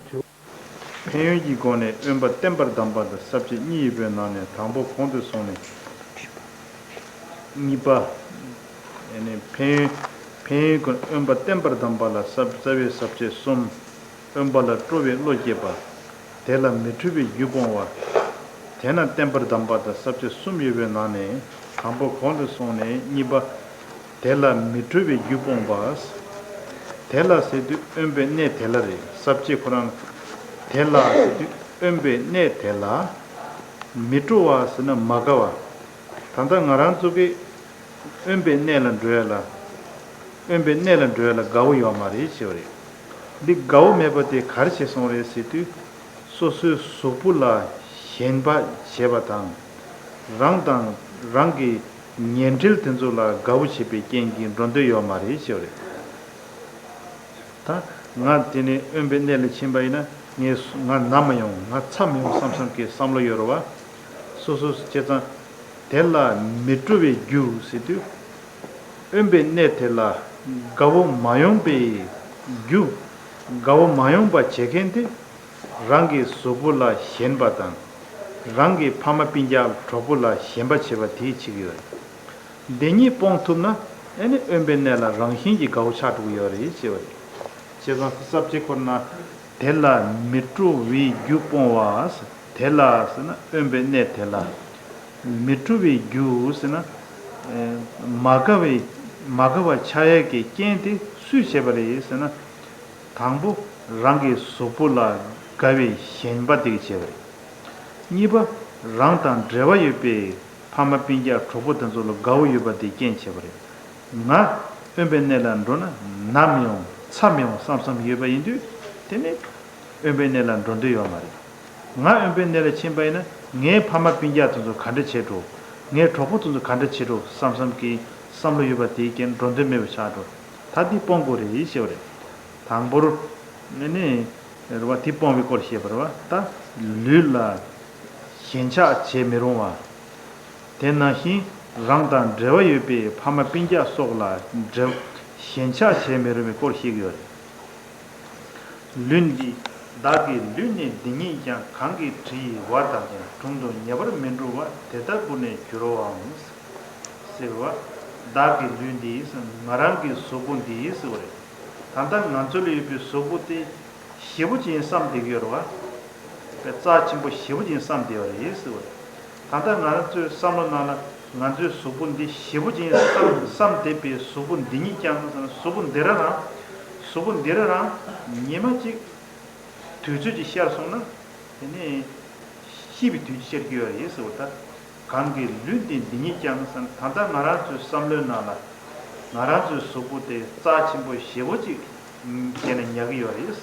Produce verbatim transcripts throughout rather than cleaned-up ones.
ཕན་ཡོན་གྱི་སྒོ་ནས་དབེན་པ་བསྟན་པར་གདམས་པ་དང་ས་བཅད་གཉིས་ཡོད་པའི་ནང་ནས་དང་པོ་གོང་དུ་སོང་ནས་གཉིས་པ། ཨ་ནི་ཕན་ཡོན། ཕན་ཡོན་ཀུན་དབེན་པ་བསྟན་པར་གདམས་པ་ལ་ས་རྩ་བའི་ས་བཅད་གསུམ། དབེན་པ་ལ་སྤྲོ་བའི་བློ་སྐྱེད་པ། དེ་ལ་མི་འཁྲུལ་བའི་རྒྱུ་སྤོང་བ། དེས་ན་བསྟན་པར་གདམས་པ་དང་ས་བཅད་གསུམ་ཡོད་པའི་ནང་ནས་དང་པོ་གོང་དུ་སོང་ནས་གཉིས་པ། དེ་ལ་མི་འཁྲུལ་བའི་རྒྱུ་སྤོང་བ། དེ་ལ་ཟེར་དུས་དབེན་པའི་གནས་དེ་ལ་རེད། ས་བཅད་ཁོ་རང་། དེ་ལ་ཟེར་དུས་དབེན་པའི་གནས་དེ་ལ། མི་སྤྲོ་བ་ཟེར་ན་མ་དགའ་བ། ད་ལྟ་ང་རང་ཚོ་གི་དབེན་པའི་གནས་ལ་འགྲོ་ཡ་ལ། དབེན་པའི་གནས་ལ་འགྲོ་ཡ་ལ་དགའ་བོ་ཡོད་མ་རེད་ཞེས་པ་རེད། འདི་དགའ་བོ་མེད་པ་དེ་ག་རེ་བྱས་སོང་རེད་ཟེར་དུས། སོ་སོའི་གཟུགས་པོ་ལ་ཞེན་པ་བྱེད་པ་དང་། རང་དང་རང་གི་ཉེ་འབྲེལ་དེ་ཚོ་ལ་དགའ་བོ་བྱེད་པའི་རྐྱེན་གྱིས་འགྲོ་འདོད་ཡོད་མ་རེད་ཞེས་པ་རེད། ད་ང་དེ་ནས་དབེན་པའི་གནས་ལ་ཕྱིན་པ་ཡིན་ན་ངས་ང་ན་མ་ཡོང་ང་ཚ་མ་ཡོང་བསམ་བསམ་གྱི་བསམ་བློ་ཡོད་རེད་བ། སོ་སོ་བྱས་ཙང་དེ་ལ་མི་སྤྲོ་བའི་རྒྱུ་ཟེར་དུས། དབེན་པའི་གནས་དེ་ལ་དགའ་བོ་མ་ཡོང་པའི་རྒྱུ། དགའ་བོ་མ་ཡོང་པ་བྱེད་མཁན་དེ། རང་གི་གཟུགས་པོ་ལ་ཞེན་པ་དང་། རང་གི་ཕ་མ་སྤུན་ཀྱག་གྲོགས་པོ་ལ་ཞེན་པ་བྱེད་པ་དེས་བྱེད་ཀྱི་ཡོད་རེད། འདི་གཉིས་སྤོང་ཐུབ་ན་ཨེ་ནི་དབེན་པའི་གནས་ལ་རང་བཞིན་གྱིས་དགའ་བོ་ཆགས་འགྲོ་གི་ཡོད་རེད་ཅེས་པ་རེད། བྱས་ཙང་ས་བཅད་ཁོ་ན། དེ་ལ་མི་སྤྲོ་བའི་རྒྱུ་སྤོང་བ། དེ་ལ་ཟེར་ན་དབེན་པའི་གནས་དེ་ལ། མི་སྤྲོ་བའི་རྒྱུ་ཟེར་ན། ཨེ། མ་དགའ་བའི་མ་དགའ་བ་ཆགས་ཡས་ཀྱི་རྐྱེན་དེ་སུས་བྱས་པ་རེད་ཟེར་ན། དང་པོ་རང་གི་གཟུགས་པོ་ལ་དགའ་བའི་ཞེན་པ་དེ་གིས་བྱས་པ་རེད། གཉིས་པ། རང་དང་འབྲེལ་བ་ཡོད་པའི་ཕ་མ་སྤུན་ཀྱག་གྲོགས་པོ་དེ་ཚོ་ལ་དགའ་བོ་ཡོད་པ་དེ་རྐྱེན་བྱས་པ་རེད། ང་དབེན་པའི་གནས་ལ་འགྲོ་ན་ན་མི་ཡོང་ཚ་མི་ཡོང་བསམ་བསམ་ཡོད་པ་ཡིན་དུས་དེ་ནི་དབེན་པའི་གནས་ལ་འགྲོ་འདོད་ཡོད་མ་རེད། ང་དབེན་པའི་གནས་ལ་ཕྱིན་པ་ཡིན་ན་ངའི་ཕ་མ་སྤུན་ཀྱག་དེ་ཚོ་ག་འདྲ་བྱེད་འགྲོ། ངའི་གྲོགས་པོ་དེ་ཚོ་ག་འདྲ་བྱེད་འགྲོ་བསམ་བསམ་གྱི་བསམ་བློ་ཡོད་པ་དེའི་རྐྱེན་འགྲོ་འདོད་མེད་པ་ཆགས་འགྲོ། ད་འདི་སྤོང་དགོས་རེད་ཞེས་པ་རེད། དང་པོར། ནི་ནི། རེད་བ་དེ་སྤོང་བའི་སྐོར་བཤད་པ་རེད་བ་ད། ལུས་ལ། ཞེན་ཆགས་བྱེད་མི་རུང་བ། དེ་ནང་བཞིན་རང་དང་འབྲེལ་བ་ཡོད་པའི་ཕ་མ་སྤུན་ཀྱག་སོགས་ལ་འབྲེལ། ཞེན་ཆགས་བྱེད་མི་རུང་བའི་སྐོར་བཤད་ཀྱི་ཡོད་རེད། ལུས་འདི། བདག་གི་ལུས་ནི་འདི་ཉིད་ཀྱང་གང་གི་དྲི་ཡིས་བ་དག་ཀྱང་དྲུང་དུ་ཉེ་བར་མི་འགྲོ་བ་དེ་ལྟ་བུ་ནས་གྱུར་བའམ། ཟེར་བ། བདག་གི་ལུས་འདི་ང་རང་གི་གཟུགས་པོ་འདི་ཟེར་བ་རེད། ད་ལྟ་ང་ཚོ་ལ་ཡོད་པའི་གཟུགས་པོ་དེ་ཞེ་པོ་ཅིག་བསམ་བསྡད་ཀྱི་ཡོད་རེད་བ། རྩ་ཆེན་པོ་ཞེ་པོ་ཅིག་བསམ་བསྡད་པ་རེད་ཟེར་བ་རེད། ད་ལྟ་ང་རང་ཚོའི་བསམ་བློ་ནང་ལ་ང་ཚོའི་གཟུགས་པོ་འདི་ཞེ་པོ་ཅིག་བསམ་བསམ་བསྡད་པའི་གཟུགས་པོ་འདི་ཉིད་ཀྱང་ཟེར་ན་གཟུགས་པོ་འདི་རང་རང་། གཟུགས་པོ་འདི་རང་རང་ཉི་མ་གཅིག་དུས་ཚོད་ཅིག་ཤར་སོང་ན། དེ་ནས་ཤི་བའི་དུས་ཤར་གྱི་ཡོད་རེད་ཟེར་བ་ད། གང་གི་ལུས་འདི་འདི་ཉིད་ཀྱང་ཟེར་ན་ད་ལྟ་ང་རང་ཚོའི་བསམ་བློའི་ནང་ལ། ང་རང་ཚོའི་གཟུགས་པོ་དེ་རྩ་ཆེན་པོ་ཞེ་པོ་ཅིག་བྱས་ནས་ཉར་གྱི་ཡོད་རེད།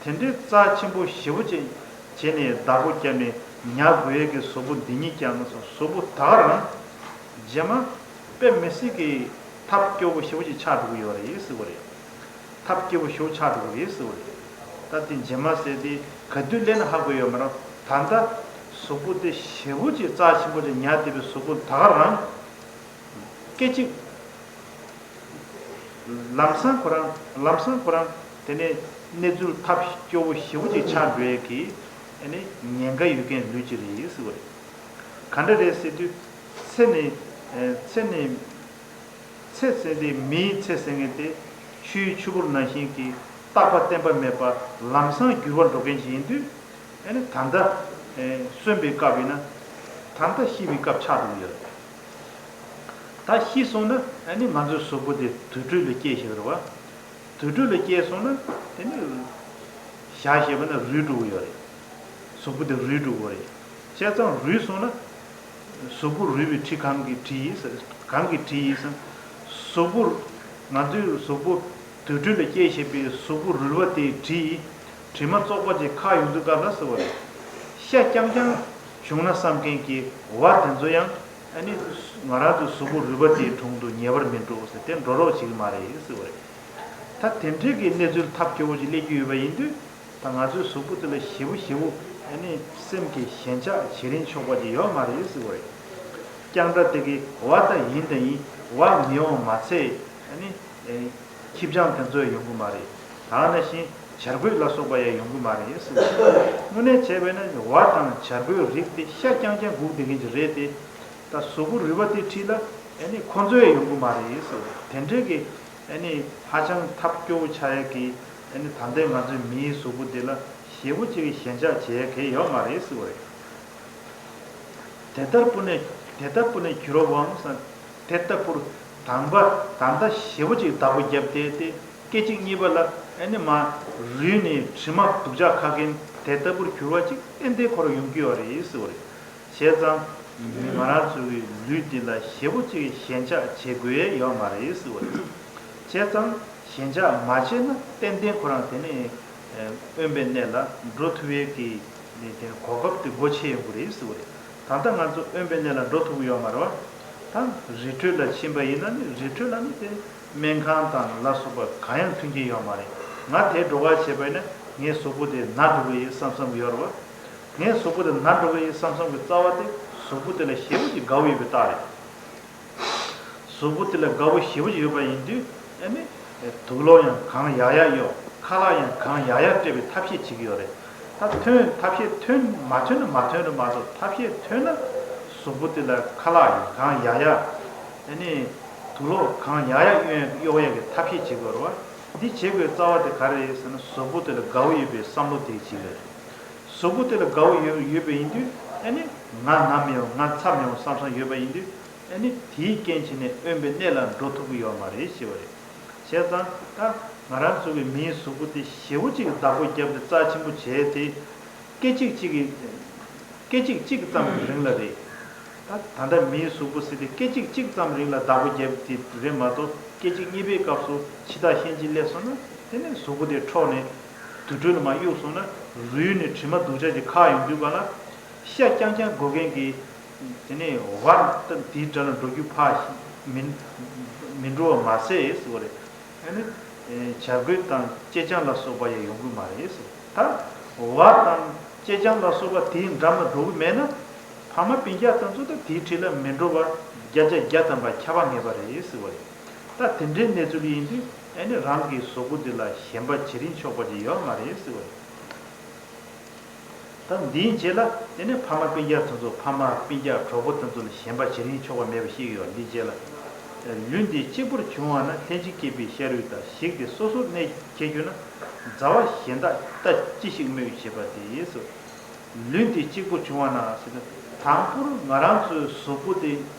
དེ་འདྲའི་རྩ་ཆེན་པོ་ཞེ་པོ་ཅིག་བྱས་ནས་བདག་པོ་བརྒྱབ་ནས་ཉར་དགོས་ཡས་ཀྱི་གཟུགས་པོ་འདི་ཉིད་ཀྱང་ཟེར་ན་གཟུགས་པོ་ད་ག་རང་། རྗེས་མ། དཔེ་མི་སྲིད་ཀྱི་ཐབས་སྐྱོ་པོ་ཞེ་པོ་ཅིག་ཆགས་འགྲོ་གི་ཡོད་རེད་ཟེར་བ་རེད། ཐབས་སྐྱོ་པོ་ཞེ་པོ་ཆགས་འགྲོ་གི་རེད་ཟེར་བ་རེད། ད་དེ་རྗེས་མ་ཟེར་དེ་ག་དུས་སླེབས་ན་ཧ་གོ་ཡོད་མ་རེད། ད་ལྟ་གཟུགས་པོ་དེ་ཞེ་པོ་ཅིག་རྩ་ཆེན་པོ་ཅིག་ཉར་བསྡད་པའི་གཟུགས་པོ་ད་ག་རང་། སྐད་ཅིག་ལམ་སང་ཁོ་རང་ལམ་སང་ཁོ་རང་དེ་ནས་གནས་ཚུལ་ཐབས་སྐྱོ་པོ་ཞེ་པོ་ཅིག་ཆགས་འགྲོ་ཡས་ཀྱི་ཨ་ནི་ཉེན་ཁ་ཡོད་མཁན་ལུས་ཅིག་རེད་ཟེར་བ་རེད། ག་འདྲ་རེད་ཟེར་དུས། ཚེ་ནི། ཚེ་ནི། ཚེ་ཟེར་དེ་མིའི་ཚེ་ཟེར་མཁན་དེ་ཆུའི་ཆུ་བུར་ནང་བཞིན་གྱི་རྟག་པ་བརྟན་པ་མེད་པ་ལམ་སང་འགྱུར་བ་འགྲོ་མཁན་ཞིག་ཡིན་དུས། ཨ་ནི་ད་ལྟ་གསོན་པའི་སྐབས་ཡིན་ན་ད་ལྟ་ཤི་བའི་སྐབས་ཆགས་འགྲོ་གི་ཡོད་རེད། ད་ཤི་སོང་ན་ཨ་ནི་ང་ཚོའི་གཟུགས་པོ་དེ་དུར་ཁྲོད་ལ་སྐྱེས་ཞེས་པ་རེད་བ། དུར་ཁྲོད་ལ་སྐྱེས་སོང་ན་དེ་ནི་བཞག་ཞེས་པ་ན་རུལ་འགྲོ་གི་ཡོད་རེད། གཟུགས་པོ་དེ་རུལ་འགྲོ་གི་ཡོད་རེད། བྱས་ཙང་རུལ་སོང་ན། གཟུགས་པོ་རུལ་བའི་དྲི་གང་གིས་བྲི་ཡིན་ཟེར། གང་གིས་བྲི་ཡིན་ཟེར། གཟུགས་པོ། ང་ཚོའི་གཟུགས་པོ་དུར་ཁྲོད་ལ་སྐྱེས་བཞིན་པའི་གཟུགས་པོ་རུལ་བ་དེས་བྲི་ཡིན། དྲི་མ་བཙོག་པ་ཅིག་ཁ་ཡོང་དུས་སྐབས་ལ་ཟེར་བ་རེད། ཤ་རྐྱང་རྐྱང་བྱུང་ན་བསམ་མཁན་གྱི་བ་དེ་ཚོ་ཡང་ཨ་ནི་ང་རང་ཚོའི་གཟུགས་པོ་རུལ་བ་དེའི་དྲུང་དུ་ཉེ་བར་མི་འགྲོ་ཟེར་ཏེ་འགྲོ་རོགས་བྱེད་ཀྱི་མ་རེད་ཟེར་བ་རེད། ད་དེ་འདྲའི་གི་གནས་ཚུལ་ཐབས་སྐྱོ་བོ་ཅིག་སླེབས་ཀྱི་ཡོད་པ་ཡིན་དུས། ད་ང་ཚོའི་གཟུགས་པོ་དེ་ལ་ཞེ་པོ་ཞེ་པོ་ཨ་ནི་སེམས་ཀྱི་ཞེན་ཆགས་བྱེད་རིན་ཆོག་པ་ཅིག་ཡོད་མ་རེད་ཟེར་བ་རེད། རྐྱང་སྒྲ་དེ་གི་བ་ད་ཡིན་ད་ཡིན་བ་མི་ཡོང་མ་ཚད་ཨ་ནི་ཨེ་ཁྱི་སྤྱང་དེ་ཚོ་ཡོང་གི་མ་རེད། ད་ག་ནང་བཞིན་ བྱ་རྒོད་ལ་སོགས་པ་ཡང་ཡོང་གི་མ་རེད་ཟེར་བ་རེད། དངོས་གནས་བྱས་པས་ན་ཝ་དང་བྱ་རྒོད་རིགས་དེ་ཤ་རྐྱང་རྐྱང་སྒུག་བསྡད་མཁན་ཅིག་རེད་དེ། ད་གཟུགས་པོ་རུས་པ་དེའི་འཁྲིས་ལ་ཨ་ནི་ཁོ་ཚོ་ཡང་ཡོང་གི་མ་རེད་ཟེར་བ་རེད། དེ་འདྲའི་གི་ཨ་ནི་ཧ་ཅང་ཐབས་སྐྱོ་བོ་ཆགས་ཡ་གི་ཨ་ནི་ད་ལྟའི་ང་ཚོའི་མིའི་གཟུགས་པོ་འདི་ལ་ཞེ་པོ་ཅིག་གི་ཞེན་ཆགས་བྱེད་ཡ་གི་ཡོད་མ་རེད་ཟེར་བ་རེད། དེ་ལྟར་པུ་ནེ། དེ་ལྟར་པུ་ནེ་གྱུར་པའམ་ཟེར། དེ་ལྟ་བུར་དང་པ་དང་ད་ཞེ་པོ་ཅིག་བདག་པོ་བརྒྱབ་སྟེ་སྟེ་སྐད་ཅིག་གཉིས་པ་ལ་ཨ་ནི་མར་རུལ་ནས་དྲི་མ་སྡུག་ཅག་ཁ་གིན་དེ་ལྟ་བུར་གྱུར་པ་ཅིག་ཏན་ཏན་ཁོ་རང་ཡོང་གི་ཡོད་རེད་ཟེར་བ་རེད། བྱས་ཙང་མི་ང་རང་ཚོ་གི་ལུས་འདི་ལ་ཞེ་པོ་ཅིག་ཞེན་ཆགས་བྱེད་དགོས་ཡ་ཡོད་མ་རེད་ཟེར་བ་རེད། བྱས་ཙང་ཞེན་ཆགས་མ་བྱས་ན་ཏན་ཏན་ཁོ་རང་དེ་ནས་དབེན་པའི་གནས་ལ་འགྲོ་ཐུབ་ཡས་ཀྱི་ནས་དེ་གོ་སྐབས་དེ་སྒོ་ཕྱེ་ཡོང་གི་རེད་ཟེར་བ་རེད། ད་ལྟ་ང་ཚོ་དབེན་པའི་གནས་ལ་འགྲོ་ཐུབ་ཀྱི་ཡོད་མ་རེད་བ། ད་རི་ཁྲོད་ལ་ཕྱིན་པ་ཡིན་ན་ནི་རི་ཁྲོད་ལ་ནི་དེ་སྨན་ཁང་དང་ལ་སོགས་པ་གང་ཡང་མཐུན་གྱི་ཡོད་མ་རེད། ང་དེ་འགྲོ་ག་བྱས་པ་ཡིན་ན་ངའི་གཟུགས་པོ་དེ་ན་འགྲོ་གི་ཡིན་བསམ་བསམ་གྱི་ཡོད་རེད་བ། ངའི་གཟུགས་པོ་དེ་ན་འགྲོ་གི་ཡིན་བསམ་བསམ་གྱི་རྩ་བ་དེ་གཟུགས་པོ་དེ་ལ་ཞེ་པོ་ཅིག་དགའ་བོ་ཡོད་པའི་རྟགས་རེད། གཟུགས་པོ་དེ་ལ་དགའ་བོ་ཞེ་པོ་ཅིག་ཡོད་པ་ཡིན་དུས་ཨ་ནི་དུག་ལོག་ཡང་གང་ཡག་ཡག་གཡོག་ཁ་ལག་ཡང་གང་ཡག་ཡག་སྤྲད་པའི་ཐབས་ཤེས་བྱེད་ཀྱི་ཡོད་རེད། ད་ཐོན་ཐབས་ཤེས་ཐོན་མ་ཐོན་ན་མ་ཐོན་རེད་མ་གཏོགས་ཐབས་ཤེས་ཐོན་ན་གཟུགས་པོ་དེ་ལ་ཁ་ལག་ཡང་གང་ཡག་ཡག་ཨ་ནི་དུག་ལོག་གང་ཡག་ཡག་གཡོག་གཡོག་ཡག་གི་ཐབས་ཤེས་བྱེད་དགོས་རེད་བ། འདི་བྱེད་དགོས་རྩ་བ་དེ་ག་རེ་རེད་ཟེར་ན་གཟུགས་པོ་དེ་ལ་དགའ་བོ་ཡོད་པའི་བསམ་བློ་དེ་བྱེད་དགོས་རེད། གཟུགས་པོ་དེ་ལ་དགའ་བོ་ཡོད་ཡོད་པ་ཡིན་དུས་ཨ་ནི་ང་ན་མི་ཡོང་ང་ཚ་མི་ཡོང་བསམ་བསམ་ཡོད་པ་ཡིན་དུས། ཨ་ནི་དེའི་རྐྱེན་བྱས་ནས་དབེན་པའི་གནས་ལ་འགྲོ་ཐུབ་ཀྱི་ཡོད་མ་རེད་ཞེས་པ་རེད། བྱས་ཙང་ད་ང་རང་ཚོ་གི་མིའི་གཟུགས་པོ་དེ་ཞེ་པོ་ཅིག་བདག་པོ་བརྒྱབ་ནས་རྩ་ཆེན་པོ་བྱས་ཏེ། སྐད་ཅིག་གཅིག་གི་སྐད་ཅིག་གཅིག་ཙམ་གྱི་རིང་ལ་རེད། ད་ད་ལྟ་མིའི་གཟུགས་པོ་ཟེར་དེ་སྐད་ཅིག་གཅིག་ཙམ་རིང་ལ་བདག་པོ་བརྒྱབ་དེ་རེད་མ་གཏོགས་སྐད་ཅིག་གཉིས་པའི་སྐབས་སུ་འཆི་བདག་གཤིན་རྗེ་སླེབས་སོང་ན་དེ་ནས་གཟུགས་པོ་དེ་འཕྲོག་ནས་དུར་ཁྲོད་ལ་མར་གཡུགས་སོང་ན་རུལ་ནས་དྲི་མ་སྡུག་ཅག་ཅིག་ཁ་ཡོང་དུས་ག་ལ་ཤ་རྐྱང་རྐྱང་དགོས་མཁན་གྱི། དེ་ནས་ཝར་ད་དེའི་གྲས་ལ་འགྲོ་རྒྱུ་ཕར་མི་མི་འགྲོ་བ་མ་ཟད་ཟེར་བ་རེད། ཨ་ནི་བྱ་རྒོད་དང་ཅེ་སྤྱང་ལ་སོགས་པ་ཡང་ཡོང་གི་མ་རེད་ཟེར། ད་ཝར་དང་ཅེ་སྤྱང་ལ་སོགས་པ་དེའི་འགྲམ་ལ་འགྲོ་གི་མེད་ན་ཕ་མ་སྤུན་ཀྱག་དེ་ཚོ་ད་དེའི་གྲས་ལ་མི་འགྲོ་བ་བརྒྱ་ཆ་བརྒྱ་ཐམ་པ་ཁྱབ་པ་ངེས་པ་རེད་ཟེར་བ་རེད། ད་དེ་འདྲའི་གནས་ཚུལ་ཡིན་དུས་ཨ་ནི་རང་གི་གཟུགས་པོ་འདི་ལ་ཞེན་པ་བྱེད་རིན་ཆོག་པ་ཅིག་ཡོད་མ་རེད་ཟེར་བ་རེད། ད་འདིའི་རྗེས་ལ་དེ་ནས་ཕ་མ་སྤུན་ཀྱག་དེ་ཚོ་ཕ་མ་སྤུན་ཀྱག་གྲོགས་པོ་དེ་ཚོ་ལ་ཞེན་པ་བྱེད་རིན་ཆོག་པ་མེད་པ་ཤེས་ཀྱི་ཡོད། འདིའི་རྗེས་ལ། ལུས་འདི་གཅིག་པུར་བྱུང་བ་ན་ལྷན་ཅིག་སྐྱེས་པའི་ཤ་རུས་དང་ཞིག་སྟེ་སོ་སོར་གནས་ཁྱེར་གྱུར་ན། མཛའ་བ་གཞན་དག་ལྟ་ཅི་ཞིག་སྨོས་ཞེས་པ་སྟེ། ལུས་འདི་གཅིག་པུ་བྱུང་བ་ན་ཟེར་ན་དང་པོར་ང་རང་ཚོའི་གཟུགས་པོ་དེ་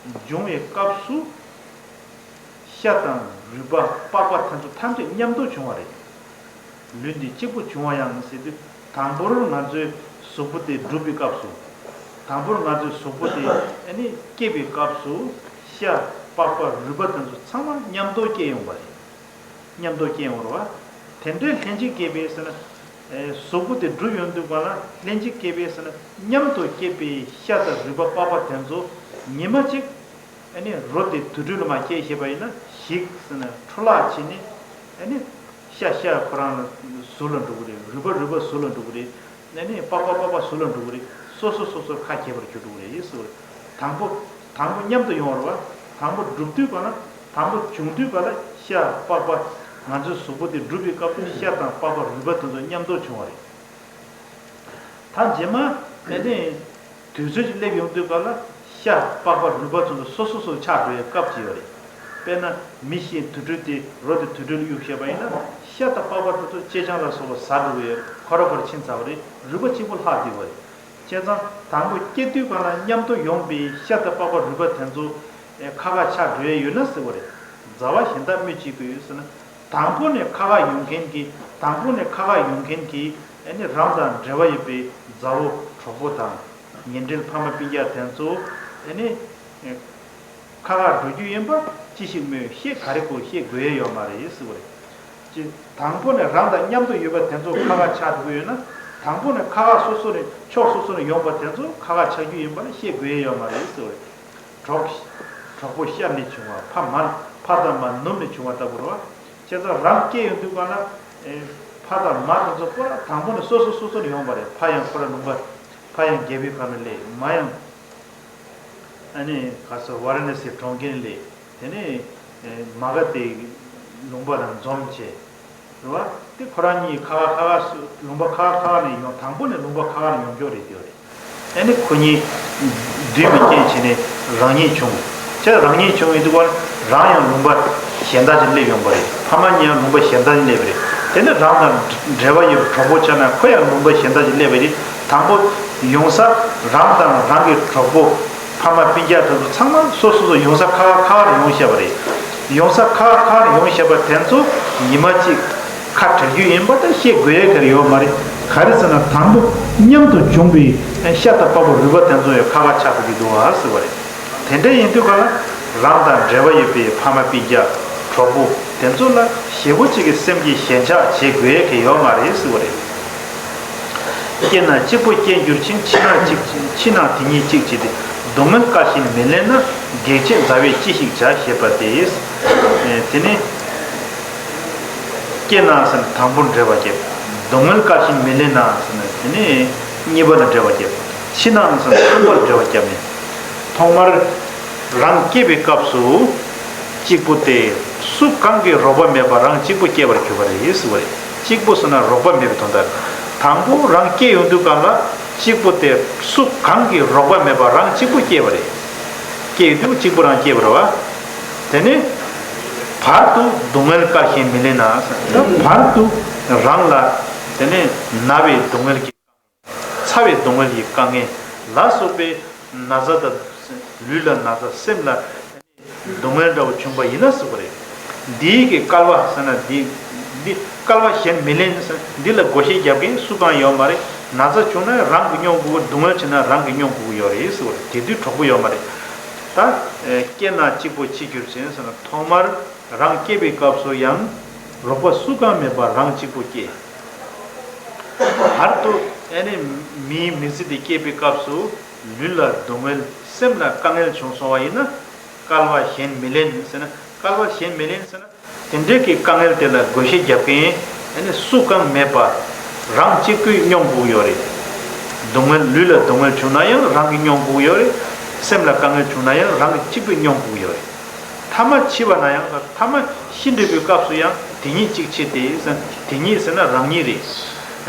འབྱུང་བའི་སྐབས་སུ། ཤ་དང་རུས་པ་པགས་པ་དེ་ཚོ་ཐམས་ཅད་མཉམ་དུ་བྱུང་བ་རེད། ལུས་འདི་གཅིག་པུ་བྱུང་བ་ཡང་ཟེར་དུས་དང་པོར་ང་ཚོའི་གཟུགས་པོ་དེ་གྲུབ་པའི་སྐབས་སུ། དང་པོར་ང་ཚོའི་གཟུགས་པོ་དེ་ཨ་ནི་སྐྱེས་པའི་སྐབས་སུ་ཤ་པགས་པ་རུས་པ་དེ་ཚོ་ཚང་མ་མཉམ་དུ་སྐྱེས་ཡོང་བ་རེད། མཉམ་དུ་སྐྱེས་ཡོང་བ་རེད་བ། དེ་འདྲའི་ལྷན་ཅིག་སྐྱེས་པའི་ཟེར་ན། གཟུགས་པོ་དེ་གྲུབ་ཡོང་དུས་ག་ལ་ལྷན་ཅིག་སྐྱེས་པའི་ཟེར་ན་མཉམ་དུ་སྐྱེས་པའི་ཤ་དང་རུས་པ་པགས་པ་དེ་ཚོ་ཉི་མ་གཅིག་ཨ་ནི་རོ་དེ་དུར་ཁྲོད་ལ་མར་སྐྱེལ་ཤེས་པ་ཡིན་ན་ཞིག་ཟེར་ན་འཕྲོ་བརླག་བྱས་ནས་ཨ་ནི་ཤ་ཤ་ཁོ་རང་ལ་ཟུར་ལ་འགྲོ་གི་རེད། རུས་པ་རུས་པ་ཟུར་ལ་འགྲོ་གི་རེད། ཨ་ནི་པགས་པ་པགས་པ་ཟུར་ལ་འགྲོ་གི་རེད། སོ་སོ་སོ་སོར་ཁ་གྱེས་པར་གྱུར་འགྲོ་གི་རེད་ཟེར་བ་རེད། དང་པོ་དང་པོ་མཉམ་དུ་ཡོང་བ་རེད་བ། དང་པོ་གྲུབ་དུས་ག་ན་དང་པོ་བྱུང་དུས་ག་ལ་ཤ་པགས་པ་ང་ཚོའི་གཟུགས་པོ་དེ་གྲུབ་པའི་སྐབས་སུ་ཤ་དང་པགས་པ་རུས་པ་དེ་ཚོ་མཉམ་དུ་བྱུང་བ་རེད། ད་རྗེས་མ་ཨ་ནི་དུས་ཚོད་ཅིག་སླེབས་ཡོང་དུས་ག་ལ་ཤ་པགས་པ་རུས་པ་ཚོ་ཚོ་སོ་སོ་སོ་ཆགས་འགྲོ་བའི་སྐབས་ཅིག་ཡོད་རེད། དཔེར་ན་མི་ཞིག་དུར་ཁྲོད་དེ་རོ་དེ་དུར་ཁྲོད་ལ་གཡུགས་བཞག་པ་ཡིན་ན་ཤ་དང་པགས་པ་དེ་ཚོ་ཅེ་སྤྱང་ལ་སོགས་པ་ཟ་འགྲོ་གི་ཡོད་རེད། ཁོ་ར་ཁོ་ར་ཕྱིན་ཚར་བ་རེད། རུས་པ་གཅིག་པུ་ལྷག་བསྡད་པ་རེད། བྱས་ཙང་དང་པོ་སྐྱེ་དུས་ག་ལ་མཉམ་དུ་ཡོང་པའི་ཤ་དང་པགས་པ་རུས་པ་དེ་ཚོ་ཁ་ཁ་ཆགས་འགྲོ་ཡས་ཡོད་ན་ཟེར་བ་རེད། མཛའ་བ་གཞན་དག་སྨོས་ཅི་དགོས་ཟེར་ན། དང་པོ་ནས་ཁ་ཁ་ཡོང་མཁན་གྱི་དང་པོ་ནས་ཁ་ཁ་ཡོང་མཁན་གྱི་ཨ་ནི་རང་དང་འབྲེལ་བ་ཡོད་པའི་མཛའ་བོ་གྲོགས་པོ་དང་ཉེ་འབྲེལ་ཕ་མ་སྤུན་ཀྱག་དེ་ཚོ་ཨ་ནི་ཁ་ཁ་འགྲོ་རྒྱུ་ཡིན་པ་ཅི་ཞིག་སྨོས་ཤེས་ག་རེ་དགོས་ཤེས་དགོས་ཡས་ཡོད་མ་རེད་ཟེར་བ་རེད། ཅི། དང་པོ་ནས་རང་དང་མཉམ་དུ་ཡོད་པ་དེ་ཚོ་ཁ་ཁ་ཆགས་འགྲོ་གི་ཡོད་ན། དང་པོ་ནས་ཁ་ཁ་སོ་སོ་ནས་ཕྱོགས་སོ་སོ་ནས་ཡོང་པ་དེ་ཚོ་ཁ་ཁ་ཆགས་རྒྱུ་ཡིན་པ་ལ་ཤེས་དགོས་ཡས་ཡོད་མ་རེད་ཟེར་བ་རེད། གྲོགས། གྲོགས་པོ་ཤ་ནས་བྱུང་བ་ཕ་མ་ཕ་དང་མ་ནུབ་ནས་བྱུང་བ་ལྟ་བུ་རེད་བ། བྱས་ཙང་རང་སྐྱེས་ཡོང་དུས་ག་ན། ཨེ། ཕ་དང་མ་དེ་ཚོ་ཁོ་ར་དང་པོ་ནས་སོ་སོ་སོ་སོ་ནས་ཡོང་བ་རེད། ཕ་ཡང་ཁོ་ར་ལུང་པ། ཕ་ཡང་རྒྱལ་པོའི་ཁབ་ནས་སླེབས། མ་ཡང་། ཨ་ནི་ག་ས་ཝཱ་ར་ཎ་སི་གྲོང་ཁྱེར་ནས་སླེབས། དེ་ནས་མ་ག་དྷའི་ལུང་པ་ལ་འཛོམས་བྱས། རེད་བ། དེ་ཁོ་རང་གཉིས་ཁ་ཁ་ཁ་ཁ་སུ་ལུང་པ་ཁ་ཁ་ཁ་ཁ་ནས་ཡོང་། དང་པོ་ནས་ལུང་པ་ཁ་ཁ་ནས་ཡོང་རྒྱུ་རེད་དེ་རེད། ཨ་ནི་ཁོ་གཉིས་འདུས་པའི་རྐྱེན་བྱས་ནས་རང་ཉིད་བྱུང་། ཁྱེད་རང་ཉིད་བྱུང་ཡོད་དུས་སྐབས་རང་ཡང་ལུང་པ་གཞན་དག་ཅིག་སླེབས་ཡོང་པ་རེད། ཕ་མ་གཉིས་ཡང་ལུང་པ་གཞན་དག་ཅིག་སླེབས་པ་རེད། དེ་ནས་རང་དང་འབྲེལ་བ་ཡོད་པའི་གྲོགས་པོ་ཆགས་ན་ཁོ་ཡང་ལུང་པ་གཞན་དག་ཅིག་སླེབས་པ་རེད། དང་པོ་ཡོང་ས་རང་དང་རང་གི་གྲོགས་པོ། ཕ་མ་སྤུན་ཀྱག་དེ་ཚོ་ཚང་མ་སོ་སོ་སོ་ཡོང་ས་ཁ་ཁ་ཁ་ལ་ཡོང་བཞག་པ་རེད། ཡོང་ས་ཁ་ཁ་ཁ་ལ་ཡོང་བཞག་པ་དེ་ཚོ་ཉི་མ་གཅིག་ཁ་བྲལ་རྒྱུ་ཡིན་པ་ད་བཤད་དགོས་ཡས་ག་རེ་ཡོད་མ་རེད། ག་རེ་ཟེར་ན་དང་པོ་མཉམ་དུ་བྱུང་བའི་ཤ་དང་པགས་པ་རུས་པ་དེ་ཚོ་ཡང་ཁ་ཁ་ཆགས་ཐུབ་ཀྱི་འདུག་ཨ་ཟེར་བ་རེད། དེ་འདྲ་ཡིན་དུས་ག་ལ་རང་དང་འབྲེལ་བ་ཡོད་པའི་ཕ་མ་སྤུན་ཀྱག་གྲོགས་པོ་དེ་ཚོ་ལ་ཞེ་པོ་ཅིག་གི་སེམས་ཀྱི་ཞེན་ཆགས་བྱེད་དགོས་ཡས་ག་ཡོད་མ་རེད་ཟེར་བ་རེད། སྐྱེས་ན་གཅིག་པུ་སྐྱེ་འགྱུར་ཅིང་། འཆི་ན་གཅིག་འཆི་ན་དེ་ཉིད་གཅིག་བྱེད་དེ། སྡུག་བསྔལ་དཀའ་ཞིང་མི་ལེན་ན། གེགས་བྱེད་མཛའ་བས་ཅི་ཞིག་བྱ། ཞེས་པ་སྟེ། དེ་ནས་སྐྱེས་ན་ཟེར་ན་དང་པོར་འགྲེལ་བ་བརྒྱབ། སྡུག་བསྔལ་དཀའ་ཞིང་མི་ལེན་ན་ཟེར་ན་དེ་ནས་གཉིས་པ་ལ་འགྲེལ་བ་བརྒྱབ། འཆི་ནའང་ཟེར་ན་ཐོག་མར་འགྲེལ་བ་བརྒྱབ་ནས། ཐོག་མར་རང་སྐྱེས་པའི་སྐབས་སུ་གཅིག་པུ་སྟེ། སུ་གང་གི་རོགས་པ་མེད་པར་རང་གཅིག་པུ་སྐྱེ་བར་གྱུར་པ་རེད་ཟེར་བ་རེད། གཅིག་པུ་ཟེར་ན་རོགས་པ་མེད་པའི་དོན་དག། དང་པོ་རང་སྐྱེས་ཡོང་དུས་སྒང་ལ་གཅིག་པུ་སྟེ། སུ་གང་གི་རོགས་པ་མེད་པར་རང་གཅིག་པུ་སྐྱེས་པ་རེད། སྐྱེས་ཡོང་དུས་གཅིག་པུ་རང་སྐྱེས་པ་རེད་བ། དེ་ནས་བར་དུ་སྡུག་བསྔལ་དཀའ་ཞིང་མི་ལེན་ན། ད་བར་དུ་རང་ལ་དེ་ནས་ན་བའི་སྡུག་བསྔལ་གྱི། ཚ་བའི་སྡུག་བསྔལ་གྱི་དཀའ་ངལ་ལ་སོགས་པའི་ན་ཚ་དང་། ལུས་ལ་ན་ཚ། སེམས་ལ་སྡུག་བསྔལ་འདྲ་བོ་བྱུང་བ་ཡིན་ན་ཟེར་བ་རེད། འདིའི་གི་བསྐལ་པ་ཟེར་ན་འདི། འདི་བསྐལ་པ་གཞན་མི་ལེན་ཟེར། འདི་ལ་བགོ་བཤའ་རྒྱབ་མཁན་སུ་གང་ཡོད་མ་རེད། ན་ཚ་བྱུང་ན་རང་གི་སྙོམས་དགོས། སྡུག་བསྔལ་བྱུང་ན་རང་གི་སྙོམས་དགོས་ཀྱི་ཡོད་རེད་ཟེར་བ་རེད། དེ་དུས་གྲོགས་པོ་ཡོད་མ་རེད། ད་སྐྱེས་ན་གཅིག་པུ་འཆི་འགྱུར་ཅིང་ཟེར་ན་ཐོག་མར་རང་སྐྱེས་པའི་སྐབས་སུ་ཡང་རོགས་པ་སུ་གང་མེད་པར་རང་གཅིག་པུ་སྐྱེས། བར་དུ་ཨ་ནི་མིའི་མི་ཚེ་འདི་སྐྱེལ་བའི་སྐབས་སུ་ལུས་ལ་སྡུག་བསྔལ། སེམས་ལ་དཀའ་ངལ་བྱུང་སོང་བ་ཡིན་ན། བསྐལ་པ་གཞན་མི་ལེན་ཟེར་ན། བསྐལ་པ་གཞན་མི་ལེན་ཟེར་ན། དེ་འདྲའི་གི་དཀའ་ངལ་དེ་ལ་བགོ་བཤའ་རྒྱབ་མཁན་ཨ་ནི་སུ་གང་མེད་པར་རང་གཅིག་པུས་སྙོམས་དགོས་ཡོད་རེད། སྡུག་བསྔལ། ལུས་ལ་སྡུག་བསྔལ་བྱུང་ན་ཡང་རང་གིས་སྙོམས་དགོས་ཡོད་རེད། སེམས་ལ་དཀའ་ངལ་བྱུང་ན་ཡང་རང་གིས་གཅིག་པུས་སྙོམས་དགོས་ཡོད་རེད། ཐ་མ་འཆི་བ་ན་ཡང་། ཐ་མ་ཤི་འགྲོ་བའི་སྐབས་སུ་ཡང་དེ་ཉིད་གཅིག་བྱེད་དེ་ཟེར། དེ་ཉིད་ཟེར་ན་རང་ཉིད་རེད།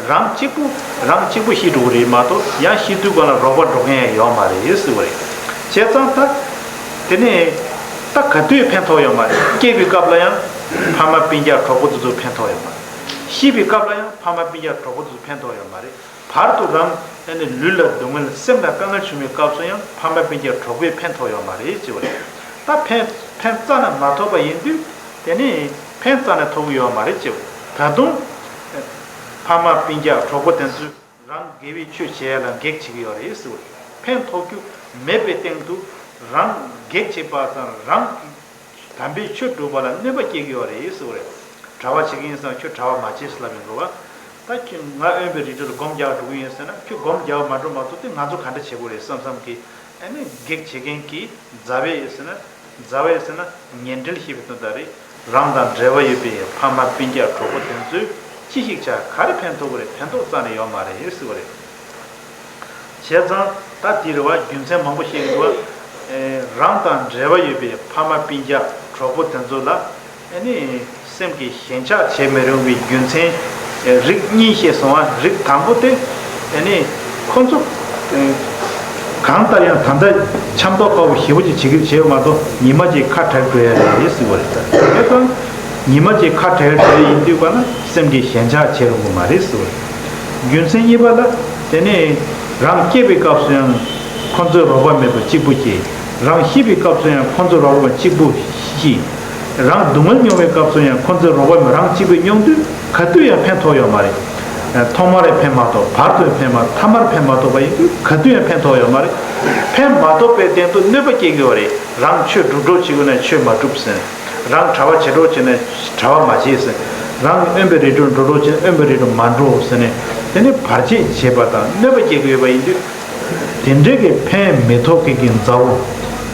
རང་གཅིག་པུ། རང་གཅིག་པུ་ཤི་འགྲོ་གི་རེད་མ་གཏོགས་ཡང་ཤི་དུས་སྒང་ལ་རོགས་པ་འགྲོ་མཁན་ཡང་ཡོད་མ་རེད་ཟེར་བ་རེད། བྱས་ཙང་ད་དེ་ནས་ད་ག་དུས་ཕན་ཐོགས་ཡོད་མ་རེད། སྐྱེས་པའི་སྐབས་ལ་ཡང་ཕ་མ་སྤུན་ཀྱག་གྲོགས་པོ་དེ་ཚོ་ཕན་ཐོགས་ཡོད་མ་རེད། ཤི་བའི་སྐབས་ལ་ཡང་ཕ་མ་སྤུན་ཀྱག་གྲོགས་པོ་དེ་ཚོ་ཕན་ཐོགས་ཡོད་མ་རེད། བར་དུ་རང་ཨ་ནི་ལུས་ལ་སྡུག་བསྔལ། སེམས་ལ་དཀའ་ངལ་བྱུང་བའི་སྐབས་སུ་ཡང་ཕ་མ་སྤུན་ཀྱག་གྲོགས་པོས་ཕན་ཐོགས་ཡོད་མ་རེད་ཅེས་པ་རེད། ད་ཕན་ཕན་རྩ་ནས་མ་ཐོགས་པ་ཡིན་དུས་དེ་ནི་ཕན་རྩ་ནས་ཐོགས་ཀྱི་ཡོད་མ་རེད་ཅེས་པ་རེད། ད་དུང་ཕ་མ་སྤུན་ཀྱག་གྲོགས་པོ་དེ་ཚོས་རང་དགེ་བའི་ཆོས་བྱེད་ཡ་ལ་གེགས་བྱེད་ཀྱི་ཡོད་རེད་ཟེར་བ་རེད། ཕན་ཐོགས་རྒྱུ་མེད་པའི་སྟེང་དུ་རང་གེགས་བྱེད་པ་དང་རང་གི་དམ་པའི་ཆོས་སྒྲུབ་པ་ལ་གནོད་པ་སྐྱེལ་གྱི་ཡོད་རེད་ཟེར་བ་རེད། གྲྭ་པ་བྱེད་ཀྱི་ཡིན་ཙང་ཁྱོད་གྲྭ་པ་མ་བྱེད་ཟེར་ལབ་ཡིན་འགྲོ་བ། ད་ཁྱོད་ང་དབེན་པའི་རི་ཁྲོད་ལ་སྒོམ་རྒྱག་འགྲོ་གི་ཡིན་ཟེར་ན་ཁྱོད་སྒོམ་རྒྱག་མ་འགྲོ་མ་གཏོགས་དེ་ང་ཚོ་ག་འདྲ་བྱེད་དགོས་རེད་བསམ་བསམ་གི། ཨ་ནི་གེགས་བྱེད་མཁན་གྱི་མཛའ་བས་ཟེར་ན། མཛའ་བས་ཟེར་ན་ཉེ་འབྲེལ་ཞེས་པའི་དོན་དག་རེད། རང་དང་འབྲེལ་བ་ཡོད་པའི་ཕ་མ་སྤུན་ཀྱག་གྲོགས་པོ་དེ་ཚོས་ཅི་ཞིག་བྱ། ག་རེ་ཕན་ཐོགས་ཀྱི་རེད། ཕན་ཐོགས་རྩ་ནས་ཡོད་མ་རེད་ཟེར་བ་རེད། བྱས་ཙང་ད་དེ་རེད་བ། རྒྱུ་མཚན་མང་པོ་བཤད་ཀྱི་འདུག་བ། ཨེ། རང་དང་འབྲེལ་བ་ཡོད་པའི་ཕ་མ་སྤུན་ཀྱག་གྲོགས་པོ་དེ་ཚོ་ལ་ཨ་ནི་སེམས་ཀྱི་ཞེན་ཆགས་བྱེད་མི་རུང་བའི་རྒྱུ་མཚན་རིགས་གཉིས་བཤད་སོང་བ། རིགས་དང་པོ་དེ་ཨ་ནི་ཁོ་ཚོ་གང་ལྟར་ཡང་ད་ལྟ་འཆམ་ཐོག་དཀར་པོ་ཞེ་པོ་ཅིག་བྱེད་ཀྱི་བྱེད་མ་གཏོགས་ཉི་མ་གཅིག་ཁ་བྲལ་འགྲོ་ཡ་རེད་ཟེར་བ་རེད། བྱས་ཙང་ཉི་མ་གཅིག་ཁ་བྲལ་འགྲོ་ཡ་ཡིན་དུས་ག་ན་སེམས་ཀྱི་ཞེན་ཆགས་བྱེད་རུང་གི་མ་རེད་ཟེར་བ་རེད། རྒྱུ་མཚན་གཉིས་པ་ལ། དེ་ནས་རང་སྐྱེས་པའི་སྐབས་སུ་ཡང་ཁོ་ཚོའི་རོགས་པ་མེད་པར་གཅིག་པུ་སྐྱེས། རང་ཤི་བའི་སྐབས་སུ་ཡང་ཁོ་ཚོའི་རོགས་པ་མེད་གཅིག་པུ་ཤི། རང་སྡུག་བསྔལ་མྱོང་བའི་སྐབས་སུ་ཡང་ཁོ་ཚོའི་རོགས་པ་མེད། རང་གཅིག་པུས་མྱོང་དུས་ག་དུས་ཡང་ཕན་ཐོགས་ཡོད་མ་རེད། ཐོག་མར་ཡང་ཕན་མ་ཐོགས། བར་དུ་ཡང་ཕན་མ། ཐ་མར་ཕན་མ་ཐོགས་པ་ཡིན་དུས་ག་དུས་ཡང་ཕན་ཐོགས་ཡོད་མ་རེད། ཕན་མ་ཐོགས་པའི་སྟེང་དུ་གནོད་པ་སྐྱེལ་གྱི་ཡོད་རེད། རང་ཆོས་སྒྲུབ་གྲོགས་བྱེད་དགོས་ན་ཆོས་མ་སྒྲུབ་ཟེར། རང་གྲྭ་པ་བྱེད་གྲོགས་བྱེད་ན་གྲྭ་པ་མ་བྱེད་ཟེར། རང་དབེན་པའི་རི་ཁྲོད་འགྲོ་གྲོགས་བྱེད་ན་དབེན་པའི་རི་ཁྲོད་མ་འགྲོ་ཟེར་ནས། དེ་ནི་བར་ཆད་བྱེད་པ་དང་གནོད་པ་སྐྱེལ་གྱི་ཡོད་པ་ཡིན་དུས། དེ་འདྲའི་གི་ཕན་མི་ཐོགས་མཁན་གྱི་མཛའ་བོ།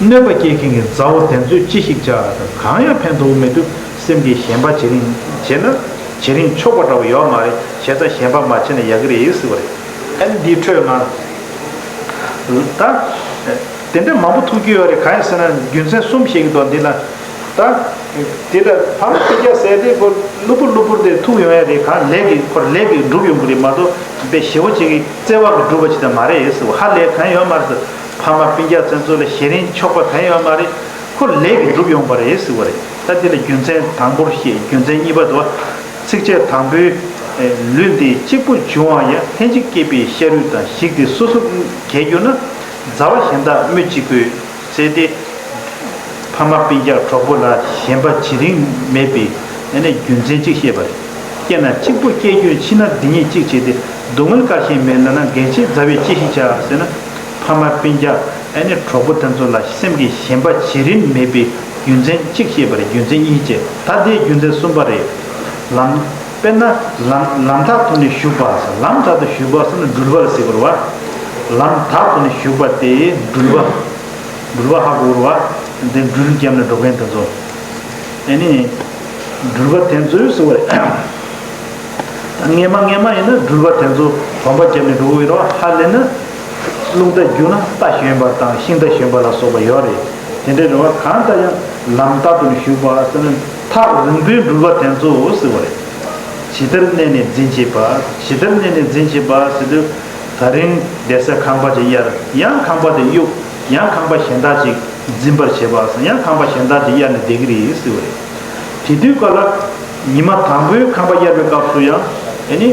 གནོད་པ་སྐྱེལ་མཁན་གྱི་མཛའ་བོ་དེ་ཚོས་ཅི་ཞིག་བྱ། གང་ཡང་ཕན་ཐོགས་མི་འདུག་སེམས་ཀྱི་ཞེན་པ་བྱེད་རིང་བྱེད་ན་བྱེད་རིང་ཆོག་པ་འདྲ་བོ་ཡོད་མ་རེད། བྱས་ཙང་ཞེན་པ་མ་བྱེད་ན་ཡག་གི་རེད་ཟེར་བ་རེད། ཨ་ནི་འདིའི་ཁྲོད་ང་ད་དེ་འདྲ་མང་པོ་ཐུག་གི་ཡོད་རེད། གང་ཡིན་ཟེར་ན་རྒྱུ་མཚན་གསུམ་བཤད་ཀྱི་འདུག་འདི་ལ་ད་དེ་ལ་ཕ་མ་སྤུན་ཀྱག་ཟེར་དེ་ཁོ་ གློ་བུར་གློ་བུར་དེ་ཐུག་ཡོང་ཡ་རེད། གང་ལས་ཀྱི་ཁོར་ལས་ཀྱི་འགྲུབ་ཡོང་གི་རེད་མ་གཏོགས་དཔེ་ཞེ་བོ་ཅིག་གི་བརྩེ་བ་གི་འགྲུབ་པ་ཅིག་ད་མ་རེད་ཟེར་བ། ཧ་ལས་གང་ཡོད་མ་རེད་ཟེར། ཕ་མ་སྤུན་ཀྱག་བཙན་ཚོགས་ལ་ཞེ་རིང་ཆོག་པ་གང་ཡོད་མ་རེད། ཁོ་ལས་ཀྱི་འགྲུབ་ཡོང་པ་རེད་ཟེར་བ་རེད། ད་དེ་ལ་རྒྱུ་མཚན་དང་པོར་བཤད། རྒྱུ་མཚན་གཉིས་པ་དུ་བ། ཚིགས་བཅད་དང་པོའི་ལུས་འདི་གཅིག་པུ་འབྱུང་བ་ཡང་ལྷན་ཅིག་སྐྱེས་པའི་ཤ་རུས་དང་ཞིག་སྟེ་སོ་སོ་གས་གྱུར་ན། མཛའ་བ་གཞན་དག་སྨོས་ཅི་དགོས་ཟེར་ཏེ། ཕ་མ་སྤུན་ཀྱག་གྲོགས་པོ་ལ་ཞེན་པ་བྱེད་རིན་མེད་པའི་ཨ་ནི་རྒྱུ་མཚན་གཅིག་བཤད་པ་རེད། སྐྱེས་ན་གཅིག་པུ་སྐྱེས་གྱུར། འཆི་ན་འདི་ཉིད་གཅིག་བྱས་ཏེ། སྡུག་བསྔལ་དཀའ་ཞེན་མེད་ལབ་ན། རྒན་ཁྱེད་མཛའ་བས་ཅི་ཞིག་བྱ་ཟེར་ན། ཕ་མ་སྤུན་ཀྱག་ཨ་ནི་གྲོགས་པོ་དེ་ཚོ་ལ་སེམས་ཀྱི་ཞེན་པ་བྱེད་རིན་མེད་པའི་རྒྱུ་མཚན་གཅིག་བཤད་པ་རེད། རྒྱུ་མཚན་གཉིས་བྱས། ད་དེའི་རྒྱུ་མཚན་གསུམ་པ་རེད། ལམ། དཔེར་ན་ལམ་ལམ་དག་ཏུ་ནི་ཞུགས་པ་ཟེར། ལམ་དག་ཏུ་ཞུགས་པ་ཟེར་ན་འགྲུལ་པ་ལ་ཟེར་དགོས་རེད་བ། ལམ་དག་ཏུ་ནི་ཞུགས་པ་སྟེ་འགྲུལ་པ། འགྲུལ་པ་ཧ་གོ་རེད་བ། འདི་འགྲུལ་བརྒྱབ་ནས་འགྲོ་མཁན་དེ་ཚོ། ཨ་ནི། འགྲུལ་པ་དེ་ཚོས་ཟེར་བ་རེད། ད་སྔས་མ་སྔས་མ་ཡིན་ན་འགྲུལ་པ་དེ་ཚོ་གོམ་པ་བརྒྱབ་ནས་འགྲོ་གི་ཡོད་རེད་བ། ཧ་ལས་ན། རླུང་རྟ་རྒྱུག་ན་རྟ་ཞོན་པ་དང་ཤིང་རྟ་ཞོན་པ་ལ་སོགས་པ་ཡོད་རེད། དེ་འདྲའི་རེད་བ། གང་ལྟར་ཡང་ལམ་དག་ཏུ་ནི་ཞུགས་པ་ཟེར་ན་ཐག་རིང་པོའི་འགྲུལ་པ་དེ་ཚོ་ཟེར་བ་རེད། ཇི་ལྟར་གནས་ནས་འཛིན་བྱེད་པ། ཇི་ལྟར་གནས་ནས་འཛིན་བྱེད་པ་ཟེར་དུས། ད་རིང་བསྡད་ས་ཁང་པ་ཅིག་གཡར། ཡང་ཁང་པ་དེ་གཡུག་ཡང་ཁང་པ་གཞན་དག་ཅིག་འཛིན་པར་བྱེད་པ་ཟེར། ཡང་ཁང་པ་གཞན་དག་ཅིག་གཡར་ནས་བསྡད་ཀྱི་རེད་ཟེར་བ་རེད། དེ་དུས་སྐབས་ལ་ཉི་མ་དང་པོའི་ཁང་པ་གཡར་བའི་སྐབས་སུ་ཡང་ཨ་ནི་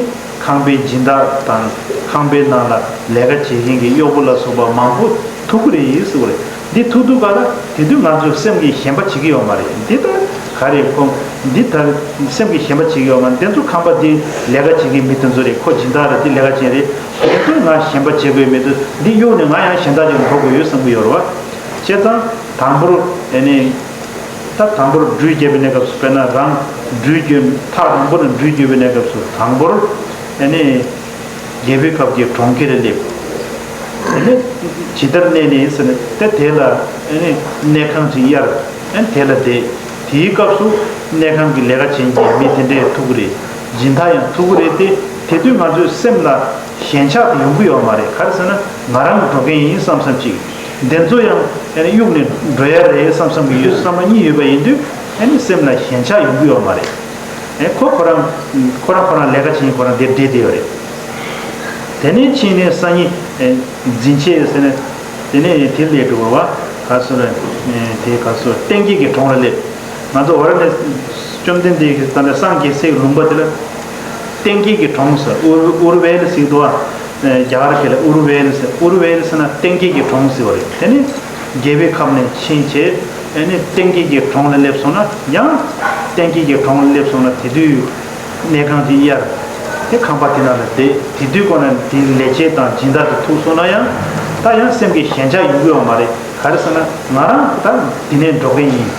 ཁང་པའི་སྦྱིན་བདག་དང་ཁང་པའི་ནང་ལ་ལས་ཀ་བྱེད་མཁན་གྱི་གཡོག་པོ་ལ་སོགས་པ་མང་པོ་ཐུག་གི་རེད་ཟེར་བ་རེད། འདི་ཐུག་དུས་སྐབས་ལ་དེ་དུས་ང་ཚོའི་སེམས་ཀྱི་ཞེན་པ་བྱེད་ཀྱི་ཡོད་མ་རེད། འདི་ལྟར་ག་རེ་ཁོ། འདི་ལྟར་སེམས་ཀྱི་ཞེན་པ་བྱེད་ཀྱི་ཡོད་མ་རེད། འདི་ཚོ་ཁང་པ་འདི་ལས་ཀ་བྱེད་མཁན་མི་དེ་ཚོ་རེད། ཁོ་སྦྱིན་བདག་རེད། འདི་ལས་ཀ་བྱེད་རེད། དེ་ཚོ་ང་ཞེན་པ་བྱེད་དགོས་མི་འདུག་འདི་གཡུག་ནས་ང་ཡང་གཞན་དག་ཅིག་འགྲོ་དགོས་ཡོད་བསམ་གྱི་ཡོད་རེད་བ། བྱས་ཙང་དང་པོར་ཨ་ནི། ད་དང་པོར་སྦྲུལ་རྒྱག་པའི་གནས་སྐབས་སུ་དཔེར་ན་རང་སྦྲུལ་རྒྱུག་ཐག་རིང་པོ་ནས་སྦྲུལ་རྒྱུག་པའི་གནས་སྐབས་སུ་དང་པོར་ཨ་ནི། རྒྱལ་པོའི་ཁབ་ཀྱི་གྲོང་ཁྱེར་ལ་སླེབས། ཨ་ནི། ཇི་ལྟར་གནས་ནས་ཟེར་ནས་ད་དེ་ལ་ཨ་ནི་གནས་ཁང་ཅིག་གཡར། ཨ་ནི་དེ་ལ་བསྡད། དེའི་སྐབས་སུ་གནས་ཁང་གི་ལས་ཀ་བྱེད་མཁན་མི་དེ་འདྲས་ཐུག་གི་རེད། སྦྱིན་བདག་ཡང་ཐུག་གི་རེད་དེ། དེ་དུས་ང་ཚོའི་སེམས་ལ་ཞེན་ཆགས་དེ་ཡོང་གི་ཡོད་མ་རེད། ག་རེ་ཟེར་ན་ང་རང་གི་འགྲོ་མཁན་ཡིན་བསམ་བསམ་ཅིག་དེ་ཚོ་ཡང་ཨ་ནི་གཡུག་ནས་འགྲོ་ཡ་རེད་བསམ་བསམ་གྱི་ཡོད། བསམ་བློ་གཉིས་ཡོད་པ་ཡིན་དུས་ཨ་ནི་སེམས་ལ་ཞེན་ཆགས་ཡོང་གི་ཡོད་མ་རེད། ཨེ་ཁོ་ཁོ་རང་ཁོ་རང་ཁོ་རང་ལས་ཀ་བྱེད་མཁན་ཁོ་རང་དེར་བསྡད་བསྡད་ཡོད་རེད། དེ་ནས་ཕྱིན་ནས་སང་ཉིན་ཨེ་འཛིན་ཆས་ཟེར་ནས་དེ་ནས་དེ་ལས་འགྲོ་བ་ག་སོ་རེད། ཨེ་དེ་ག་སོ་གཏན་གྱི་གི་གྲོང་ལ་སླེབས། ང་ཚོ་བར་ནས་བཅོམ་ལྡན་འདས་ཀྱི་ད་ལྟ་སངས་རྒྱས་སའི་ལུང་པ་དེ་ལ་གཏན་གྱི་གི་གྲོང་ཟེར། ཨུར་ཨུར་ཝེལ་ཟེར་འདུག་བ། རྒྱ་གར་སྐད་ལ་ཨུར་ཝེལ་ཟེར། ཨུར་ཝེལ་ཟེར་ན་གཏན་གྱི་གི་གྲོང་ཟེར་བ་རེད། དེ་ནི་རྒྱལ་པོའི་ཁབ་ནས་ཕྱིན་བྱས་ཨ་ནི་གཏན་གྱི་གི་གྲོང་ལ་སླེབས་སོང་ན་ཡང་། གཏན་གྱི་གི་གྲོང་ལ་སླེབས་སོང་ན་དེ་དུས་གནས་ཁང་དེ་གཡར། དེ་ཁང་པ་དེ་ནང་ལ་བསྡད། དེ་དུས་ཁོ་ན་དེའི་ལས་བྱེད་དང་སྦྱིན་བདག་དེ་ཐུག་སོང་ན་ཡང་། ད་ཡང་སེམས་ཀྱི་ཞེན་ཆགས་ཡོང་གི་ཡོད་མ་རེད། ག་རེ་ཟེར་ན་ང་རང་ད་འདི་ནས་འགྲོ་མཁན་ཡིན།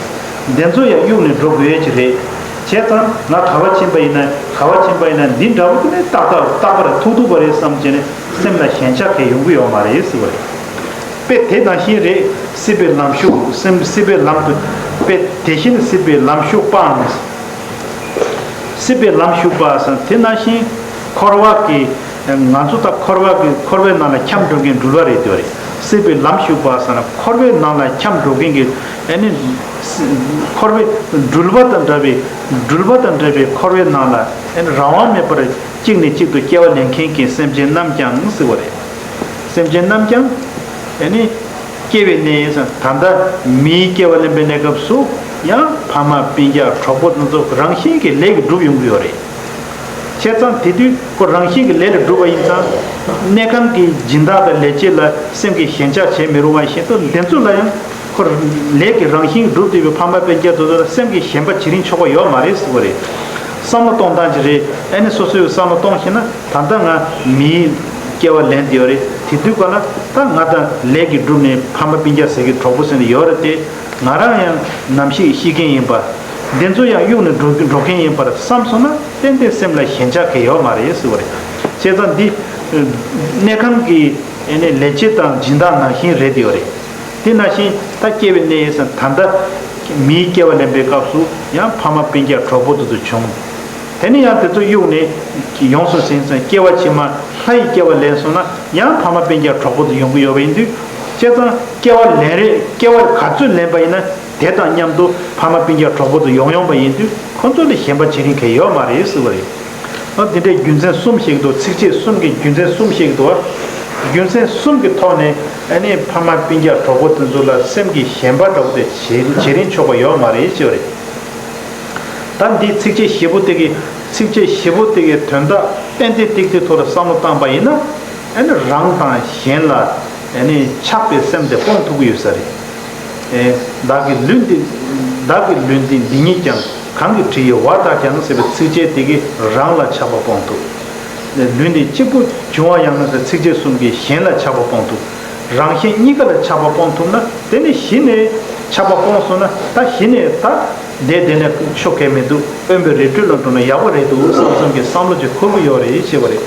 འདི་ཚོ་ཡང་གཡུག་ནས་འགྲོ་དགོས་ཡས་ཅིག་རེད། བྱས་ཙང་ང་ག་བ་ཕྱིན་པ་ཡིན་ན་ག་བ་ཕྱིན་པ་ཡིན་ན་འདི་འདྲ་བོ་དེ་ནས་ཏག་ཏག་རྟག་པར་ཐུག་ཐུག་པ་རེད་བསམ་བྱས་ནས་སེམས་ལ་ཞེན་ཆགས་གང་ཡང་ཡོང་གི་ཡོད་མ་རེད་ཟེར་བ་རེད། དཔེ་དེ་ནང་བཞིན་རེད། སྲིད་པའི་ལམ་ཞུགས་སེམས་སྲིད་པའི་ལམ་དུ། དཔེ་དེ་བཞིན་སྲིད་པའི་ལམ་ཞུགས་པའང་། སྲིད་པའི་ལམ་ཞུགས་པ་ཟེར་དེ་ནང་བཞིན་འཁོར་བ་གི། ང་ཚོ་ད་འཁོར་བ་གི་འཁོར་བའི་ནང་ལ་འཁྱམས་འགྲོ་མཁན་འགྲུལ་བ་རེད་འདོད་རེད། སྲིད་པའི་ལམ་ཞུགས་པ་ཟེར་ན་འཁོར་བའི་ནང་ལ་འཁྱམས་འགྲོ་མཁན་གྱི་ཨ་ནི། འཁོར་བའི་འགྲུལ་བ་དང་འདྲ་བའི་འགྲུལ་བ་དང་འདྲ་བའི་འཁོར་བའི་ནང་ལ་ཨ་ནི་རང་དབང་མེད་པར་གཅིག་ནས་གཅིག་ཏུ་སྐྱེ་བ་ལེན་མཁན་གྱི་སེམས་ཅན་རྣམས་ཀྱང་ཟེར་བ་རེད། སེམས་ཅན་རྣམས་ཀྱང་ཨ་ནི། སྐྱེ་བའི་གནས་ཡིན་ཙང་ད་ལྟ་མིའི་སྐྱེ་བ་ལེན་པའི་གནས་སྐབས་སུ་ཡང་ཕ་མ་སྤུན་ཀྱག་གྲོགས་པོ་དེ་ཚོ་རང་བཞིན་གྱིས་ལས་ཀྱིས་འགྲུབ་ཡོང་གི་ཡོད་རེད། བྱས་ཙང་དེ་དུས་ཁོ་རང་བཞིན་གྱིས་ལས་ལ་འགྲུབ་པ་ཡིན་ཙང་། གནས་ཁང་གི་སྦྱིན་བདག་དང་ལས་བྱེད་ལ་སེམས་ཀྱི་ཞེན་ཆགས་བྱེད་མི་རུང་བ་བཞིན་དུ་འདི་ཚོ་ལ་ཡང་ཁོ་ལས་ཀྱི་རང་བཞིན་གྱིས་འགྲུབ་བསྡད་པའི་ཕ་མ་སྤུན་ཀྱག་དེ་ཚོ་ལ་སེམས་ཀྱི་ཞེན་པ་བྱེད་རིན་ཆོག་པ་ཡོད་མ་རེད་ཟེར་བ་རེད། བསམ་བློ་གཏོང་སྟངས་ཅིག་རེད། ཨ་ནི་སོ་སོས་བསམ་བློ་གཏོང་ཤེས་ན། ད་ལྟ་ང་མིའི་སྐྱེ་བ་ལེན་བསྡད་ཡོད་རེད། དེ་དུས་ག་ལ་ད་ང་དང་ལས་ཀྱིས་བསྒྲུབས་ནས་ཕ་མ་སྤུན་ཀྱག་ཟེར་གྱི་གྲོགས་པོ་ཟེར་ནས་ཡོད་རེད་དེ། ང་རང་ཡང་ནམ་ཞིག་ཤི་མཁན་ཡིན་པ། འདི་ཚོ་ཡང་གཡུག་ནས་འགྲོ་འགྲོ་མཁན་ཡིན་པར་བསམ་སོང་ན་ཏན་ཏན་སེམས་ལ་ཞེན་ཆགས་གང་ཡང་ཡོད་མ་རེད་ཟེར་བ་རེད། བྱས་ཙང་འདི་གནས་ཁང་གི་ཨ་ནི་ལས་བྱེད་དང་སྦྱིན་བདག་ནང་བཞིན་རེད་བསྡད་ཡོད་རེད། དེ་ནང་བཞིན་ད་སྐྱེ་བའི་གནས་ཡིན་ཙང་ད་ལྟ་མིའི་སྐྱེ་བ་ལེན་པའི་སྐབས་སུ་ཡང་ཕ་མ་སྤུན་ཀྱག་གྲོགས་པོ་དེ་ཚོ་བྱུང་། དེ་ནས་ཡང་དེ་ཚོ་གཡུག་ནས་ཡོངས་སུ་ཟིན་ཙང་སྐྱེ་བ་ཕྱི་མ་ལྷ་ཡི་སྐྱེ་བ་ལེན་སོང་ན་ཡང་ཕ་མ་སྤུན་ཀྱག་གྲོགས་པོ་དེ་ཡོང་གི་ཡོད་པ་ཡིན་དུས། བྱས་ཙང་སྐྱེ་བ་ལེན་རེས་སྐྱེ་བ་ག་ཚོད་ལེན་པ་ཡིན་ན་དེ་དང་མཉམ་དུ་ཕ་མ་སྤུན་ཀྱག་གྲོགས་པོ་དེ་ཡོང་ཡོང་པ་ཡིན་དུས་ཁོ་ཚོ་ལ་ཞེན་པ་བྱེད་རིན་གང་ཡོད་མ་རེད་ཟེར་བ་རེད། ཨ་འདི་འདྲའི་རྒྱུ་མཚན་གསུམ་ཞིག་འདུག་ཚིགས་བཅད་གསུམ་གྱི་རྒྱུ་མཚན་གསུམ་ཞིག་འདུག་རྒྱུ་མཚན་གསུམ་གྱི་ཐོག་ནས་ཨ་ནི་ཕ་མ་སྤུན་ཀྱག་གྲོགས་པོ་དེ་ཚོ་ལ་སེམས་ཀྱི་ཞེན་པ་འདྲ་བོ་དེ་བྱེད་བྱེད་རིན་ཆོག་པ་ཡོད་མ་རེད་ཅེས་པ་རེད། ད་འདི་ཚིགས་བཅད་བཞི་པོ་དེ་གི་ཚིགས་བཅད་བཞི་པོ་དེ་གི་དོན་དག་ཏན་ཏན་ཏིག་ཏིག་ཐོག་ལ་བསམ་བློ་བཏང་པ་ཡིན་ན་ཨ་ནི་རང་དང་གཞན་ལ་ཨ་ནི་ཆགས་པའི་སེམས་དེ་སྤོང་ཐུབ་ཀྱི་ཡོད་ས་རེད། ཨེ། བདག་གི་ལུས་འདི། བདག་གི་ལུས་འདི་འདི་ཉིད་ཀྱང་། གང་གིས་བྲི་ཡི་བར་དག་ཀྱང་ཟེར་བའི་ཚིགས་བཅད་དེ་གིས་རང་ལ་ཆགས་པ་སྤོང་ཐུབ། ལུས་འདི་གཅིག་པུ་འབྱུང་བ་ཡང་ན་ཟེར་ཚིགས་བཅད་གསུམ་གྱིས་གཞན་ལ་ཆགས་པ་སྤོང་ཐུབ། རང་གཞན་གཉིས་ཀ་ལ་ཆགས་པ་སྤོང་ཐུབ་ན་དེ་ནི་གཞི་ནས་ཆགས་པ་སྤོང་སོང་ན་ད་གཞི་ནས་ད་བསྡད་བསྡད་ནས་ཆོ་གས་མི་འདུག་དབེན་པའི་རི་ཁྲོད་ལ་འགྲོ་ན་ཡག་པོ་རེད་འདུག་བསམ་བསམ་གྱི་བསམ་བློ་ཅིག་འཁོར་གྱི་ཡོད་རེད་ཅེས་པ་རེད།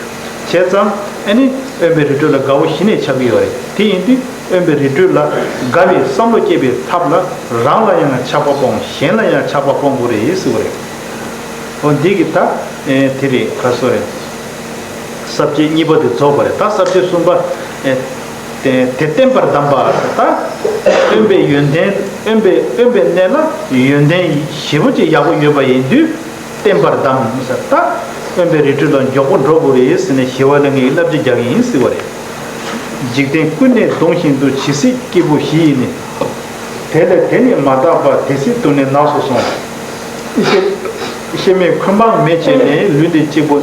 བྱས་ཙང་ཨ་ནི་དབེན་པའི་རི་ཁྲོད་ལ་དགའ་བོ་གཞི་ནས་ཆགས་ཀྱི་ཡོད་རེད། དེ་ཡིན་དུས་དབེན་པའི་རི་ཁྲོད་ལ་དགའ་བའི་བསམ་བློ་སྐྱེས་པའི་ཐབས་ལ་རང་ལ་ཡང་ཆགས་པ་སྤོང་གཞན་ལ་ཡང་ཆགས་པ་སྤོང་དགོས་རེད་ཟེར་བ་རེད། འོ་འདི་གི་ད་ཨེ་དེ་རེད་ག་སོ་རེད། ས་བཅད་གཉིས་པ་དེ་རྫོགས་པ་རེད། ད་ས་བཅད་གསུམ་པ་ཨེ་དེ་དེ་བསྟན་པར་གདམས་པ་ད་དབེན་པའི་ཡོན་ཏན་དབེན་པའི་དབེན་པའི་གནས་ལ་ཡོན་ཏན་ཞེ་པོ་ཅིག་ཡག་པོ་ཡོད་པ་ཡིན་དུས། བསྟན་པར་གདམས་ཟེར། ད་དབེན་པའི་རི་ཁྲོད་ལ་མགྱོགས་པོ་འགྲོ་དགོས་རེད་ཟེར་ནས་ཞི་བ་ལྷ་ངའི་བསླབ་བྱ་རྒྱག་གི་ཡིན་ཟེར་བ་རེད། འཇིག་རྟེན་ཀུན་ནས་གདུང་བཞིན་དུ། ཇི་སྲིད་སྐྱེས་བུ་བཞི་ཡིས་ནི། དེ་ལས་དེ་ནི་མ་འདག་པ། དེ་སྲིད་དུ་ནི་ནགས་སུ་སོང་། ཤེས་ཤེས་མེད་ཁོད་འབངས་མེད་བྱས་ནས། ལུས་འདི་གཅིག་པུ།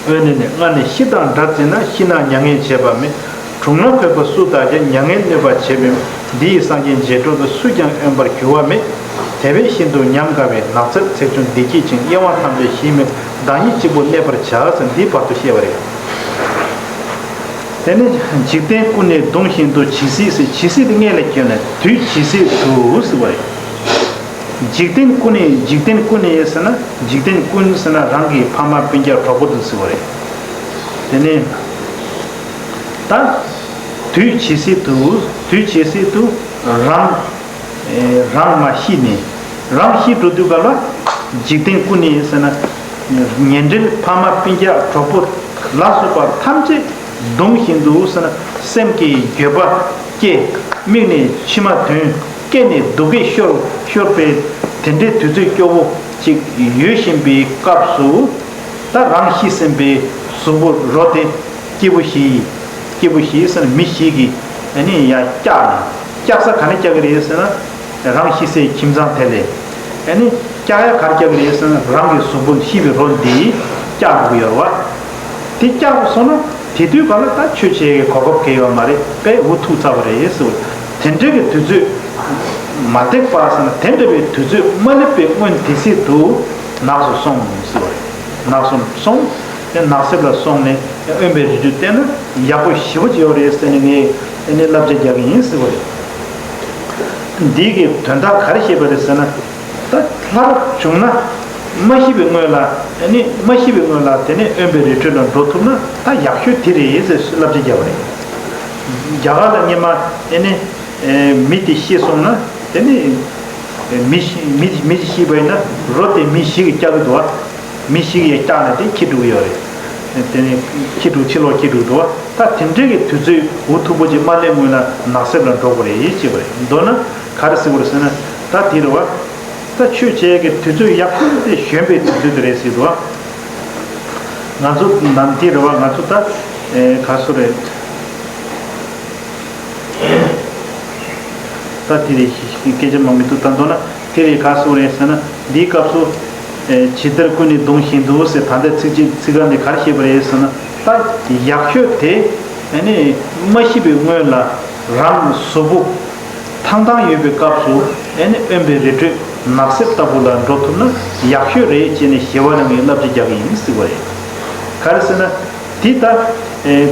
འོན་ནི་ནི། སྔར་ནི་ཤི་དང་འདྲ་བརྩིས་ན། ཤི་ན་མྱ་ངན་བྱེད་པ་མེད། གྲོངས་ན་འཁོད་པ་སུ་དག་ཀྱང་། མྱ་ངན་གནོད་པ་བྱེད་པའི། འདི་ཡི་སངས་རྒྱས་རྗེས་འགྲོ་དང་། སུས་ཀྱང་གཡོན་པར་འགྱུར་བ་མེད། དེ་བས་ཤིན་ཏུ་ཉམས་དགའ་བའི། ནགས་ཚལ་ཚེགས་ཆུང་འདི་སྐྱེད་ཅིང་། གཡེང་བ་ཐམས་ཅད་ཞི་མོད། བདག་ཉིད་གཅིག་པུར་གནས་པར་བྱ། ཟེར་འདིའི་བར་དུ་བཤད་པ་རེད། དེ་ནས་འཇིག་རྟེན་ཀུན་ནས་གདུང་བཞིན་དུ། ཇི་སྲིད་ཟེར་ཇི་སྲིད་དེ་སྔོན་ལ་བསྐྱོན་ནས་དུས་ཇི་སྲིད་དུ་ཟེར་བ་རེད། འཇིག་རྟེན་ཀུན་ནས་འཇིག་རྟེན་ཀུན་ནས་ཟེར་ན་འཇིག་རྟེན་ཀུན་ཟེར་ན་རང་གི་ཕ་མ་སྤུན་ཀྱག་གྲོགས་པོ་དེ་ཟེར་བ་རེད། དེ་ནས་ད་དུས་ཇི་སྲིད་དུ་དུས་ཇི་སྲིད་དུ་རང་རང་མ་ཤི་ནས་རང་ཤི་འགྲོ་དུས་ག་ལ་འཇིག་རྟེན་ཀུན་ནས་ཟེར་ན་ཉེ་འབྲེལ་ཕ་མ་སྤུན་ཀྱག་གྲོགས་པོ་ལ་སོགས་པ་ཐམས་ཅད་གདུང་བཞིན་དུ་ཟེར་ན་སེམས་ཀྱི་འགྱོད་པ་སྐྱེ། མིག་ནས་མཆི་མ་ཐོན། སྐེ་ནས་སྡུག་སྐད་ཤོར་ཤོར་བའི་དེ་འདྲའི་དུས་ཚོད་སྐྱོ་བོ་ཅིག་ཡོད་བཞིན་པའི་སྐབས་སུ། ད་རང་ཤི་ཟིན་པའི་གཟུགས་པོ་རོ་དེ་སྐྱེས་བུ་ཞིག་སྐྱེས་བུ་ཞིག་ཟེར་ན་མི་ཞིག་གིས་ཨ་ནི་ཡར་བཀྱགས་ནས་བཀྱགས་ས་ག་ནས་བཀྱགས་ཀྱི་རེད་ཟེར་ན་རང་ཤི་སའི་ཁྱིམ་ཚང་དེ་ལས་ཨ་ནི་བཀྱགས་ཡ་ག་རེ་བཀྱགས་ཀྱི་རེད་ཟེར་ན་རང་གི་གཟུགས་པོ་ཤི་བའི་རོ་འདི་བཀྱགས་དགོས་ཀྱི་ཡོད་རེད་བ། དེ་བཀྱགས་སོང་ན་དེ་དུས་ག་ལ་ད་ཆོས་བྱེད་ཀྱི་གོ་སྐབས་གང་ཡོད་མ་རེད་པས་འུ་ཐུག་ཚར་བ་རེད་ཟེར་བ་དེ་འདྲ་གི་དུས་ཚོད་མ་འདེགས་པ་ཟེར་ན་དེ་འདྲ་བའི་དུས་ཚོད་མ་སླེབས་པའི་སྔོན་དེ་སྲིད་དུ་ནགས་སུ་སོང་ཟེར་བ་རེད། ནགས་སུ་སོང་། དེ་ནགས་གསེབ་ལ་སོང་ནས་དབེན་པའི་རི་ཁྲོད་བསྟེན་ན་ཡག་པོ་ཞེ་པོ་ཅིག་ཡོད་རེད་ཟེར་ནས་ངས་ཨ་ནི་བསླབ་བྱ་རྒྱག་གི་ཡིན་ཟེར་བ་རེད། འདི་གི་དོན་དག་ག་རེ་བཤད་པ་རེད་ཟེར་ན། ད་སླར་བྱུང་ན་མ་ཤི་བའི་སྔོན་ལ་ཨ་ནི་མ་ཤི་བའི་སྔོན་ལ་དེ་ནས་དབེན་པའི་རི་ཁྲོད་ལ་འགྲོ་ཐུབ་ན་ད་ཡག་ཤོས་དེ་རེད་ཟེར་བསླབ་བྱ་རྒྱག་པ་རེད། རྒྱ་གར་ལ་སྔོན་མ་ཨ་ནི་མི་དེ་ཤི་སོང་ན་དེ་ནི་མི་ཤི་མི་མི་ཤི་བ་ཡིན་ན་རོ་དེ་མི་ཞིག་གིས་བཀྱག་གི་འདུག་བ། མི་ཞིག་ཡང་བཀྱགས་ནས་དེ་འཁྱེར་འགྲོ་གི་ཡོད་རེད། དེ་ནས་འཁྱེར་འགྲོ་ཕྱི་ལོགས་འཁྱེར་འགྲོ་འདུག་བ། ད་དེ་འདྲའི་གི་དུས་ཚོད་འུ་ཐུག་པོ་ཅིག་མ་སླེབས་སྔོན་ལ་ནགས་གསེབ་ལ་འགྲོ་དགོས་རེད་ཅེས་པ་རེད། མདོར་ན་ག་རེ་ཟེར་དགོས་རེད་ཟེར་ན་ད་དེ་རེད་བ། ད་ཆོས་བྱེད་ཀྱི་དུས་ཚོད་ཡག་པོ་དེ་གཞོན་པའི་དུས་ཚོད་དེ་རེད་ཟེར་འདུག་བ། ང་ཚོ་ནམ་དེ་རེད་བ་ང་ཚོ་ད་ག་སུ་རེད། ད་དེ་རེད་སྐད་ཆ་མང་མི་འདུག་ད་མདོར་ན་དེ་རེད་ག་སུ་རེད་ཟེར་ན་འདིའི་སྐབས་སུ་ཇི་ལྟར་ཀུན་ནས་གདུང་བཞིན་དུ་ཟེར་ད་ལྟའི་ཚིགས་བཅད་ཚིག་རྐང་འདི་ག་རེ་བཤད་པ་རེད་ཟེར་ན་ད་ཡག་ཤོས་དེ་ཨ་ནི་མ་ཤི་བའི་སྔོན་ལ་རང་གཟུགས་པོ་ཐང་ཐང་ཡོད་པའི་སྐབས་སུ་ཨ་ནི་དབེན་པའི་རི་ཁྲོད་ནགས་གསེབ་ལྟ་བུ་ལ་འགྲོ་ཐུབ་ན་ཡག་ཤོས་རེད་ཅེས་ནས་ཞི་བ་ལྷ་ངའི་བསླབ་བྱ་རྒྱག་གི་ཡིན་ཟེར་བ་རེད། ག་རེ་ཟེར་ན། དེ་ལྟར།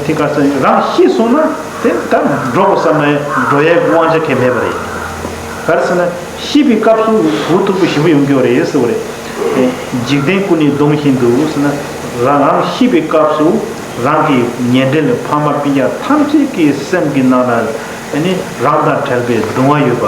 དེ་ག་ས་རང་ཤི་སོང་ན་དེ་ལྟར་འགྲོ་དགོས་བསམ་ན་འགྲོ་ཡའི་དབང་ཆ་གང་མེད་པ་རེད། ག་རེ་ཟེར་ན་ཤི་བའི་སྐབས་སུ་འུ་ཐུག་པོ་ཞེ་པོ་ཡོང་གི་ཡོད་རེད་ཟེར་བ་རེད། འཇིག་རྟེན་ཀུན་ནས་གདུང་བཞིན་དུ་ཟེར་ན་རང་རང་ཤི་བའི་སྐབས་སུ་རང་གི་ཉེ་འབྲེལ་ཕ་མ་སྤུན་ཀྱག་ཐམས་ཅད་ཀྱི་སེམས་ཀྱི་ནང་ལ་ཨ་ནི་རང་དང་བྲལ་བའི་གདུང་བ་ཡོད་པ།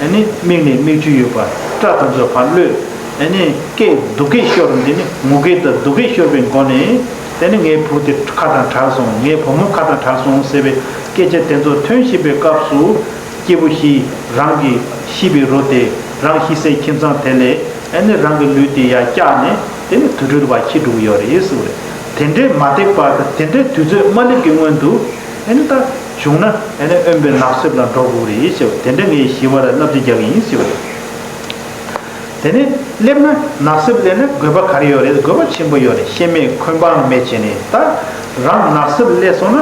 ཨ་ནི་མིག་ནས་མིག་ཆུ་ཡོད་པ་སྐྲ་དེ་ཚོ་ཕར་གློད། ཨ་ནི་སྐད་སྡུག་སྐད་ཤོར་འདི་ནི་ངུ་སྐད་དང་སྡུག་སྐད་ཤོར་བའི་སྒོ་ནས་ཨ་ནི་ངའི་བུ་དེ་ཁ་དང་བྲལ་སོང་ངའི་བུ་མོ་ཁ་དང་བྲལ་སོང་ཟེར་བའི་ སྐད་ཆ་དེ་ཚོ་ཐོན་བཞིན་པའི་སྐབས་སུ་སྐྱེས་བུ་བཞིས་རང་གི་ཤི་བའི་རོ་དེ་རང་ཤི་སའི་ཁྱིམ་ཚང་དེ་ལས་ཨ་ནི་རང་གི་ལུས་དེ་ཡར་བཀྱགས་ནས་དེ་ནི་དུར་ཁྲོད་དུ་ཕར་འཁྱེར་འགྲོ་གི་ཡོད་རེད་ཟེར་བ་རེད། དེ་འདྲའི་མ་འདེགས་པ་དང་དེ་འདྲའི་དུས་ཚོད་མ་སླེབས་ཀྱི་སྔོན་དུ་ཨ་ནི་ད་བྱུང་ན་ཨ་ནི་དབེན་པའི་ནགས་གསེབ་ལ་འགྲོ་དགོས་རེད་ཟེར་བ། དེ་འདྲ་ངས་ཞི་བ་ལ་བསླབ་བྱ་རྒྱག་གི་ཡིན་ཟེར་བ་རེད། དེ་ནས་སླེབས་ན་ནགས་གསེབ་སླེབས་ན་དགོས་པ་ག་རེ་ཡོད་རེད། དགོས་པ་ཆེན་པོ་ཡོད་རེད། གཤེད་མས་ཁོན་པའང་མེད་བྱས་ནས་ད་རང་ནགས་གསེབ་སླེབས་སོང་ན་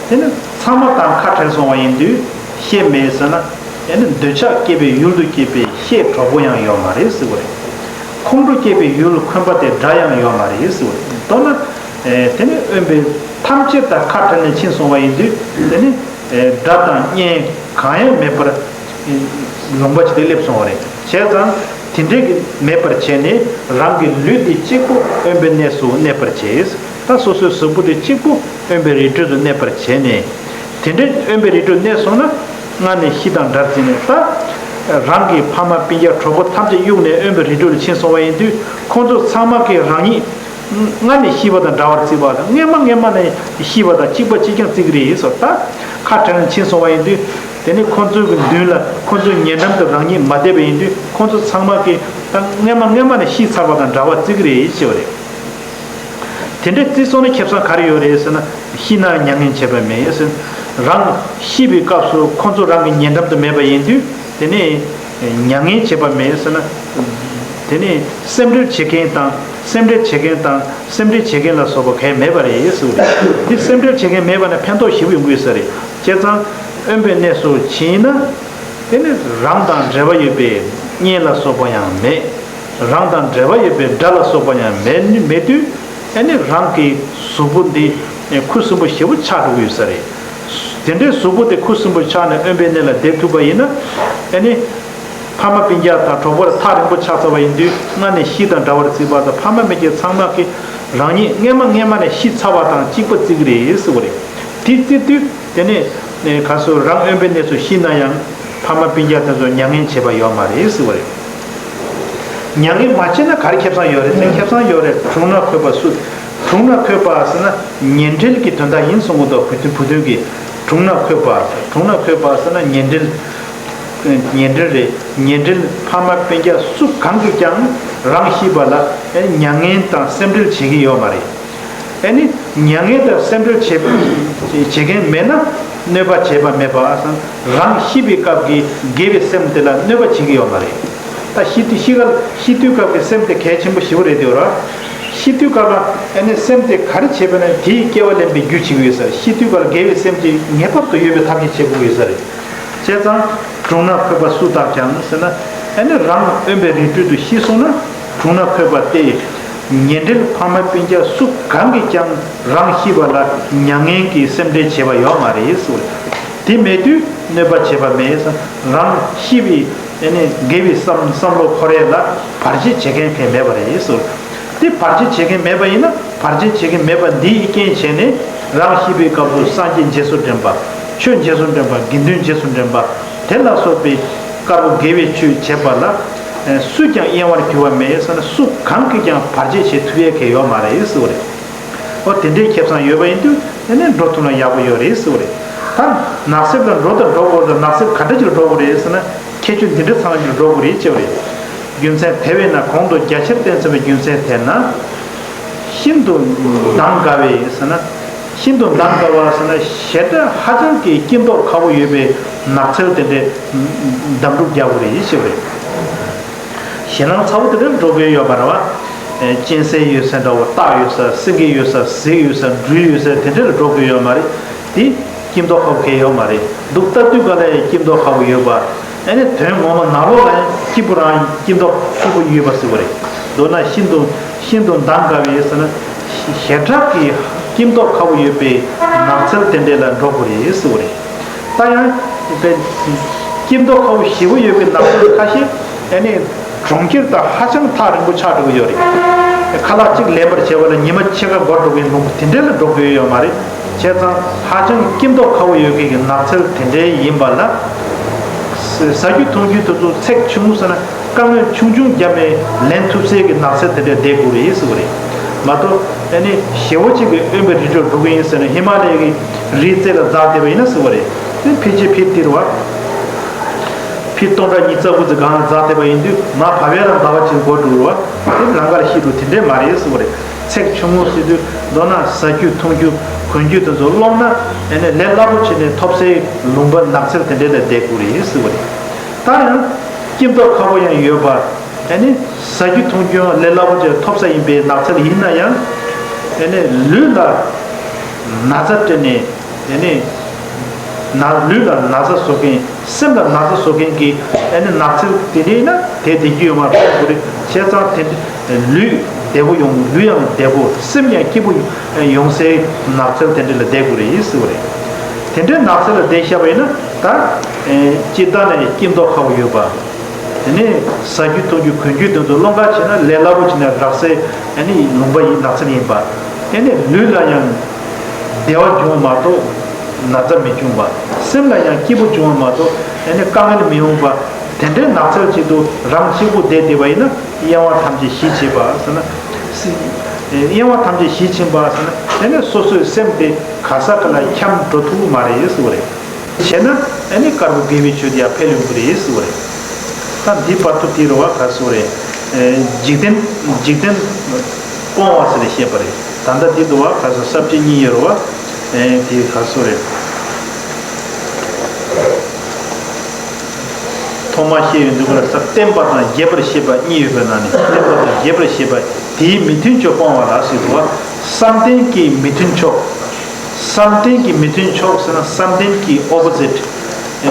དེ་ནི་ཚང་མ་དང་ཁ་བྲལ་སོང་བ་ཡིན་དུས་གཤེད་མེད་ཟེར་ན་དེ་ནི་འདོད་ཆགས་སྐྱེས་པའི་ཡུལ་དུ་སྐྱེས་པའི་གཤེད་གྲོགས་པོ་ཡང་ཡོད་མ་རེད་ཟེར་བ་རེད། ཁོང་ཁྲོ་སྐྱེས་པའི་ཡུལ་ཁོན་པ་དེ་དགྲ་ཡང་ཡོད་མ་རེད་ཟེར་བ་རེད། མདོར་ན་དེ་ནི་དབེན་པའི་ཐམས་ཅད་དང་ཁ་བྲལ་ནས་ཕྱིན་སོང་བ་ཡིན་དུས་དེ་ནི་དགྲ་དང་གཉེན་གང་ཡང་མེད་པར། ལུང་པ་ཅིག་ཏུ་སླེབས་སོང་བ་རེད། བྱས་ཙང་དེ་འདྲའི་གི་མེད་པར་བྱས་ནས་རང་གི་ལུས་འདི་གཅིག་པུ་དབེན་པའི་གནས་སུ་གནས་པར་བྱས། ད་སོ་སོའི་གཟུགས་པོ་དེ་གཅིག་པུ་དབེན་པའི་རི་ཁྲོད་དུ་གནས་པར་བྱས་ནས། དེ་འདྲའི་དབེན་པའི་རི་ཁྲོད་གནས་སོང་ན་སྔར་ནས་ཤི་དང་འདྲར་བརྩིས་ནས་ད་རང་གི་ཕ་མ་སྤུན་ཀྱག་གྲོགས་པོ་ཐམས་ཅད་གཡུགས་ནས་དབེན་པའི་རི་ཁྲོད་ལ་ཕྱིན་སོང་བ་ཡིན་དུས་ཁོང་ཚོ་ཚང་མ་གིས་རང་ཉིད། སྔར་ནས་ཤི་བ་དང་འདྲ་བར་བརྩི་བ་དང་སྔན་མ་སྔན་མ་ནས་ཤི་བ་དང་གཅིག་པ་གཅིག་རྐྱང་བརྩི་གི་རེད་ཟེར། ད་ཁ་བྲལ་ནས་ཕྱིན་སོང་བ་ཡིན་དུས་དེ་ནི་ཁོ་ཚོའི་གི་མདུན་ལ་ཁོ་ཚོའི་ཉེ་འགྲམ་དུ་རང་ཉིད་མ་བསྡད་པ་ཡིན་དུས་ཁོ་ཚོ་ཚང་མ་གི་ད་སྔན་མ་སྔན་མ་ནས་ཤི་ཚར་བ་དང་འདྲ་བར་བརྩི་གི་རེད་ཞེས་པ་རེད། དེ་འདྲའི་བརྩི་སོང་ན་ཁེ་བཟང་ག་རེ་ཡོད་རེད་ཟེར་ན་ཤི་ན་མྱ་ངན་བྱེད་པ་མེད་ཟེར། རང་ཤི་བའི་སྐབས་སུ་ཁོ་ཚོ་རང་གི་ཉེ་འགྲམ་དུ་མེད་པ་ཡིན་དུས། དེ་ནས་མྱ་ངན་བྱེད་པ་མེད་ཟེར་ན། དེ་ནས་སེམས་ཁྲལ་བྱེད་མཁན་དང་སེམས་ཁྲལ་བྱེད་མཁན་དང་སེམས་ཁྲལ་བྱེད་མཁན་ལ་སོགས་པ་གང་ཡང་མེད་པ་རེད་ཟེར་བ་རེད། དེ་སེམས་ཁྲལ་བྱེད་མཁན་མེད་པ་ན་ཕན་ཐོགས་ཞེ་པོ་ཡོང་གི་ཡོད་ས་རེད། བྱས་ཙང་དབེན་པའི་གནས་སུ་ཕྱིན་ན། དེ་ནི་རང་དང་འབྲེལ་བ་ཡོད་པའི་གཉེན་ལ་སོགས་པ་ཡང་མེད། རང་དང་འབྲེལ་བ་ཡོད་པའི་དགྲ་ལ་སོགས་པ་ཡང་མེད་མེད་དུས་ཨ་ནི་རང་གི་གཟུགས་པོ་འདི་ཁུ་སིམ་པོ་ཞེ་པོ་ཆགས་འགྲོ་གི་ཡོད་ས་རེད། དེ་འདྲའི་གཟུགས་པོ་དེ་ཁུ་སིམ་པོ་ཆགས་ནས་དབེན་པའི་གནས་ལ་བསྡད་ཐུབ་པ་ཡིན་ན་ཨ་ནི་ཕ་མ་སྤུན་ཀྱག་དང་གྲོགས་པོ་ལ་ཐག་རིང་པོ་ཆགས་ཚར་བ་ཡིན་དུས་སྔར་ནས་ཤི་དང་འདྲ་བར་བརྩི་བ་དང་ཕ་མ་སྤུན་ཀྱག་ཚང་མ་གིས་རང་ཉིད་སྔན་མ་སྔན་མ་ནས་ཤི་ཚར་བ་དང་གཅིག་པ་བརྩི་གི་རེད་ཟེར་བ་རེད། དེ་བརྩི་དུས་དེ་ནས་ག་སོ་རང་དབེན་པའི་གནས་སུ་ཤི་ན་ཡང་ཕ་མ་སྤུན་ཀྱག་དེ་ཚོ་མྱ་ངན་བྱེད་པ་ཡོད་མ་རེད་ཟེར་བ་རེད། མྱ་ངན་མ་བྱས་ན་ག་རེ་ཁེ་བཟང་ཡོད་རེད་ཟེར། ཁེ་བཟང་ཡོད་རེད། གྲོངས་ན་འཁོད་པ་སུ། གྲོངས་ན་འཁོད་པ་ཟེར་ན་ཉེ་འབྲེལ་གྱི་དོན་དག་ཡིན་གསུང་གི་འདུག་བུ་སྟོན་བུ་སྟོན་གྱིས་གྲོངས་ན་འཁོད་པ། གྲོངས་ན་འཁོད་པ་ཟེར་ན་ཉེ་འབྲེལ། ཉེ་འབྲེལ་རེད། ཉེ་འབྲེལ་ཕ་མ་སྤུན་ཀྱག་སུ་གང་གིས་ཀྱང་རང་ཤི་བ་ལ་མྱ་ངན་དང་སེམས་ཁྲལ་བྱེད་ཀྱི་ཡོད་མ་རེད། ཨ་ནི་མྱ་ངན་དང་སེམས་ཁྲལ་བྱེད་བྱེད་མཁན་མེད་ན་གནོད་པ་བྱེད་པ་མེད་པ་སང་རང་ཤི་བའི་སྐབས་ཀྱི་དགེ་བའི་སེམས་དེ་ལ་གནོད་པ་བྱེད་ཀྱི་ཡོད་མ་རེད། ད་ཤི་དུས་ཤི་ག་ཤི་དུས་སྐབས་ཀྱི་སེམས་དེ་གལ་ཆེན་པོ་ཞེ་པོ་རེད་དེ་ར། ཤི་དུས་སྐབས་ལ་ཨ་ནི་སེམས་དེ་ག་རེ་བྱེད་པ་ན་དེའི་སྐྱེ་བ་ལེན་པའི་རྒྱུ་བྱེད་ཀྱི་ཡོད་ས་རེད། ཤི་དུས་སྐབས་ལ་དགེ་བའི་སེམས་ཀྱི་ངེས་པར་དུ་ཡོད་པའི་ཐབས་ཤེས་བྱེད་དགོས་ཡོད་ས་རེད། བྱས་ཙང་གྲོངས་ན་འཁོད་པ་སུ་དག་ཀྱང་ཟེར་ན་ཨ་ནི་རང་དབེན་པའི་རི་ཁྲོད་དུ་ཤི་སོང་ན་གྲོངས་ན་འཁོད་པ་སྟེ། ཉེ་འབྲེལ་ཕ་མ་སྤུན་ཀྱག་སུ་གང་གིས་ཀྱང་རང་ཤི་བ་ལ་མྱ་ངན་གྱི་སེམས་ཁྲལ་བྱེད་པ་ཡོད་མ་རེད་ཟེར། དེ་མེད་དུས་གནོད་པ་བྱེད་པ་མེད་ཟེར། རང་ཤི་བའི་ཨ་ནི་དགེ་བའི་བསམ་བསམ་བློ་འཁོར་ཡས་ལ་བར་ཆད་བྱེད་མཁན་གང་མེད་པ་རེད་ཟེར། དེ་བར་ཆད་བྱེད་མཁན་མེད་པ་ཡིན་ན་བར་ཆད་བྱེད་མཁན་མེད་པ་འདིའི་རྐྱེན་བྱས་ནས་རང་ཤི་བའི་སྐབས་སུ་སངས་རྒྱས་རྗེས་སུ་དྲན་པ། ཆོས་རྗེས་སུ་དྲན་པ། དགེ་འདུན་རྗེས་སུ་དྲན་པ། དེ་ལ་སོགས་པའི་དཀར་པོ་དགེ་བའི་ཆོས་བྱེད་པ་ལ་སུས་ཀྱང་གཡེང་བར་འགྱུར་བ་མེད་ཟེར་ན་སུ་གང་གིས་ཀྱང་བར་ཆད་བྱེད་ཐུབ་ཡས་གང་ཡོད་མ་རེད་ཟེར་བ་རེད། ཨོ་དེ་འདྲའི་ཁེ་བཟང་ཡོད་པ་ཡིན་དུས་དེ་ནས་འགྲོ་ཐུབ་ན་ཡག་པོ་ཡོད་རེད་ཟེར་བ་རེད། ད་ནགས་གསེབ་ལ་འགྲོ་དང་འགྲོ་དགོས་དང་ནགས་གསེབ་ག་འདྲ་ཅིག་ལ་འགྲོ་དགོས་རེད་ཟེར་ན་ཁྱད་ཆོས་འདི་འདྲ་ཚང་ཅིག་ལ་འགྲོ་དགོས་རེད་ཅེས་པ་རེད། རྒྱུ་མཚན་དེ་བས་ན་གོང་དུ་རྒྱ་ཆེར་བསྟན་ཟིན་པའི་རྒྱུ་མཚན་དེས་ན། ཤིན་ཏུ་འདམ་དཀའ་བའི་ཟེར་ན། ཤིན་ཏུ་འདམ་དཀའ་བ་ཟེར་ན་ཞེ་དྲག་ཧ་ཅང་གི་སྐྱིད་མདོག་ཁ་པོ་ཡོད་པའི་ནགས་ཚལ་དེ་འདྲའི་འདམ་རུབ་རྒྱག་དགོས་རེད་ཞེས་པ་རེད། ཞེད་སྣང་ཚ་པོ་དེ་འདྲ་འགྲོ་དགོས་ཡོད་པ་རེད་བ། གཅན་གཟན་ཡོད་ས་འདྲ་བོ། སྟག་ཡོད་ས། སེང་གེ་ཡོད་ས། གཟིག་ཡོད་ས། སྦྲུལ་ཡོད་ས་དེ་འདྲ་ལ་འགྲོ་དགོས་ཡོད་མ་རེད། དེ་སྐྱིད་མདོག་ཁ་པོ་གང་ཡང་ཡོད་མ་རེད། འདུག་ལྟ་དུས་ག་ལ་ཡང་སྐྱིད་མདོག་ཁ་པོ་ཡོད་པ། ཨ་ནི་དོན་ངོ་མ་ནང་ལོགས་ལ་ཡང་སྐྱིད་པོ་རང་སྐྱིད་མདོག་སྐྱིད་པོ་ཡོད་པ་ཟེར་བ་རེད། མདོར་ན་ཤིན་ཏུ་ཤིན་ཏུ་འདམ་དཀའ་བའི་ཟེར་ན། ཞེ་དྲག་གི་སྐྱིད་མདོག་ཁ་པོ་ཡོད་པའི་ནགས་ཚལ་དེ་འདྲ་ལ་འགྲོ་དགོས་རེད་ཟེར་བ་རེད། ད་ཡང་དེ་སྐྱིད་མདོག་ཁ་པོ་ཞེ་པོ་ཡོད་པའི་ནགས་ཚལ་ཁ་ཤས་ཨ་ནི་གྲོང་ཁྱེར་དང་ཧ་ཅང་ཐག་རིང་པོ་ཆགས་འགྲོ་གི་ཡོད་རེད། ཁ་ལག་གཅིག་ལེན་པར་བྱེད་པ་ལ་ཉི་མ་ཕྱེད་ཀ་འགོར་འགྲོ་གི་ལུང་པ་དེ་འདྲ་ལ་འགྲོ་དགོས་ཡོད་མ་རེད། བྱས་ཙང་ཧ་ཅང་སྐྱིད་མདོག་ཁ་པོ་ཡོད་མཁན་གྱི་ནགས་ཚལ་དེ་འདྲའི་ཡིན་པ་ལ། ཟ་རྒྱུ་འཐུང་རྒྱུ་དེ་ཚོ་ཚེགས་ཆུང་ཟེར་ན་དཀའ་ངལ་ཆུང་ཆུང་རྒྱབ་ནས་ལེན་ཐུབ་སའི་གི་ནགས་ཚལ་དེ་འདྲ་བསྡད་དགོས་རེད་ཟེར་བ་རེད། མ་གཏོགས་ ཨ་ནི་ཞེ་བོ་གཅིག་གི་དབེན་པའི་རི་ཁྲོད་འགྲོ་གི་ཡིན་ཟེར་ནས་ཧི་མ་ལ་ཡའི་རིའི་རྩེ་ལ་འཛེགས་བསྡད་པ་ཡིན་ན་ཟེར་བ་རེད། དེ་ཕལ་ཆེར་ཕིཊ་དེ་རེད་བ། ཕིཊ་སྟོང་ཕྲག་ཉི་ཤུ་རྩ་དགུ་ཙམ་སྒང་ལ་འཛེགས་བསྡད་པ་ཡིན་དུས་མར་བབས་ཡ་ལ་ཟླ་བ་གཅིག་འགོར་འགྲོ་རེད་བ། དེ་ལམ་ཁ་ལ་ཤི་འགྲོ་དེ་འདྲས་མ་རེད་ཟེར་བ་རེད། ཚེགས་ཆུང་ངུ་ཟེར་དུས་མདོར་ན་ཟ་རྒྱུ་འཐུང་རྒྱུ་གོན་རྒྱུ་དེ་ཚོ་སློང་ན་ཨ་ནི་ལས་སླ་པོ་བྱས་ནས་ཐོབ་སའི་ལུང་པ་ནགས་ཚལ་དེ་འདྲས་ལ་བསྡད་དགོས་རེད་ཟེར་བ་རེད། ད་ཡང་སྐྱིད་མདོག་ཁ་པོ་ཡང་ཡོད་པ། ཨ་ནི་ཟ་རྒྱུ་འཐུང་རྒྱུའང་ལས་སླ་པོ་ཅིག་ཐོབ་ས་ཡིན་པའི་ནགས་ཚལ་ཡིན་ན་ཡང་། ཨ་ནི་ལུས་ལ་ན་ཚ་སྤྲད་ནས་ཨ་ནི་ན་ལུས་ལ་ན་ཚ་བཟོ་མཁན་སེམས་ལ་ན་ཚ་བཟོ་མཁན་གྱི་ཨ་ནི་ནགས་ཚལ་དེ་འདྲ་ཡིན་ན་དེ་བསྡད་རྒྱུ་ཡོད་མ་རེད་བསམ་དགོས་རེད། བྱས་ཙང་དེ་འདྲ་ལུས་བདེ་པོ་ཡོང་ལུས་ཡང་བདེ་པོ་སེམས་ཡང་སྐྱིད་པོ་ཡོང་སའི་ནགས་ཚལ་དེ་འདྲ་ལ་བསྡད་དགོས་རེད་ཟེར་བ་རེད། དེ་འདྲའི་ནགས་ཚལ་ལ་བསྡད་བཞག་པ་ཡིན་ན་ད་སྤྱིར་བཏང་ནས་སྐྱིད་མདོག་ཁ་པོ་ཡོད་པ། དེ་ནས་ཟ་རྒྱུ་འཐུང་རྒྱུ་གོན་རྒྱུ་དེ་ཚོ་སློང་ག་བྱས་ན་ལས་སླ་པོ་བྱས་ནས་རག་སའི་ཨ་ནི་ལུང་པ་ཡིན་ནགས་ཚལ་ཡིན་པ། ཨ་ནི་ལུས་ལ་ཡང་བདེ་བ་འབྱུང་བ་མ་གཏོགས་ན་ཚ་མི་འབྱུང་བ། སེམས་ལ་ཡང་སྐྱིད་པོ་འབྱུང་བ་མ་གཏོགས་ཨ་ནི་དཀའ་ངལ་མི་ཡོང་བ། དེ་འདྲའི་ནགས་ཚལ་ཅིག་ཏུ་རང་གཅིག་པུ་བསྡད་བསྡད་པ་ཡིན་ན་གཡེང་བ་ཐམས་ཅད་ཞི་བྱེད་པ་ཟེར་ན། སི་གཡེང་བ་ཐམས་ཅད་ཞི་ཕྱིན་པ་ཟེར་ན་དེ་ནས་སོ་སོའི་སེམས་དེ་ག་ས་ག་ལ་འཁྱམས་འགྲོ་ཐུབ་ཀྱི་མ་རེད་ཟེར་བ་རེད། བྱས་ན་ཨ་ནི་དཀར་པོ་དགེ་བའི་ཆོས་དེ་ཡང་འཕེལ་ཡོང་གི་རེད་ཟེར་བ་རེད། ད་འདི་བར་དུ་དེ་རུ་བ་ག་ཟེར་བ་རེད། ཨེ་འཇིག་རྟེན་འཇིག་རྟེན་སྤོང་བ་ཟེར་ནས་བཤད་པ་རེད། ད་ལྟ་འདི་འདུ་བ་ག་ཟེར་ས་བཅད་གཉིས་ཡོད་རུ་བ། ཨེ་དེ་ག་ཟེར་བ་རེད། ཐོག་མར་བཤད་ཡོང་དུས་ཀ་ལ་ས་བརྟེན་པ་དང་རྒྱས་པར་བཤད་པ་གཉིས་ཡོད་པའི་ནང་ནས་བརྟེན་པ་དང་རྒྱས་པར་བཤད་པ་དེའི་མི་མཐུན་ཕྱོགས་སྤོང་བ་ལ་ཟེར་འདུག་བ། བསམ་གཏན་གྱི་མི་མཐུན་ཕྱོགས། བསམ་གཏན་གྱི་མི་མཐུན་ཕྱོགས་ཟེར་ན་བསམ་གཏན་གྱི་ཨོ་པོ་ཟིཊ།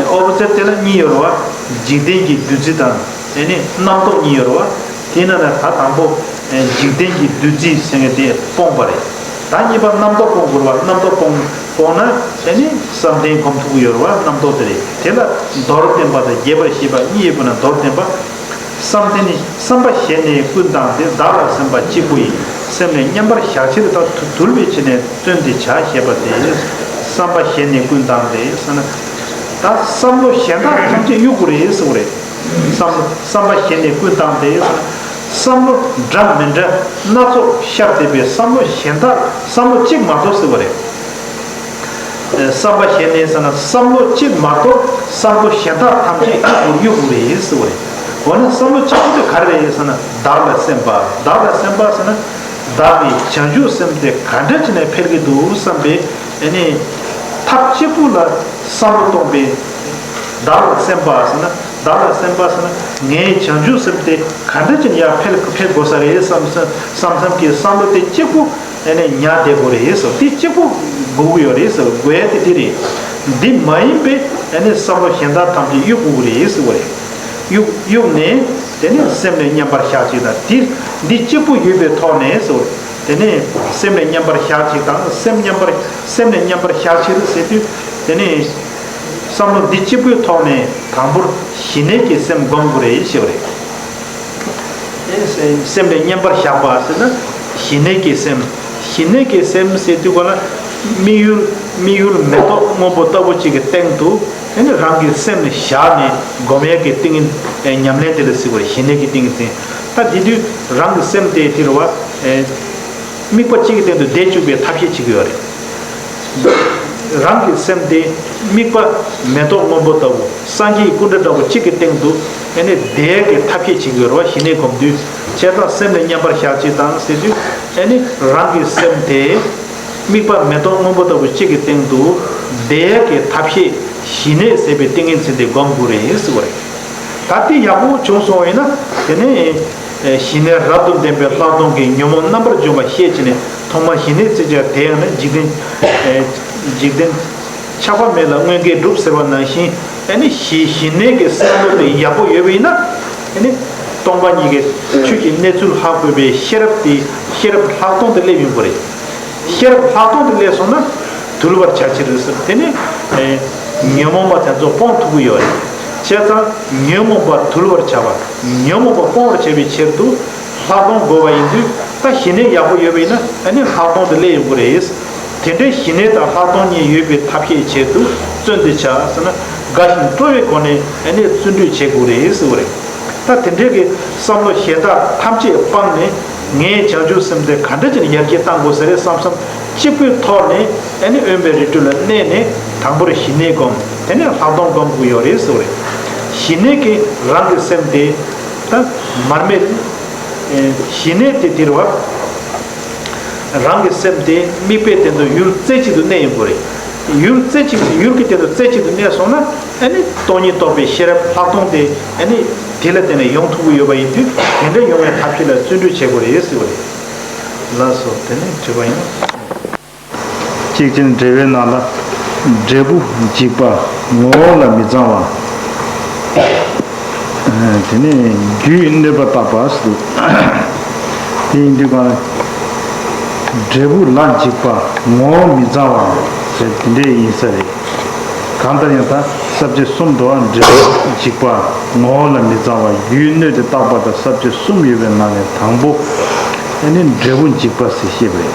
ཨོ་པོ་ཟིཊ་དེ་ལ་གཉིས་ཡོད་རེད་བ། འཇིག་རྟེན་གྱི་བདུད་རྩི་དང་ཨེ་ནི་རྣམ་རྟོག་གཉིས་ཡོད་རེད་བ། དེ་ནང་ནས་ད་དང་པོ་ཨེ་འཇིག་རྟེན་གྱི་བདུད་རྩི་ཟེར་མཁན་དེ་སྤོང་བ་རེད། ད་གཉིས་པ་རྣམ་རྟོག་སྤོང་དགོས་རེད་བ། རྣམ་རྟོག་སྤོང་སྤོང་ན་ཨེ་ནི་བསམ་གཏན་སྒོམ་ཐུབ་ཀྱི་ཡོད་རེད་བ། རྣམ་རྟོག་དེ་རེད། དེ་ལ་མདོར་བསྟན་པ་དང་རྒྱས་པར་བཤད་པ་གཉིས་ཡོད་པ་ན་མདོར་བསྟན་པ། བསམ་གཏན་ནི་བསམ་པ་གཞན་ནི་ཀུན་བཏང་སྟེ། བདག་ལ་སེམས་པ་གཅིག་པུ་ཡིས། སེམས་ལས་མཉམ་པར་བཞག་ཕྱིར་ད། དུ་དུལ་བའི་ཕྱིར་ནི་བརྩོན་འདི་བྱ་ཞེས་པ་སྟེ། བསམ་པ་གཞན་ནི་ཀུན་བཏང་སྟེ་ཟེར་ན། ད་བསམ་བློ་གཞན་དག་ཐམས་ཅད་གཡུག་དགོས་རེད་ཟེར་བ་རེད། བསམ་བསམ་པ་གཞན་ནི་ཀུན་བཏང་སྟེ་ཟེར་ན། བསམ་བློ་འདྲ་མི་འདྲ་སྣ་ཚོགས་ཤར་བསྡད་པའི་བསམ་བློ་གཞན་དག་བསམ་བློ་གཅིག་མ་གཏོགས་ཟེར་བ་རེད། བསམ་པ་གཞན་ནི་ཟེར་ན་བསམ་བློ་གཅིག་མ་གཏོགས་བསམ་བློ་གཞན་དག་ཐམས་ཅད་གཡུག་དགོས་གཡུག་དགོས་རེད་ཟེར་བ་རེད། འོ་ན་བསམ་བློ་གཅིག་པུ་དེ་ག་རེ་རེད་ཟེར་ན་བདག་ལ་སེམས་པ། བདག་ལ་སེམས་པ་ཟེར་ན་བདག་གི་བྱང་ཆུབ་སེམས་དེ་ག་འདྲ་བྱས་ནས་འཕེལ་གྱི་འདུག་བསམ་པའི་ཨ་ནི་ཐབས་གཅིག་པུ་ལ་བསམ་བློ་གཏོང་པའི་བདག་ལ་སེམས་པ་ཟེར་ན་བདག་ལ་སེམས་པ་ཟེར་ན་ངའི་བྱང་ཆུབ་སེམས་དེ་ག་འདྲ་བྱས་ནས་ཡར་འཕེལ་འཕེལ་དགོས་ས་རེད་བསམ་བསམ་བསམ་གྱི་བསམ་བློ་དེ་གཅིག་པུ། ཨ་ནི་ཉར་བསྡད་དགོས་རེད་ཟེར། དེ་གཅིག་པུ་དགོས་ཀྱི་ཡོད་རེད་ཟེར། དགོས་ཡ་དེ་དེ་རེད། འདི་མ་ཡིན་པའི་ཨ་ནི་བསམ་བློ་གཞན་དག་ཐམས་ཅད་གཡུག་དགོས་ཀྱི་རེད་ཟེར་བ་རེད། གཡུག་གཡུག་ནས་དེ་ནས་སེམས་ལ་མཉམ་པར་བཞག་ཅིག་དང་། དེ་འདི་གཅིག་པུ་ཡོད་པའི་ཐོག་ནས་ཟེར། དེ་ནས་སེམས་ལ་མཉམ་པར་བཞག་ཅིག་དང་། སེམས་མཉམ་པར་སེམས་ལ་མཉམ་པར་བཞག་ཅིག་ཟེར་དུས་དེ་ནས་བསམ་བློ་འདི་གཅིག་པུའི་ཐོག་ནས་དང་པོར་ཞི་གནས་ཀྱི་སེམས་སྒོམ་དགོས་རེད་ཞེས་པ་རེད། སེམས་ལ་མཉམ་པར་བཞག་པ་ཟེར་ན་ཞི་གནས་ཀྱི་སེམས། ཞི་གནས་ཀྱི་སེམས་ཟེར་དུས་ག་ལ་དམིགས་ཡུལ་དམིགས་ཡུལ་མེ་ཏོག་སྔོན་པོ་ལྟ་བུ་གཅིག་གི་སྟེང་དུ་ཨ་ནི་རང་གི་སེམས་བཞག་ནས་སྒོམ་ཡས་ཀྱི་ཏིང་ངེ་ཉམས་ལེན་དེ་ལ་ཟེར་བ་རེད། ཞི་གནས་ཀྱི་ཏིང་ངེ་འཛིན། ད་དེ་དུས་རང་གི་སེམས་དེ་དེ་རུ་བ་དམིགས་པ་གཅིག་གི་སྟེང་དུ་བསྡད་བཅུག་པའི་ཐབས་ཤེས་བྱེད་ཀྱི་ཡོད་རེད། རང་གི་སེམས་དེ་དམིགས་པ་མེ་ཏོག་སྔོན་པོ་ལྟ་བུ་སངས་རྒྱས་སྐུ་འདྲ་འདྲ་བོ་གཅིག་གི་སྟེང་དུ་ཨ་ནི་བསྡད་ཀྱི་ཐབས་ཤེས་བྱེད་དགོས་རེད་བ། ཞི་གནས་སྒོམ་དུས་བྱས་ཙང་སེམས་ལ་མཉམ་པར་བཞག་ཅིག་དང་ཟེར་དུས་ཨ་ནི་རང་གི་སེམས་དེ་དམིགས་པ་མེ་ཏོག་སྔོན་པོ་ལྟ་བུ་གཅིག་གི་སྟེང་དུ་བསྡད་ཀྱི་ཐབས་ཤེས་ཞི་གནས་ཟེར་བའི་ཏིང་ངེ་འཛིན་དེ་སྒོམ་དགོས་རེད་ཟེར་བ་རེད། ད་དེ་ཡག་པོ་བྱུང་སོང་བ་ཡིན་ན་དེ་ནས། ཞི་གནས་རབ་ཏུ་ལྡན་པའི་ལྷག་མཐོང་གིས་ཉོན་མོངས་རྣམ་པར་འཇོམས་པ་ཤེས་བྱས་ནས་ཐོག་མར་ཞི་གནས་རྩེ་གཅིག་དེ་ཡང་ན་འཇིག་རྟེན། འཇིག་རྟེན་ཆགས་པ་མེད་ལ་དངོས་འགལ་འགྲུབ་ཟེར་བ་ནང་བཞིན་ཨ་ནི་ཞི་ཞི་གནས་ཀྱི་བསམ་བློ་དེ་ཡག་པོ་ཡོད་པ་ཡིན་ན་ཨ་ནི་སྟོང་པ་ཉིད་ཀྱི་ཆོས་ཀྱི་གནས་ཚུལ་ལྷག་དགོས་པའི་ཤེས་རབ་དེ་ཤེས་རབ་ལྷག་མཐོང་དེ་སླེབས་ཡོང་གི་རེད། ཤེས་རབ་ལྷག་མཐོང་དེ་སླེབས་སོང་ན་དུལ་བར་བྱ་ཕྱིར་ཟེར། དེ་ནི་ཉོན་མོངས་པ་དེ་ཚོ་སྤོང་ཐུབ་ཀྱི་ཡོད་རེད། བྱས་ཙང་ཉོན་མོངས་པ་དུལ་བར་བྱ་བ། ཉོན་མོངས་པ་སྤོང་བར་བྱ་བའི་ཕྱིར་དུ་ལྷག་མཐོང་དགོས་པ་ཡིན་དུས་ད་ཞི་གནས་ཡག་པོ་ཡོད་པ་ཡིན་ན་ཨ་ནི་ལྷག་མཐོང་དེ་སླེབས་ཡོང་གི་རེད། དེ་འདྲའི་ཞི་གནས་དང་ལྷག་མཐོང་གཉིས་ཡོད་པའི་ཐབས་ཤེས་ཆེད་དུ་བརྩོན་འགྲུས་བྱ་ཟེར་ན་དགའ་ཞིང་སྤྲོ་བའི་སྒོ་ནས་ཨ་ནི་བརྩོན་འགྲུས་བྱེད་དགོས་རེད་ཟེར་བ་རེད། ད་དེ་འདྲའི་གི་བསམ་བློ་གཞན་དག་ཐམས་ཅད་སྤངས་ནས་ ངས་བྱང་ཆུབ་སེམས་དེ་ག་འདྲ་ཅིག་ཡར་རྒྱས་གཏང་དགོས་ས་རེད་བསམ་བསམ་གཅིག་པུའི་ཐོག་ནས་ཨ་ནི་དབེན་པའི་རི་ཁྲོད་ལ་གནས་ནས་དང་པོར་ཞི་གནས་སྒོམ། དེ་ནས་ལྷག་མཐོང་སྒོམ་དགོས་ཡོད་རེད་ཟེར་བ་རེད། ཞི་གནས་ཀྱི་རང་གི་སེམས་དེ་ད་མར་མེ། ཞི་གནས་དེ་དེ་རེད་བ། རང་གི་སེམས་དེ་དམིགས་པའི་སྟེང་དུ་ཡུལ་རྩེ་གཅིག་ཏུ་གནས་ཡོང་དགོས་རེད། ཡུལ་རྩེ་གཅིག་ཡུལ་གྱི་སྟེང་དུ་རྩེ་གཅིག་ཏུ་གནས་སོང་ན་ཨ་ནི་སྟོང་ཉིད་རྟོགས་པའི་ཤེས་རབ་ལྷག་མཐོང་དེ་ཨ་ནི་དེ་ལ་བརྟེན་ནས་ཡོང་ཐུབ་ཀྱི་ཡོད་པ་ཡིན་དུས། དེ་འདྲ་ཡོང་བའི་ཐབས་ཤེས་ལ་བརྩོན་འགྲུས་བྱེད་དགོས་རེད་ཟེར་བ་རེད། ལགས་སོ། དེ་ནས་དྲི་བ་ཡིན། གཅིག་ཅན་འགྲེལ་པའི་ནང་ལ། འབྲས་བུ་འཇིག་པ་ངོ་བོ་ལ་མི་གཙང་བ། དེ་ནས་རྒྱུས་གནོད་པ་བརྟག་པ་ཟེར་འདུག་དེ་ཡིན་དུས་གང་། འབྲས་བུ་ལ་འཇིག་པ་ངོ་བོ་མི་གཙང་བ་ཟེར་དེ་འདྲས་ཡིན་ས་རེད། གང་ལྟར་ཡང་ད་ས་བཅད་གསུམ་འདུག་འབྲས་བུ་འཇིག་པ་ངོ་བོ་ལ་མི་གཙང་བ་རྒྱུས་གནོད་དེ་བརྟག་པ་དང་ས་བཅད་གསུམ་ཡོད་པའི་ནང་ནས་དང་པོ། ཨ་ནི་འབྲས་བུ་འཇིག་པ་ཟེར་བཤད་པ་རེད།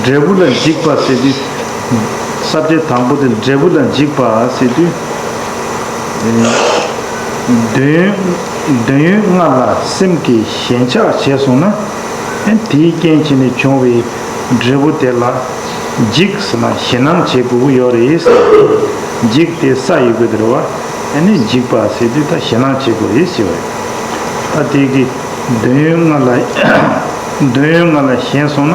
འབྲས་བུ་ལ་འཇིག་པ་ཟེར་དུས། ས་བཅད་དང་པོ་དེ་འབྲས་བུ་ལ་འཇིག་པ་ཟེར་དུས། དོན་དོན་ཡོད་ལྔ་ལ་སེམས་ཀྱིས་ཞེན་ཆགས་བྱས་སོང་ན། དེའི་རྐྱེན་བྱས་ནས་བྱུང་བའི་འབྲས་བུ་དེ་ལ་འཇིག་ཟེར་ན་ཞེད་སྣང་བྱེད་དགོས་ཀྱི་ཡོད་རེད་ཟེར། འཇིག་དེ་ས་ཡོད་དགོས་དེ་རེད་བ། ཨ་ནི་འཇིག་པ་ཟེར་དུས་ད་ཞེད་སྣང་བྱེད་དགོས་རེད་ཟེར་བ་རེད། ད་དེ་གི་དོན་ཡོད་ལྔ་ལ། དོན་ཡོད་ལྔ་ལ་ཞེན་སོང་ན་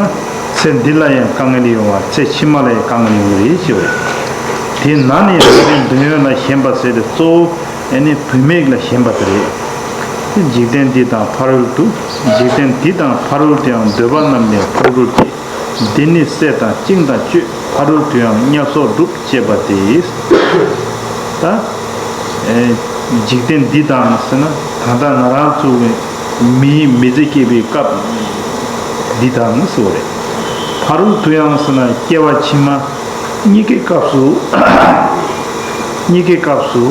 ཚེ་འདི་ལ་ཡང་དཀའ་ངལ་ཡོང་བ་ཚེ་ཕྱི་མ་ལ་ཡང་དཀའ་ངལ་ཡོང་གི་རེད་ཞེས་པ་རེད། དེ་ན་ནི་ཡང་དོན་ཡོད་ལ་ཞེན་པ་ཟེར་ཏེ་གཙོ་བོ་ཨ་ནི་བུད་མེད་ལ་ཞེན་པ་དེ་རེད། འཇིག་རྟེན་འདི་དང་ཕ་རོལ་ཏུ། འཇིག་རྟེན་འདི་དང་ཕ་རོལ་ཏུ་ཡང་འདོད་པ་རྣམས་ནི་ཕུང་འགྲོར་སྐྱེ། འདི་ནི་བསད་དང་བཅིངས་དང་གཅོད། ཕ་རོལ་ཏུ་ཡང་དམྱལ་སོགས་སྒྲུབ། ཅེས་པ་སྟེ། ད། ཨེ། འཇིག་རྟེན་འདི་དང་ཟེར་ན་ད་ལྟ་ང་རང་ཚོ་གི་མིའི་མི་ཚེ་སྐྱེལ་བའི་སྐབས་འདི་དང་ཟེར་བ་རེད། ཕ་རོལ་ཏུ་ཡང་ཟེར་ན་སྐྱེ་བ་ཕྱི་མ་གཉིས་ཀའི་སྐབས་སུ། གཉིས་ཀའི་སྐབས་སུ་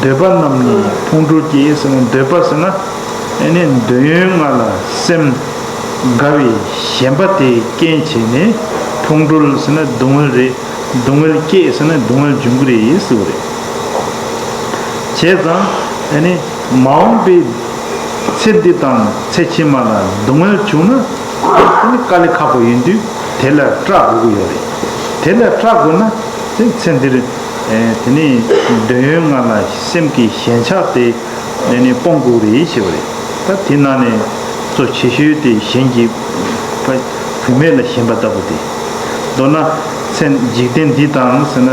འདོད་པ་རྣམས་ནི་ཕུང་འགྲོར་སྐྱེ་ཟེར་ན་འདོད་པ་ཟེར་ན་ཨེ་ནི་འདོད་ཡོན་ལྔ་ལ་སེམས་དགའ་བའི་ཞེན་པ་དེའི་རྐྱེན་བྱས་ནས་ཕུང་འགྲོར་ཟེར་ན་སྡུག་བསྔལ་རེད། སྡུག་བསྔལ་སྐྱེས་ཟེར་ན་སྡུག་བསྔལ་འབྱུང་གི་རེད་ཟེར་བ་རེད། བྱས་ཙང་ཨ་ནི་མ་འོངས་པའི་ཚེ་འདི་དང་ཚེ་ཕྱི་མ་ལ་སྡུག་བསྔལ་བྱུང་ན་ཨ་ནི་དཀའ་ལས་ཁག་པོ་ཡིན་དུས་དེ་ལ་སྐྲག་དགོས་ཀྱི་ཡོད་རེད། དེ་ལ་སྐྲག་དགོས་ན་དེ་ཚེ་འདིར་ཨེ་དེ་ནི་འདོད་ཡོན་ལྔ་ལ་སེམས་ཀྱི་ཞེན་ཆགས་དེ། ནས་ནི་སྤོང་དགོས་རེད་ཞེས་པ་རེད། ད་དེ་ནང་ནས་གཙོ་ཆེ་ཤོས་དེ་གཞན་གྱི་བུད་མེད་ལ་ཞེན་པ་ལྟ་བུ་དེ། མདོར་ན་ཚེ་འཇིག་རྟེན་འདི་དང་ཟེར་ན་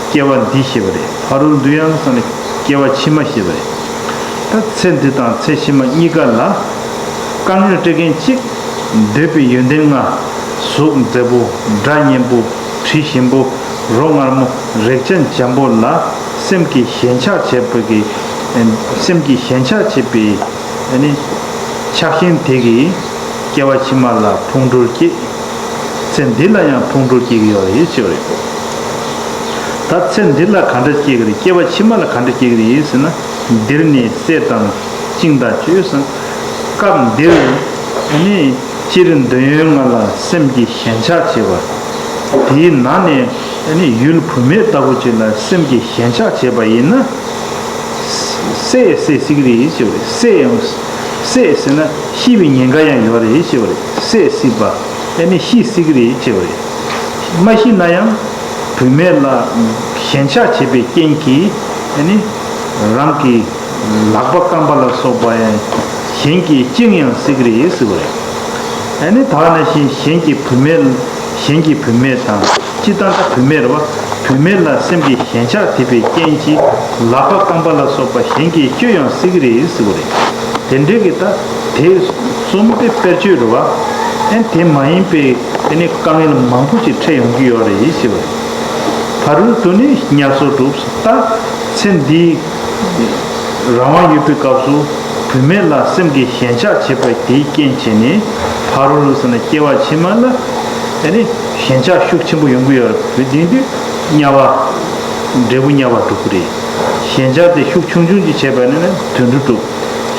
སྐྱེ་བ་འདི་ཞེས་པ་རེད། ཕ་རོལ་ཏུ་ཡང་ཟེར་ན་སྐྱེ་བ་ཕྱི་མ་ཞེས་པ་རེད། ད་ཚེ་འདི་དང་ཚེ་ཕྱི་མ་གཉིས་ཀ་ལ་དཀའ་ངལ་སྤྲད་མཁན་གཅིག་འདོད་པའི་ཡོན་ཏན་ལྔ། གཟུགས་མཛེས་པོ། སྒྲ་སྙན་པོ། དྲི་ཞིམ་པོ། རོ་མངར་མོ། རེག་བྱ་འཇམ་པོ་ལ་སེམས་ཀྱི་ཞེན་ཆགས་བྱེད་པའི་གི། སེམས་ཀྱི་ཞེན་ཆགས་བྱེད་པའི་ནི་ཆགས་ཞེན་དེ་གིས་སྐྱེ་བ་ཕྱི་མ་ལ་ཕུང་འགྲོར་སྐྱེ། ཚེ་འདི་ལ་ཡང་ཕུང་འགྲོར་སྐྱེ་གི་ཡོད་རེད་ཞེས་པ་རེད། ད་ཚེ་འདི་ལ་ག་འདྲ་སྐྱེ་གི་རེད། སྐྱེ་བ་ཕྱི་མ་ལ་ག་འདྲ་སྐྱེ་གི་རེད་ཟེར་ན། འདིར་ནི་བསད་དང་བཅིངས་དང་གཅོད་ཟེར། སྐབས་འདིར་ནི། སྤྱིར་འདོད་ཡོན་ལྔ་ལ་སེམས་ཀྱི་ཞེན་ཆགས་བྱེད་པ། དེའི་ནང་ནས་ནི་ཡུལ་བུད་མེད་ལྟ་བུ་ཅིག་ལ་སེམས་ཀྱི་ཞེན་ཆགས་བྱེད་པ་ཡིན་ན། བསད་བསད་སྲིད་ཀྱི་རེད་ཞེས་པ་རེད། བསད་ཡང་། བསད་ཟེར་ན་ཤི་བའི་ཉེན་ཁ་ཡང་ཡོད་རེད་ཞེས་པ་རེད། བསད་སྲིད་པ། ཨ་ནི་ཤི་སྲིད་ཀྱི་རེད་ཅེས་པ་རེད། མ་ཤི་ན་ཡང་བུད་མེད་ལ་ཞེན་ཆགས་བྱེད་པའི་རྐྱེན་གྱིས་ཨ་ནི་རང་གི་ལག་པ་རྐང་པ་ལ་སོགས་པ་ཡང་གཞན་གྱིས་བཅིངས་ཡང་སྲིད་ཀྱི་རེད་ཟེར་བ་རེད། ཨ་ནི་ད་ག་ནང་བཞིན་གཞན་གྱི་བུད་མེད། གཞན་གྱི་བུད་མེད་དང་སྤྱིར་བཏང་ད་བུད་མེད་རེད་བ། བུད་མེད་ལ་སེམས་ཀྱི་ཞེན་ཆགས་ཐེབས་པའི་རྐྱེན་གྱིས་ལག་པ་རྐང་པ་ལ་སོགས་པ་གཞན་གྱིས་གཅོད་ཡང་སྲིད་ཀྱི་རེད་ཟེར་བ་རེད། དེ་འདྲའི་གི་ད་དེ་གསུམ་པའི་དཔེར་བརྗོད་རེད་བ། ཨེ་དེ་མ་ཡིན་པའི་དེ་ནི་དཀའ་ངལ་མང་པོ་ཞིག་འཕྲད་ཡོང་གི་ཡོད་རེད་ཞེས་པ་རེད། ཕ་རོལ་ཏུ་ནི་དམྱལ་སོགས་སྒྲུབ། ད་ཚེ་འདིའི་རང་དབང་ཡོད་པའི་སྐབས་སུ་བུད་མེད་ལ་སེམས་ཀྱི་ཞེན་ཆགས་བྱེད་པ་དེའི་རྐྱེན་བྱས་ནས་ཕ་རོལ་ཟེར་ན་སྐྱེ་བ་ཕྱི་མ་ལ་ཨེ་ནི་ཞེན་ཆགས་ཤུགས་ཆེན་པོ་ཡོང་གི་ཡོད་རེད། བུ་དེ་དུས་དམྱལ་བ། འབྲས་བུ་དམྱལ་བ་འགྲོ་གི་རེད། ཞེན་ཆགས་དེ་ཤུགས་ཆུང་ཆུང་ཅིག་བྱས་པ་ཡིན་ན་དུད་འགྲོ་འགྲོ།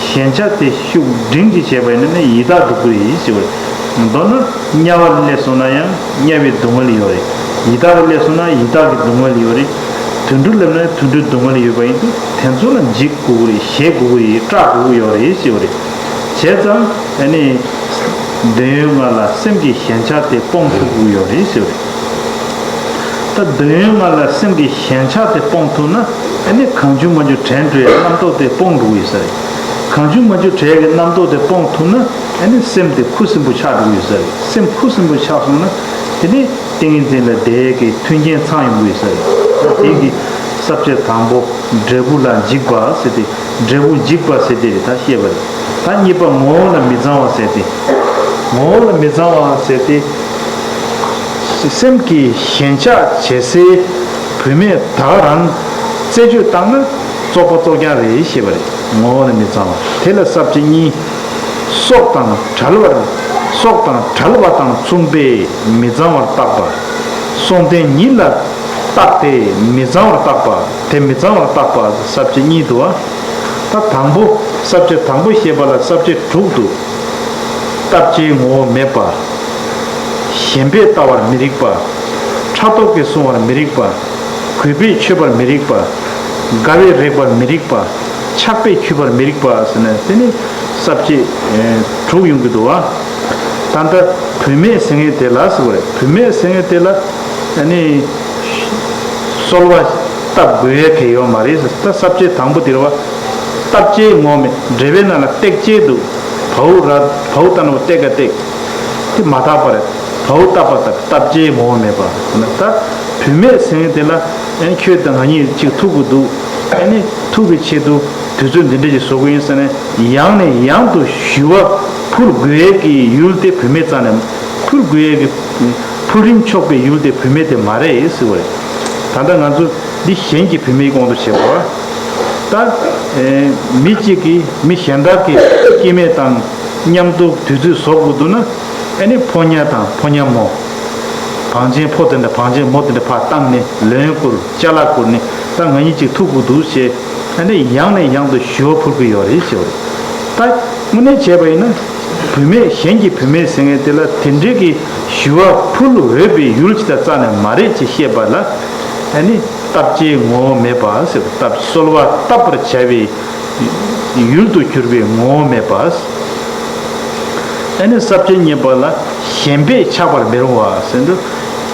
ཞེན་ཆགས་དེ་ཤུགས་འབྲིང་ཅིག་བྱས་པ་ཡིན་ན་ཡི་དྭགས་འགྲོ་གི་རེད་ཞེས་པ་རེད། མདོར་ན་དམྱལ་བ་ལ་སླེབས་སོང་ན་ཡང་དམྱལ་བའི་སྡུག་བསྔལ་ཡོད་རེད། ཡི་དྭགས་ལ་སླེབས་སོང་ན་ཡི་དྭགས་ཀྱི་སྡུག་བསྔལ་ཡོད་རེད། དུད་འགྲོ་སླེབས་ན་དུད་འགྲོའི་སྡུག་བསྔལ་ཡོད་པ་ཡིན་དུས་དེ་ཚོ་ལ་འཇིགས་དགོས་ཀྱི་རེད། ཞེད་དགོས་ཀྱི་རེད། སྐྲག་དགོས་ཀྱི་ཡོད་རེད་ཞེས་པ་རེད། བྱས་ཙང་ཨ་ནི་འདོད་ཡོན་ལྔ་ལ་སེམས་ཀྱི་ཞེན་ཆགས་དེ་སྤོང་ཐུབ་ཀྱི་ཡོད་རེད་ཟེར་བ་རེད། ད་འདོད་ཡོན་ལྔ་ལ་སེམས་ཀྱི་ཞེན་ཆགས་དེ་སྤོང་ཐུབ་ན་ཨ་ནི་གང་བྱུང་མང་བྱུང་དྲན་འགྲོ་ཡའི་རྣམ་རྟོག་དེ་སྤོང་འགྲོ་གི་ཡོད་ས་རེད། གང་བྱུང་མང་བྱུང་དྲན་གྱི་རྣམ་རྟོག་དེ་སྤོང་ཐུབ་ན་ཨ་ནི་སེམས་དེ་ཁུ་སིམ་པོ་ཆགས་འགྲོ་གི་ཡོད་ས་རེད། སེམས་ཁུ་སིམ་པོ་ཆགས་སོང་ན་དེ་ནི་ཏིང་ངེ་འཛིན་ལ་བསྡད་ཀྱི་མཐུན་རྐྱེན་ཚང་ཡོང་གི་ཡོད་ས་རེད། ད་དེ་གི་ས་བཅད་དང་པོ་འབྲས་བུ་ལ་འཇིགས་པ་ཟེར་ཏེ། འབྲས་བུ་འཇིགས་པ་ཟེར་དེ་རེད། ད་བཤད་པ་རེད། ད་གཉིས་པ་ངོ་བོ་ལ་མི་གཙང་བ་ཟེར་ཏེ། ངོ་བོ་ལ་མི་གཙང་བ་ཟེར་ཏེ། སེམས་ཀྱི་ཞེན་ཆགས་བྱེད་སའི་བུད་མེད་ད་ག་རང་རྩད་གཅོད་བཏང་ན་བཙོག་པ་བཙོག་རྐྱང་རེད་ཞེས་པ་རེད། ངོ་བོ་ལ་མི་གཙང་བ་དེ་ལ་ས་བཅད་གཉིས། སྲོག་དང་བྲལ་བར། སྲོག་དང་བྲལ་བ་དང་མཚུངས་པས་མི་གཙང་བར་བརྟག་པ། སྲོག་ལྡན་ཉིད་ལ་བརྟགས་ཏེ་མི་གཙང་བར་བརྟག་པ། དེ་མི་གཙང་བར་བརྟག་པ་ས་བཅད་གཉིས་འདུག་བ། ད་དང་པོ་ས་བཅད་དང་པོ་བཤད་པ་ལ་ས་བཅད་དྲུག་འདུག་སྟབས་བཅས་ངོ་བོ་མེད་པ། ཞེན་པས་ལྟ་བར་མི་རིགས་པ། ཕྲག་དོག་གིས་བསྲུང་བར་མི་རིགས་པ། གུས་པས་མཆོད་པར་མི་རིགས་པ། དགའ་བས་རེག་པར་མི་རིགས་པ། ཆགས་པས་འཁྱུད་པར་མི་རིགས་པ་ཟེར་ནས་དེ་ནི་ས་བཅད་དྲུག་ཡོང་གི་འདུག་བ། ད་ལྟ་བུད་མེད་ཟེར་མཁན་དེ་ལ་ཟེར་བ་རེད། བུད་མེད་ཟེར་མཁན་དེ་ལ་ཨ་ནི་གསོལ་བ་བཏབ་དགོས་ཡ་གལ་ཡོད་མ་རེད་ཟེར། ད་ས་བཅད་དང་པོ་དེ་རེད་བ། བཏབ་བྱའི་ངོ་མེད། འགྲེལ་པའི་ནང་ལ་བཏེག་བྱའི་འདུག་བའོ་ར་བའོ་ལྟ་ནོ་བཏེག་ག་བཏེག་དེ་མ་བཏགས་པ་རེད། བའོ་བཏགས་པ་ལྟ་བུ་བཏབ་བྱའི་ངོ་བོ་མེད་པ། ད་བུད་མེད་ཟེར་མཁན་དེ་ལ་ཨ་ནི་ཁྱོད་དང་ང་གཉིས་གཅིག་ཐུག་གི་འདུག་ཨ་ནི་ཐུག་གི་ཆེད་དུ་དུས་ཚོད་འདི་འདྲ་ཞིག་བཟོ་གི་ཡིན་ཟེར་ནས་ཡང་ནས་ཡང་དུ་ཞུ་བ་ཕུལ་དགོས་ཡས་ཀྱི་ཡུལ་དེ་བུད་མེད་རྩ་ནས་ཕུལ་དགོས་ཡས་ཀྱི་ཕུལ་རིན་ཆོག་པའི་ཡུལ་དེ་བུད་མེད་དེ་མ་རེད་ཟེར་བ་རེད། ད་ལྟ་ང་ཚོ་འདི་གཞན་གྱི་བུད་མེད་དབང་དུ་བྱེད་པ། ད་ཨེ་མི་གཅིག་གིས་མི་གཞན་དག་གི་སྐྱེ་དམན་དང་མཉམ་དུ་དུས་ཚོད་བཟོ་དགོས་འདུག་ན་ཨ་ནི་ཕོ་ཉ་དང་ཕོ་ཉ་མོ། བང་ཆེན་ཕོ་དེ་འདྲ་བང་ཆེན་མོ་དེ་འདྲ་ཕར་བཏང་ནས་ལན་བསྐུར་ཅ་ལག་བསྐུར་ནས་ད་ང་གཉིས་གཅིག་ཐུག་དགོས་འདུག་ཞེས་ཨ་ནི་ཡང་ནས་ཡང་དུ་ཞུ་བ་ཕུལ་གྱི་ཡོད་རེད་ཞེས་པ་རེད། ད་དངོས་གནས་བྱས་པ་ཡིན་ན་བུད་མེད་གཞན་གྱི་བུད་མེད་ཟེར་མཁན་དེ་ལ་དེ་འདྲའི་གི་ཞུ་བ་ཕུལ་འོས་པའི་ཡུལ་ཅིག་དང་རྩ་ནས་མ་རེད་ཅེས་བཤད་པ་ལ་ཨ་ནི་བཏབ་བྱའི་ངོ་བོ་མེད་པ་ཟེར་བ། བཏབ་གསོལ་བ་བཏབ་པར་བྱ་བའི་ཡུལ་དུ་གྱུར་པའི་ངོ་བོ་མེད་པ། ཨ་ནི་ས་བཅད་གཉིས་པ་ལ་ཞེན་པས་ཆགས་པར་མི་རུང་བ་ཟེར་འདུག་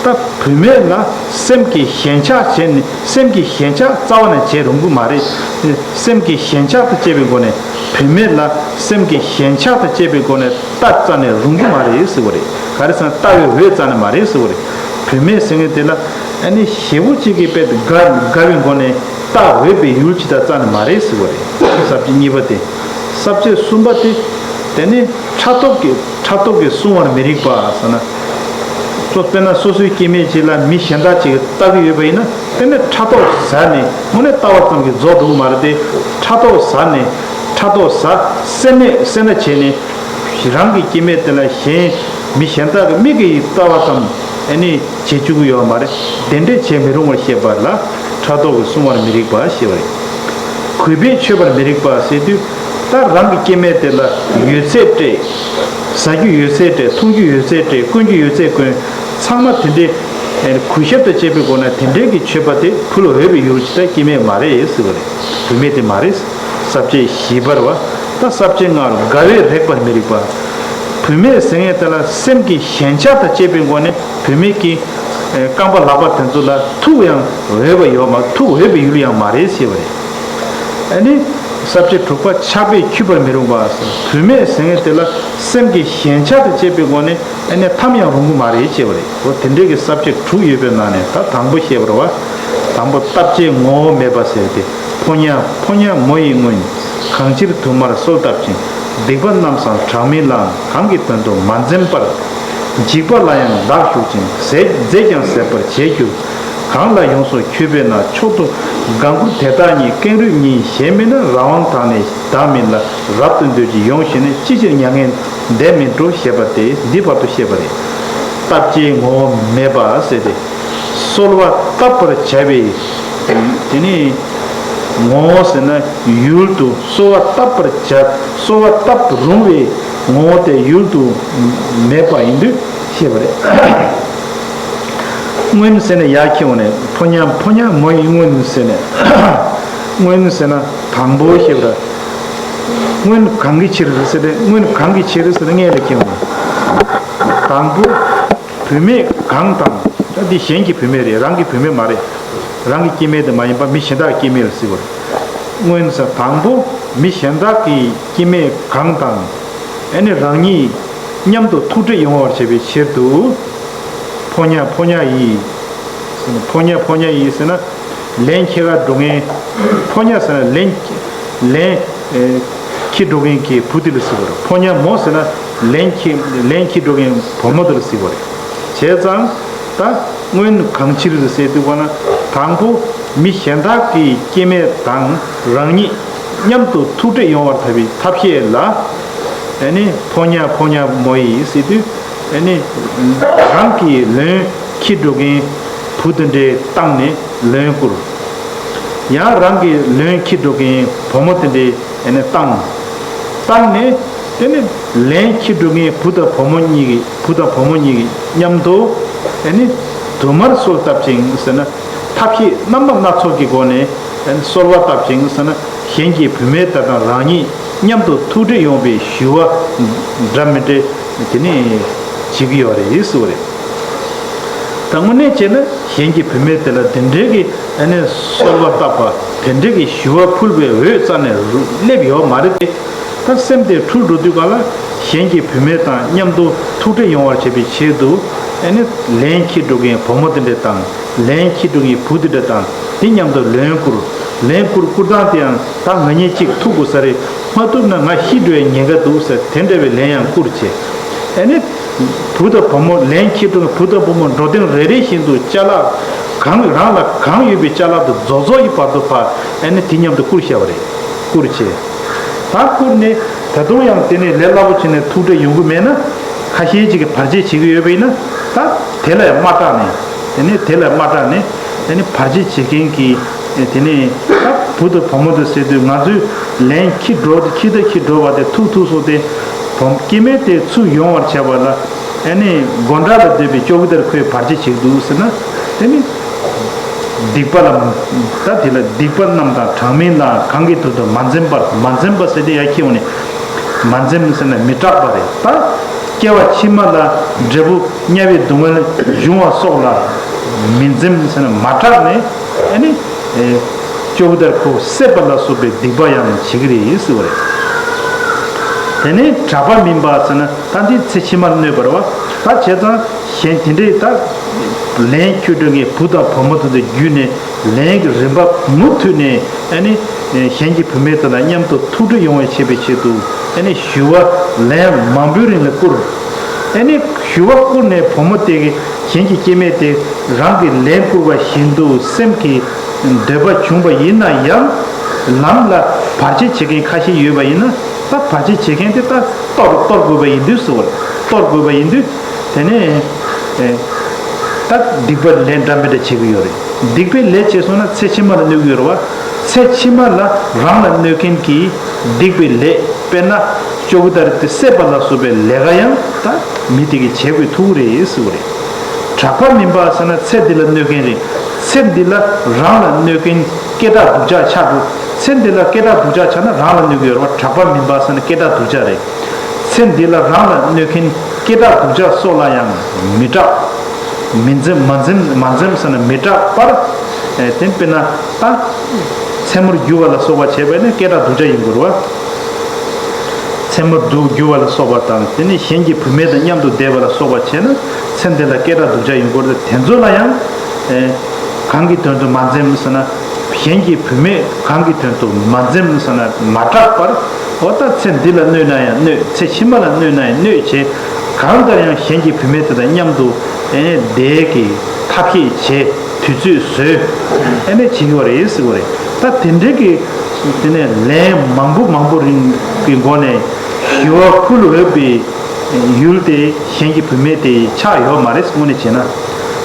ད་བུད་མེད་ལ་སེམས་ཀྱི་ཞེན་ཆགས་བྱས་ནས་སེམས་ཀྱི་ཞེན་ཆགས་རྩ་བ་ནས་བྱེད་རུང་གི་མ་རེད། སེམས་ཀྱི་ཞེན་ཆགས་དང་བཅས་པའི་སྒོ་ནས་བུད་མེད་ལ་སེམས་ཀྱི་ཞེན་ཆགས་དང་བཅས་པའི་སྒོ་ནས་ལྟ་རྩ་ནས་རུང་གི་མ་རེད་ཟེར་བ་རེད། ག་རེ་ཟེར་ན་ལྟ་བའི་འོས་རྩ་ནས་མ་རེད་ཟེར་བ་རེད། བུད་མེད་ཟེར་མཁན་དེ་ལ་ཨ་ནི་ཞེ་པོ་གཅིག་གིས་དཔེ་དགའ་དགའ་བའི་སྒོ་ནས་ལྟ་འོས་པའི་ཡུལ་ཅིག་དང་རྩ་ནས་མ་རེད་ཟེར་བ་རེད། ས་བཅད་གཉིས་པ་དེ། ས་བཅད་གསུམ་པ་དེ། དེ་ནི་ཕྲག་དོག་གིས་ཕྲག་དོག་གིས་བསྲུང་བར་མི་རིགས་པ་ཟེར་ན། སོ་དཔེར་ན་སོ་སོའི་སྐྱེ་དམན་ཅིག་ལ་མི་གཞན་དག་ཅིག་གིས་ལྟ་གི་ཡོད་པ་ཡིན་ན་དེ་ནི་ཕྲག་དོག་ཟ་ནས་དངོས་གནས་ལྟ་བ་ཙམ་གྱིས་རྫོགས་འགྲོ་གི་མ་རེད་དེ། ཕྲག་དོག་ཟ་ནས་ཕྲག་དོག་ཟ་སེར་སྣ་སེར་སྣ་བྱས་ནས་རང་གི་སྐྱེ་དམན་དེ་ལ་གཞན་མི་གཞན་དག་གི་མིག་གིས་ལྟ་བ་ཙམ་ཨ་ནི་བྱེད་བཅུག་གི་ཡོད་མ་རེད། དེ་འདྲས་བྱེད་མི་རུང་བར་བཤད་པ་ལ་ཕྲག་དོག་གིས་བསྲུང་བར་མི་རིགས་པ་ཞེས་པ་རེད། གུས་པས་མཆོད་པར་མི་རིགས་པ་ཟེར་དུས་ད་རང་གི་སྐྱེ་དམན་དེ་ལ་ཡོད་ཚད་སྤྲད། ཟ་རྒྱུ་ཡོད་ཚད་སྤྲད། འཐུང་རྒྱུ་ཡོད་ཚད་སྤྲད། གོན་རྒྱུ་ཡོད་ཚད་གོན། ཚང་མ་དེ་འདྲའི་གུས་ཞབས་དང་བཅས་པའི་སྒོ་ནས་དེ་འདྲའི་གི་མཆོད་པ་དེ་ཕུལ་འོས་པའི་ཡུལ་ཅིག་ད་སྐྱེ་དམན་མ་རེད་ཟེར་བ་རེད། བུད་མེད་དེ་མ་རེད། ས་བཅད་བཞི་པར་བ། ད་ས་བཅད་ལྔ་རུ་དགའ་བས་རེག་པར་མི་རིགས་པ། བུད་མེད་ཟེར་མཁན་དེ་ལ་སེམས་ཀྱི་ཞེན་ཆགས་དང་བཅས་པའི་སྒོ་ནས་བུད་མེད་ཀྱི་རྐང་པ་ལག་པ་དེ་ཚོ་ལ་ཐུག་ཡང་འོས་པ་ཡོད་མ་ཐུག་འོས་པའི་ཡུལ་ཡང་མ་རེད་ཟེར་བ་རེད། ཨ་ནི་ས་བཅད་དྲུག་པ་ཆགས་པས་འཁྱུད་པར་མི་རུང་བ། བུད་མེད་ཟེར་མཁན་དེ་ལ་སེམས་ཀྱི་ཞེན་ཆགས་དང་བཅས་པའི་སྒོ་ནས་ཨ་ནི་འཐམ་ཡང་རུང་གི་མ་རེད་ཅེས་པ་རེད། འོ་དེ་འདྲའི་གི་ས་བཅད་དྲུག་ཡོད་པའི་ནང་ནས་ད་དང་པོ་བཤད་པར་བ། དང་པོ་བཏབ་བྱའི་ངོ་བོ་མེད་པ་ཟེར་ཏེ། ཕོ་ཉ་ཕོ་ཉ་མོ་ཡི་སྔོན། གང་ཕྱིར་དུ་མར་གསོལ་བཏབ་ཅིང་། སྡིག་པ་རྣམས་སང་གྲགས་མི་ལའང་། གང་གི་དོན་དུ་མ་འཛེམས་པར། འཇིགས་པ་ལ་ཡང་བདག་ཞུགས་ཅིང་། ཟས་རྫས་ཀྱང་ཟད་པར་བྱས་གྱུར། གང་ལ་ཡོངས་སུ་འཁྱུད་པས་ན། མཆོག་ཏུ་དགའ་མགུར་དེ་དག་ཉིད། ཀེང་རུས་ཉིད་ཞེས་མིན་ན། རང་དབང་དག་ནི་བདག་མིན་ལ། རབ་ཏུ་འདོད་ཅིང་ཡོངས་ཞེན་ནས། ཅི་ཕྱིར་མྱ་ངན་འདས་མི་འགྲོ། ཞེས་པ་སྟེ་འདི་བར་དུ་བཤད་པ་རེད། བཏབ་བྱའི་ངོ་བོ་མེད་པ་ཟེར་ཏེ། གསོལ་བ་བཏབ་པར་བྱ་བའི་དེ་ནི་ངོ་བོ་ཟེར་ན་ཡུལ་དུ་གསོལ་བ་བཏབ་པར་བྱ་གསོལ་བ་བཏབ་རུང་བའི་ངོ་བོ་དེ་ཡུལ་དུ་མེད་པ་ཡིན་དུས་བཤད་པ་རེད། སྔོན་ཟེར་ནས་ཡར་ཁྱེར་འོང་ནས་ཕོ་ཉ་ཕོ་ཉ་མོ་ཡི་སྔོན་ཟེར་ནས། སྔོན་ཟེར་ན་དང་པོ་ཞེས་པ་རེད། སྔོན་གང་གི་ཕྱིར་ཟེར་ཏེ། སྔོན་གང་གི་ཕྱིར་ཟེར་ན་སྔོན་ལ་སྐྱེ་བ། དང་པོ་བུད་མེད་གང་དང་། ད་འདི་གཞན་གྱི་བུད་མེད་རེད། རང་གི་བུད་མེད་མ་རེད། རང་གི་སྐྱེ་དམན་དེ་མ་ཡིན་པ་མི་གཞན་དག་གི་སྐྱེ་དམན་ལ་ཟེར་བ་རེད། སྔོན་ཟེར་དང་པོ་མི་གཞན་དག་གི་སྐྱེ་དམན་གང་དང་། ཨ་ནི་རང་ཉིད་མཉམ་དུ་ཐུག་འཕྲད་ཡོང་བར་བྱ་བའི་ཕྱིར་དུ། ཕོ་ཉ་ཕོ་ཉ་ཡིས། ཕོ་ཉ་ཕོ་ཉ་ཡིས་ཟེར་ན། ལན་འཁྱེར་ག་འགྲོ་མཁན། ཕོ་ཉ་ཟེར་ན་ལན། ལན། ཨེ། འཁྱེར་འགྲོ་མཁན་གྱི་བུ་དེ་ལ་ཟེར་བ་རེད། ཕོ་ཉ་མོ་ཟེར་ན་ལན་འཁྱེར། ལན་འཁྱེར་འགྲོ་མཁན་བུ་མོ་དེ་ལ་ཟེར་བ་རེད། བྱས་ཙང་ད་སྔོན་གང་ཕྱིར་ཟེར་དུས་ག་ན། དང་པོ་མི་གཞན་དག་གི་སྐྱེ་དམན་དང་རང་ཉིད་མཉམ་དུ་ཐུག་འཕྲད་ཡོང་བར་བྱ་བའི་ཐབས་ཤེས་ལ། ཨ་ནི་ཕོ་ཉ་ཕོ་ཉ་མོ་ཡིས་ཟེར་དུས། ཨ་ནི་རང་གི་ལན་འཁྱེར་འགྲོ་མཁན་བུ་དེ་འདྲའི་སྟེང་ནས་ལན་བསྐུར། ཡང་རང་གི་ལན་འཁྱེར་འགྲོ་མཁན་བུ་མོ་དེ་འདྲའི། ཨ་ནི་སྟེང་། སྟེང་ནས་དེ་ནི་ལན་འཁྱེར་འགྲོ་མཁན་བུ་དང་བུ་མོ་གཉིས་ཀྱི། བུ་དང་བུ་མོ་གཉིས་ཀྱི་མཉམ་དུ། ཨ་ནི་དུ་མར་གསོལ་བཏབ་ཅིང་ཟེར་ན། ཐབས་ཤེས་རྣམ་པ་སྣ་ཚོགས་ཀྱི་སྒོ་ནས། ཨ་ནི་གསོལ་བ་བཏབ་ཅིང་ཟེར་ན། གཞན་གྱི་བུད་མེད་དག་དང་རང་ཉིད་མཉམ་དུ་ཐུག་འཕྲད་ཡོང་བའི་ཞུ་བ་འདྲ་མི་འདྲ་དེ་ནི་བྱེད་ཀྱི་ཡོད་རེད་ཟེར་བ་རེད། ད་དངོས་གནས་བྱས་ན་གཞན་གྱི་བུད་མེད་དེ་ལ་དེ་འདྲའི་གི། ཨ་ནི་གསོལ་བ་བཏབ་པ། དེ་འདྲའི་གི་ཞུ་བ་ཕུལ་བའི་འོས་རྩ་ནས་རུ་སླེབས་ཡོད་མ་རེད་དེ། ད་སེམས་དེ་འཁྲུལ་འགྲོ་དུས་ག་ལ། གཞན་གྱི་བུད་མེད་དང་མཉམ་དུ་ཐུག་འཕྲད་ཡོང་བར་བྱེད་པའི་ཆེད་དུ། ཨ་ནི་ལན་འཁྱེར་འགྲོ་མཁན་བུ་མོ་དེ་འདྲ་དང་། ལན་འཁྱེར་འགྲོ་མཁན་བུ་དེ་འདྲ་དང་དེ་མཉམ་དུ་ལན་བསྐུར། ལན་བསྐུར་བསྐུར་སྟངས་དེ་ཡང་། ད་ང་གཉིས་གཅིག་ཐུག་དགོས་ས་རེད། མ་ཐུག་ན་ང་ཤི་འགྲོ་བའི་ཉེན་ཁ་འདུག་ཟེར། དེ་འདྲ་བའི་ལན་ཡང་བསྐུར་བྱས། ཨ་ནི་བུ་དང་བུ་མོ། ལན་འཁྱེར་འགྲོ་མཁན་བུ་དང་བུ་མོ་འགྲོ་དོན་རེ་རེ་བཞིན་དུ་ཅ་ལག་གང་རང་ལ་གང་ཡོད་པའི་ཅ་ལག་དེ་རྫོགས་རྫོགས་ཀྱི་བར་དུ་ཕར། ཨ་ནི་དེ་མཉམ་དུ་བསྐུར་བཞག་པ་རེད། བསྐུར་བྱས། ད་བསྐུར་ནས་ད་དུང་ཡང་དེ་ནས་ལས་སླ་པོ་བྱས་ནས་ཐུག་འཕྲད་ཡོང་གི་མེད་ན། ཁ་ཤས་ཅིག་གིས་བར་ཆད་བྱེད་ཀྱི་ཡོད་པ་ཡིན་ན། ད་དེ་ལ་ཡང་མ་སྐྲག་ནས། དེ་ནས་དེ་ལ་མ་སྐྲག་ནས། དེ་ནས་བར་ཆད་བྱེད་མཁན་གྱི། དེ་ནས་ད་བུ་དང་བུ་མོ་དེ་ཟེར་དུས། ང་ཚོས་ལན་འཁྱེར་འགྲོ། འཁྱེར་ད་འཁྱེར་འགྲོ་བ་དེ་ཐུག་ཐུག་སོང་སྟེ། བུ་སྐྱེ་དམན་དེ་ཚུར་ཡོང་བར་བྱ་བ་ལ། ཨ་ནི་སྒོ་འགྲམ་ལ་སྡོད་པའི་ཅོ་ཀི་དར་ཁོས་བར་ཆད་བྱེད་ཀྱི་འདུག་ཟེར་ན། དེ་ནི་སྡིག་པ་ལ། ད་དེ་ལ་སྡིག་པ་རྣམས་དང་གྲངས་མེད་ལའང་། གང་གི་དོན་དུ་མ་འཛེམས་པར། མ་འཛེམས་པ་ཟེར་དེ་ཡར་ཁྱེར་ཡོང་ནས། མ་འཛེམས་ཟེར་ན་མི་སྐྲག་པ་རེད། ད་སྐྱེ་བ་ཕྱི་མ་ལ་འབྲས་བུ་དམྱལ་བའི་སྡུག་བསྔལ་འབྱུང་བ་སོགས་ལ་མི་འཛེམས་ཟེར་ན་མ་སྐྲག་ནས། ཨ་ནི་ཨེ་ཅོ་ཀི་དར་ཁོ་བསད་པ་ལ་སོགས་པའི་སྡིག་པ་ཡང་བྱེད་ཀྱི་རེད་ཟེར་བ་རེད། དེ་ནས་གྲགས་པ་མིན་པ་ཟེར་ན། ད་འདི་ཚེ་ཕྱི་མར་གནོད་པ་རེད་བ། ད་བྱས་ཙང་གཞན་དེ་འདྲའི་ད་ལན་འཁྱེར་འགྲོ་མཁན་བུ་དང་བུ་མོ་དེ་ཚོ་བརྒྱུད་ནས། ལན་གྱི་རིམ་པ་མུ་མཐུད་ནས། ཨ་ནི་གཞན་གྱི་བུད་མེད་དེ་དང་མཉམ་དུ་ཐུག་འཕྲད་ཡོང་བའི་བྱེད་པའི་ཆེད་དུ། ཨ་ནི་ཞུ་བ་ལན་མང་པོའི་རིང་ལ་བསྐུར། ཨ་ནི་ཞུ་བ་བསྐུར་ནས་བུ་མོ་དེ་གིས། གཞན་གྱི་སྐྱེ་དམན་དེ་རང་གིས་ལན་བསྐུར་བ་བཞིན་དུ་སེམས་ཀྱི་འདོད་པ་བྱུང་བ་ཡིན་ན་ཡང་། ལམ་ལ་བར་ཆད་བྱེད་མཁན་ཁ་ཤས་ཡོད་པ་ཡིན་ན། ད་བར་ཆད་བྱེད་མཁན་དེ་ད་གཏོར། གཏོར་དགོས་པ་ཡིན་དུས་ཟེར་བ་རེད། གཏོར་དགོས་པ་ཡིན་དུས། དེ་ནས་ཨེ་ད་སྡིག་པའི་ལས་འདྲ་མི་འདྲ་བྱེད་ཀྱི་ཡོད་རེད། སྡིག་པའི་ལས་བྱས་སོང་ན་ཚེ་ཕྱི་མ་ལ་གནོད་ཀྱི་ཡོད་རེད་བ། ཚེ་ཕྱི་མ་ལ་རང་ལ་གནོད་མཁན་གྱི་སྡིག་པའི་ལས། དཔེར་ན་ཅོ་ཀི་དར་དེ་བསད་པ་ལ་སོགས་པའི་ལས་ཀ་ཡང་ད་མི་དེ་གིས་བྱེད་དགོས་ཐུག་རེད་ཟེར་བ་རེད། གྲགས་པ་མིན་པ་ཟེར་ན་ཚེ་འདི་ལ་གནོད་མཁན་རེད། ཚེ་འདི་ལ་རང་ལ་གནོད་མཁན་སྐད་གྲགས་སྡུག་ཅག་ཆགས་འགྲོ། ཚེ་འདི་ལ་སྐད་གྲགས་སྡུག་ཅག་ཆགས་ན་རང་ལ་གནོད་ཀྱི་ཡོད་རེད་བ། གྲགས་པ་མིན་པ་ཟེར་ན་སྐད་གྲགས་སྡུག་ཅག་རེད། ཚེ་འདི་ལ་རང་ལ་གནོད་མཁན་སྐད་གྲགས་སྡུག་ཅག་སོགས་ལ་ཡང་མི་སྐྲག། མི་འཛེམ། མ་འཛེམ། མ་འཛེམ་ཟེར་ན་མི་སྐྲག་པར། ཨེ་དེ་དཔེར་ན་ད་མཚན་མོར་རྒྱུ་བ་ལ་སོགས་པ་བྱས་པས་ན་སྐད་གྲགས་སྡུག་ཅག་ཡིན་དགོས་རེད་བ། མཚན་མོར་རྒྱུ་བ་ལ་སོགས་པ་དང་། དེ་ནས་གཞན་གྱི་བུད་མེད་དང་མཉམ་དུ་བསྡད་པ་ལ་སོགས་པ་བྱས་ན་ཚེ་འདི་ལ་སྐད་གྲགས་སྡུག་ཅག་ཡིན་དགོས་རེད། དེ་ཚོ་ལ་ཡང་ཨེ་གང་གི་དོན་དུ་མ་འཛེམ་ཟེར་ན། གཞན་གྱི་བུད་མེད་གང་གི་དོན་དུ་མ་འཛེམ་ཟེར་ན་མ་སྐྲག་པར། འོ་ད་ཚེ་འདི་ལ་གནོད་ན་ཡང་གནོད། ཚེ་ཕྱི་མ་ལ་གནོད་ན་ཡང་གནོད་བྱས། གང་ལྟར་ཡང་གཞན་གྱི་བུད་མེད་དེ་དང་མཉམ་དུ་ཨེ་བསྡད་ཀྱི་ཐབས་ཤེས་བྱས། དུས་ཚོད་བཟོས། ཨེ་ནས་བྱེད་ཀྱི་ཡོད་རེད་ཟེར་བ་རེད། ད་དེ་འདྲའི་གི་དེ་ནས་ལན་མང་པོ་མང་པོ་རིང་གི་སྒོ་ནས་ཞུ་བ་ཕུལ་འོས་པའི་ཡུལ་དེ་གཞན་གྱི་བུད་མེད་དེ་ཆགས་ཡོད་མ་རེད། དངོས་གནས་བྱས་ན།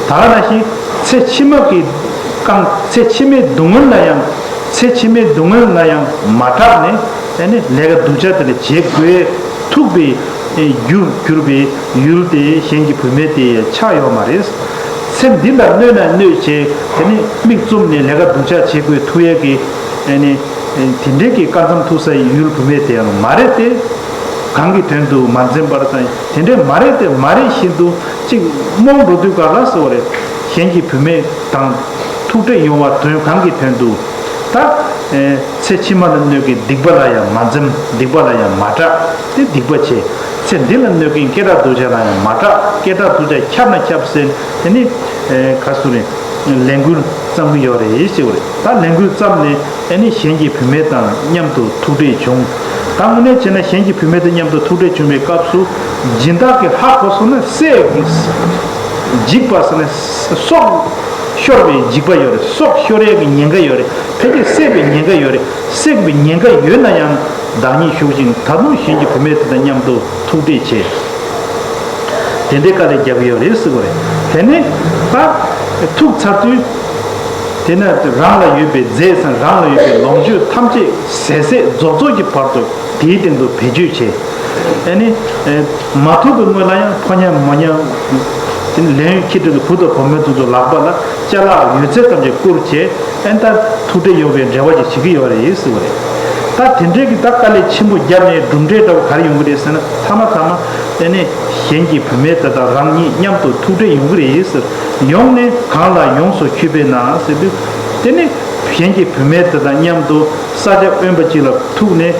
ད་ག་ནང་བཞིན་ཚེ་ཕྱི་མ་གི་རྐང་། ཚེ་ཕྱི་མའི་སྡུག་བསྔལ་ལ་ཡང་། ཚེ་ཕྱི་མའི་སྡུག་བསྔལ་ལ་ཡང་མ་སྐྲག་ནས། ཨ་ནི་ལས་ཀ་སྡུག་ཅག་དེ་འདྲ་བྱེད་དགོས་ཐུག་པའི་རྒྱུར་གྱུར་པའི་ཡུལ་དེ་གཞན་གྱི་བུད་མེད་དེ་ཆགས་ཡོད་མ་རེད། ཚེ་འདི་ལ་གནོད་ན་གནོད་བྱས། དེ་ནི་མིག་བཙུམ་ནས་ལས་ཀ་སྡུག་ཅག་བྱེད་དགོས་ཐུག་ཡས་ཀྱི། ཨ་ནི་ དེ་འདྲའི་གི་སྐར་མཚམས་ཐུག་སའི་ཡུལ་བུད་མེད་དེ་ཡང་མ་རེད་དེ། གང་གི་དོན་དུ་མ་འཛེམ་པར་དང་དེ་འདྲའི་མ་རེད་དེ་མ་རེད་བཞིན་དུ་གཅིག་རྨོངས་འགྲོ་དུས་ག་ལ་སོ་རེད། གཞན་གྱི་བུད་མེད་དང་ཐུག་འཕྲད་ཡོང་བ་དོན་གང་གི་དོན་དུ་ད། ཚེ་ཕྱི་མ་ལ་གནོད་ཀྱི་སྡིག་པ་ལ་ཡང་མ་འཛེམ། སྡིག་པ་ལ་ཡང་མ་སྐྲག་དེ་སྡིག་པ་བྱས། ཚེ་འདི་ལ་གནོད་ཀྱི་སྐད་གྲགས་སྡུག་ཅག་ལ་ཡང་མ་སྐྲག་སྐད་གྲགས་སྡུག་ཅག་ཁྱབ་ན་ཁྱབ་ཟེར་དེ་ནི་ག་སུ་རེད། ལས་འགུལ་བརྩམ་གྱི་ཡོད་རེད་ཞེས་པ་རེད། ད་ལས་འགུལ་བརྩམས་ནས་ཨེ་ནི་གཞན་གྱི་བུད་མེད་དང་མཉམ་དུ་ཐུག་འཕྲད་བྱུང་། ད་དངོས་གནས་བྱས་ན་གཞན་གྱི་བུད་མེད་དང་མཉམ་དུ་ཐུག་འཕྲད་བྱུང་བའི་སྐབས་སུ་སྦྱིན་བདག་གིས་ཧ་གོ་སོང་ན་སྲས་ཀྱིས་འཇིགས་པ་སོང་ན་སྲོག་ཤོར་བའི་འཇིགས་པ་ཡོད་རེད། སྲོག་ཤོར་ཡས་ཀྱི་ཉེན་ཁ་ཡོད་རེད། ཕལ་ཆེར་བསད་པའི་ཉེན་ཁ་ཡོད་རེད། བསད་པའི་ཉེན་ཁ་ཡོད་ན་ཡང་བདག་ཉིད་ཞུགས་ཤིང་ད་དུང་གཞན་གྱི་བུད་མེད་དེ་དང་མཉམ་དུ་ཐུག་འཕྲད་བྱས། དེ་འདྲའི་དཀའ་ལས་རྒྱབ་ཡོད་རེད་ཟེར་བ་རེད། དེ་ནས་ད་ཐུག་ཚར་དུས་དེ་ན་རང་ལ་ཡོད་པའི་རྫས་སམ་རང་ལ་ཡོད་པའི་ལོངས་སྤྱོད་ཐམས་ཅད་ཟད་ཟད་རྫོགས་རྫོགས་ཀྱི་བར་དུ་དེའི་སྟེང་དུ་བེད་སྤྱོད་བྱས། ཨ་ནི་མ་ཐུག་པའི་སྔོན་ལ་ཡང་ཕོ་ཉ་མོ་ཉ་དེ་ནི་ལས་ཡུན་ཁྱི་སྤྲེལ་གྱི་བུ་དང་བུ་མོའི་དུས་སུ་ལག་པ་ལ་ཅ་ལག་ཡོད་ཚད་ཐམས་ཅད་བསྐུར་བྱས། ཨན་ད་ཐུག་འཕྲད་ཡོང་བའི་འབྲེལ་བ་ཅིག་བྱེད་ཀྱི་ཡོད་རེད་ཟེར་བ་རེད། ད་དེ་འདྲའི་གི་ད་དཀའ་ལས་ཆེན་པོ་བརྒྱབ་ནས་གྲུབ་འབྲས་འདྲ་བོ་ག་རེ་ཡོང་གི་རེད་ཟེར་ན་མཐའ་མ་མཐའ་མ་དེ་ནས་གཞན་གྱི་བུད་མེད་དེ་དང་རང་ཉིད་མཉམ་དུ་ཐུག་འཕྲད་ཡོང་གི་རེད་ཟེར། ཡོང་ནས་གང་ལ་ཡོངས་སུ་འཁྱུད་པས་ན་ཟེར་དུས་དེ་ནས་གཞན་གྱི་བུད་མེད་དེ་དང་མཉམ་དུ་ས་ཆ་དབེན་པ་ཅིག་ལ་ཐུག་ནས་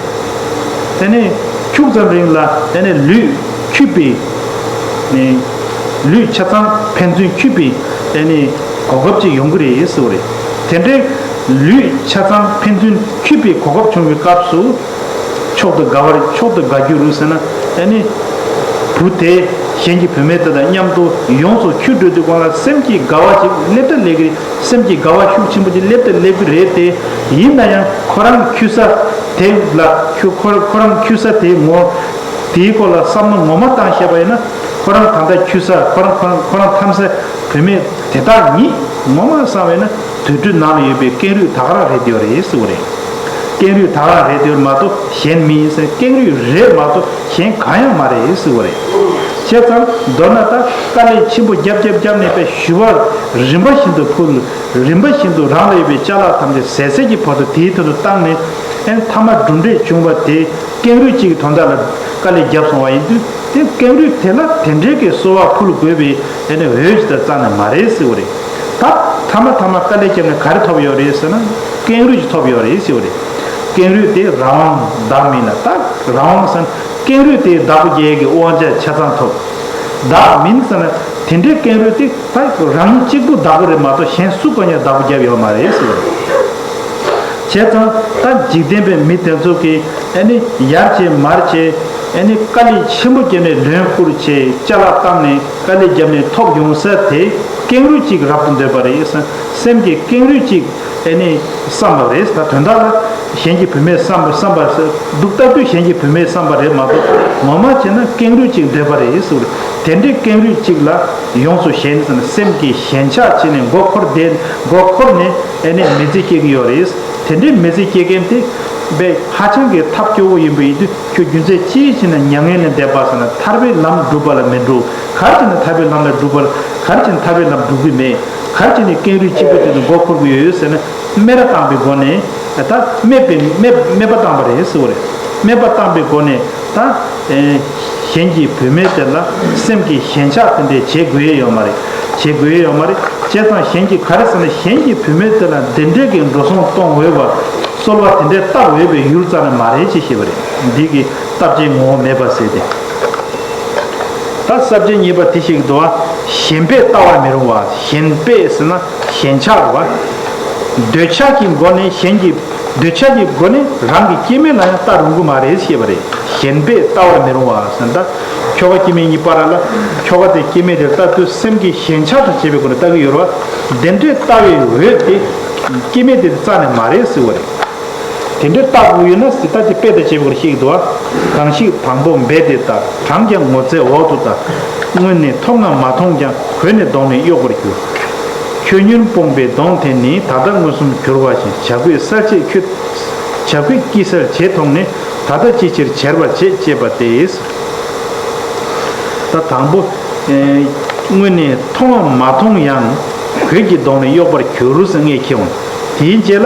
དེ་ནས་ཁྱུག་ཙམ་རིང་ལ་དེ་ནས་ལུས་འཁྱུད་པའི་ལུས་ཆ་ཚང་ཕན་ཚུན་འཁྱུད་པའི་དེ་ནས་གོ་སྐབས་ཅིག་ཡོང་གི་རེད་ཟེར་བ་རེད། དེ་འདྲའི་ལུས་ཆ་ཚང་ཕན་ཚུན་འཁྱུད་པའི་གོ་སྐབས་བྱུང་བའི་སྐབས་སུ། མཆོག་ཏུ་དགའ་བར་མཆོག་ཏུ་དགའ་རྒྱུ་རུ་ཟེར་ན་ཨ་ནི། བུ་དེ་གཞན་གྱི་བུད་མེད་དེ་དང་མཉམ་དུ་ཡོངས་སུ་འཁྱུད་འགྲོ་དུས་གོང་ལ་སེམས་ཀྱི་དགའ་བ་ཅིག་སླེབས་ད་སླེབས་ཀྱི་རེད། སེམས་ཀྱི་དགའ་བ་ཤུགས་ཆེན་པོ་ཅིག་སླེབས་ད་སླེབས་ཀྱི་རེད་དེ། ཡིན་ན་ཡང་ཁོ་རང་འཁྱུད་ས་དེ་ལ་ཁྱུ་ཁོ་ཁོ་རང་འཁྱུད་ས་དེ་ངོ་དེའི་སྐོར་ལ་བསམ་བློ་ངོ་མ་བཏང་ཤེས་པ་ཡིན་ན་ཁོ་རང་ད་ལྟ་འཁྱུད་ས་ཁོ་རང་ཁོ་རང་ཁོ་རང་འཐམ་ས་བུད་མེད་དེ་དག་ཉིད་ངོ་མ་བསམ་བས་ན། དུད་འགྲོའི་ནང་ལ་ཡོད་པའི་ཀེང་རུས་ད་ག་རང་རེད་དེ་རེད་ཟེར་བ་རེད། ཀེང་རུས་ད་ག་རང་རེད་དེ་མ་གཏོགས་གཞན་མིན་ཟེར། ཀེང་རུས་རེད་མ་གཏོགས་གཞན་གང་ཡང་མ་རེད་ཟེར་བ་རེད། བྱས་ཙང་མདོར་ན་ད་དཀའ་ལས་ཆེན་པོ་རྒྱབ་རྒྱབ་རྒྱབ་ནས་པའི་ཞུ་བར་རིམ་པ་བཞིན་དུ་ཕུལ། རིམ་པ་བཞིན་དུ་རང་ལ་ཡོད་པའི་ཅ་ལག་ཐམས་ཅད་ཟད་ཟད་ཀྱི་བར་དུ་དེའི་ཐོག་ཏུ་བཏང་ནས་ཨེ་མཐའ་མ་གྲུབ་འབྲས་བྱུང་བ་དེ། ཀེང་རུས་གཅིག་གི་དོན་དག་ལ་དཀའ་ལས་བརྒྱབ་སོང་བ་ཡིན་དུས་དེ་ཀེང་རུས་དེ་ལ་དེ་འདྲའི་གི་གསོལ་བ་ཕུལ་དགོས་པའི་ཨེ་ནི་འོས་ཅི་ལྟར་རྩ་ནས་མ་རེད་ཟེར་བ་རེད། ད་ཐ་མ་ཐ་མ་དཀའ་ལས་བརྒྱབ་ནས་ག་རེ་ཐོབ་ཡོད་རེད་ཟེར་ན་ཀེང་རུས་ཅིག་ཐོབ་ཡོད་རེད་ཟེར་བ་རེད། ཀེང་རུས་དེ་རང་དབང་བདག་མིན་ལ་ད་རང་དབང་ཟེར་ན་ཀེང་རུས་དེ་བདག་པོ་རྒྱག་ཡས་ཀྱི་དབང་ཆ་ཆ་ཚང་ཐོབ། བདག་མིན་ཟེར་ན་དེ་འདྲའི་ཀེང་རུས་དེ་ད་རང་ཉིད་གཅིག་པུ་བདག་པོ་རེད་མ་གཏོགས་གཞན་སུ་གང་ཡང་བདག་པོ་བརྒྱབ་ཡོད་མ་རེད་ཟེར་བ་རེད། བྱས་ཙང་ད་འཇིག་རྟེན་པའི་མི་དེ་ཚོ་གིས་ཨ་ནི་ཡར་བྱས་མར་བྱས་ཨ་ནི་དཀའ་ལས་ཆེན་པོ་བརྒྱབ་ནས་ལོན་བསྐུར་བྱས་ཅ་ལག་བཏང་ནས་དཀའ་ལས་བརྒྱབ་ནས་ཐོབ་ཡོང་ས་དེ་ཀེང་རུས་གཅིག་རབ་ཏུ་འདོད་པ་རེད། སེམས་ཀྱི་ཀེང་རུས་གཅིག་ཨ་ནི་བསམ་པ་རེད། ད་དོན་དག་ལ་གཞན་གྱི་བུད་མེད་བསམ་པ་བསམ་པ་ཟེར་སྡུག་ལྟ་དུས་གཞན་གྱི་བུད་མེད་བསམ་པ་རེད་མ་གཏོགས་ངོ་མ་བྱས་ན་ཀེང་རུས་གཅིག་འདོད་པ་རེད་ཟེར། དེ་འདྲའི་ཀེང་རུས་གཅིག་ལ་ཡོངས་སུ་ཞེན་ཟེར་ན་སེམས་ཀྱི་ཞེན་ཆགས་བྱས་ནས་མགོ་འཁོར་བསྡད་མགོ་འཁོར་ནས་ཨ་ནི་མི་ཚེ་སྐྱེལ་གྱི་ཡོད་རེད། དེ་འདྲའི་མི་ཚེ་སྐྱེལ་མཁན་དེ་དཔེ་ཧ་ཅང་གི་ཐབས་སྐྱོ་བོ་ཡིན་པ་ཡིན་དུས་ཁྱོད་རྒྱུ་མཚན་ཅི་ཡིན་ཕྱིན་ན་མྱ་ངན་ལས་འདས་པ་ཟེར་ན་ཐར་པའི་ལམ་སྒྲུབ་པ་ལ་མི་འགྲོ། ག་རེ་བྱས་ན་ཐར་པའི་ལམ་ལ་སྒྲུབ་པ་ལ་ག་རེ་བྱས་ན་ཐར་པའི་ལམ་སྒྲུབ་ཀྱི་མེད། ག་རེ་བྱས་ནས་ཀེང་རུས་གཅིག་པོ་དེ་ཚོ་མགོ་འཁོར་གྱི་ཡོད་ཟེར་ན་སྨད་ར་བཏང་པའི་སྒོ་ནས་ད་སྨད་པའི་སྨད་སྨད་པ་བཏང་པ་རེད་ཟེར་བ་རེད། སྨད་པ་བཏང་པའི་སྒོ་ནས་ད་གཞན་གྱི་བུད་མེད་དེ་ལ་སེམས་ཀྱི་ཞེན་ཆགས་དེ་འདྲས་བྱེད་དགོས་ཡས་ཡོད་མ་རེད། བྱེད་དགོས་ཡས་ཡོད་མ་རེད། བྱས་ཙང་གཞན་གྱིས་ག་རེ་ཟེར་ན་གཞན་གྱི་བུད་མེད་དེ་ལ་འདི་འདྲས་ཀྱི་འགྲོ་སོང་གཏོང་འོས་པ་གསོལ་བ་དེ་འདྲས་བཏབ་འོས་པའི་ཡུལ་རྩ་ནས་མ་རེད་ཅེས་བཤད་པ་རེད། འདི་གི་བཏབ་བྱའི་ངོ་བོ་མེད་པ་ཟེར་ཏེ། ད་ས་བཅད་གཉིས་པ་དེ་ཞིག་འདུག་བ། ཞེན་པས་ལྟ་བར་མི་རུང་བ། ཞེན་པས་ཟེར་ན་ཞེན་ཆགས་རེད་བ། འདོད་ཆགས་ཀྱི་སྒོ་ནས་གཞན་གྱི་འདོད་ཆགས་ཀྱི་སྒོ་ནས་རང་གི་སྐྱེ་དམན་ལ་ཡང་ལྟ་རུང་གི་མ་རེད་ཞེས་པ་རེད། ཞེན་པས་ལྟ་བར་མི་རུང་བ་ཟེར་ན་ད་ཁྱོ་ག་སྐྱེ་དམན་གཉིས་བར་ལ་ཁྱོ་ག་དེ་སྐྱེ་དམན་དེར་ལྟ་དུས་སེམས་ཀྱི་ཞེན་ཆགས་དང་བཅས་པའི་སྒོ་ནས་ལྟ་གི་ཡོད་རེད་བ། དེ་འདྲའི་ལྟ་བའི་འོས་དེ་སྐྱེ་དམན་དེ་རྩ་ནས་མ་རེད་ཟེར་བ་རེད། དེ་འདྲའི་རྟགས་དགུ་ཡོད་ན་ཟེར་ད་དེ་དཔེ་དང་བཅས་པའི་སྐོར་ཞིག་འདུག་ཨ། གང་ཞིག་དང་པོ་འབད་དེ་ལྟ། བགྲངས་ཀྱང་ངོ་ཚའི་འོག་ཏུ་ལྟ། སྔོན་ནས་མཐོང་ངམ་མ་མཐོང་ཀྱང་། གོས་ནི་གདོང་ནས་གཡོགས་པར་འགྱུར། ཁྱོད་ཉོན་སྤོང་པའི་གདོང་དེ་ནི། ད་ལྟ་མངོན་སུམ་གྱུར་པ་བཞིན། བྱ་རྒོད་གསལ་བྱེད་ཁྱོད། བྱ་རྒོད་ཀྱིས་གསལ་བྱེད་མཐོང་ནས། ད་ལྟ་ཅིའི་ཕྱིར་བྱེར་བར་བྱེད་ཅེས་པ་སྟེ། ད་དང་པོ། སྔོན་ནས་མཐོང་ངམ་མ་མཐོང་ཡང་། གོས་ཀྱི་གདོང་ནས་གཡོགས་པར་འགྱུར་ཟེར་ངས་ཁྱེར་འོང་། དེའི་རྗེས་ལ།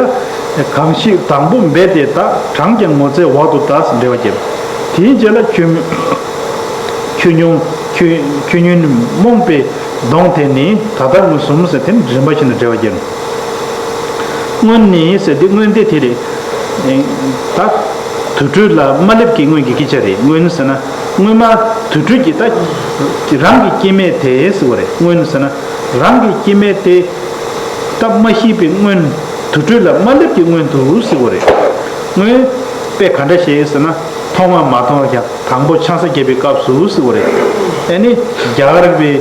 གང་ཞིག་དང་པོ་འབད་དེ་དག། གྲངས་ཀྱང་ངོ་ཚའི་འོག་ཏུ་གདའ། ཟེར་འགྲེལ་བ་བརྒྱབ། དེའི་རྗེས་ལ་ཁྱོད་ཁྱོད་ཉོན་ཁྱོད་ཁྱོད་ཉོན་མོངས་པའི་གདོང་དེ་ནི་ད་ལྟར་མངོན་སུམ་ཟེར་དེ་ནི་རིམ་པ་བཞིན་དུ་འགྲེལ་བ་བརྒྱབ། སྔོན་ནི་ཟེར་དེ་སྔོན་དེ་དེ་རེད། ད་དུར་ཁྲོད་ལ་དམར་ལེབ་ཀྱི་སྔོན་གྱི་སྐད་ཆ་རེད། སྔོན་ཟེར་ན་སྔོན་མ་དུར་ཁྲོད་ཀྱི་ད་རང་གི་སྐྱེ་དམན་དེ་ཟེར་བ་རེད། སྔོན་ཟེར་ན་རང་གི་སྐྱེ་དམན་དེ། ད་མ་ཤི་བའི་སྔོན། དུར་ཁྲོད་ལ་དམར་ལེབ་ཀྱི་སྔོན་དུ་ཟེར་བ་རེད། སྔོན་དཔེ་ག་འདྲ་ཞིག་ཟེར་ན་མཐོང་བ་མ་མཐོང་བ་ཀྱང་དང་པོ་ཆང་ས་བརྒྱབ་པའི་སྐབས་སུ་ཟེར་བ་རེད། ཨ་ནི་རྒྱ་གར་བའི་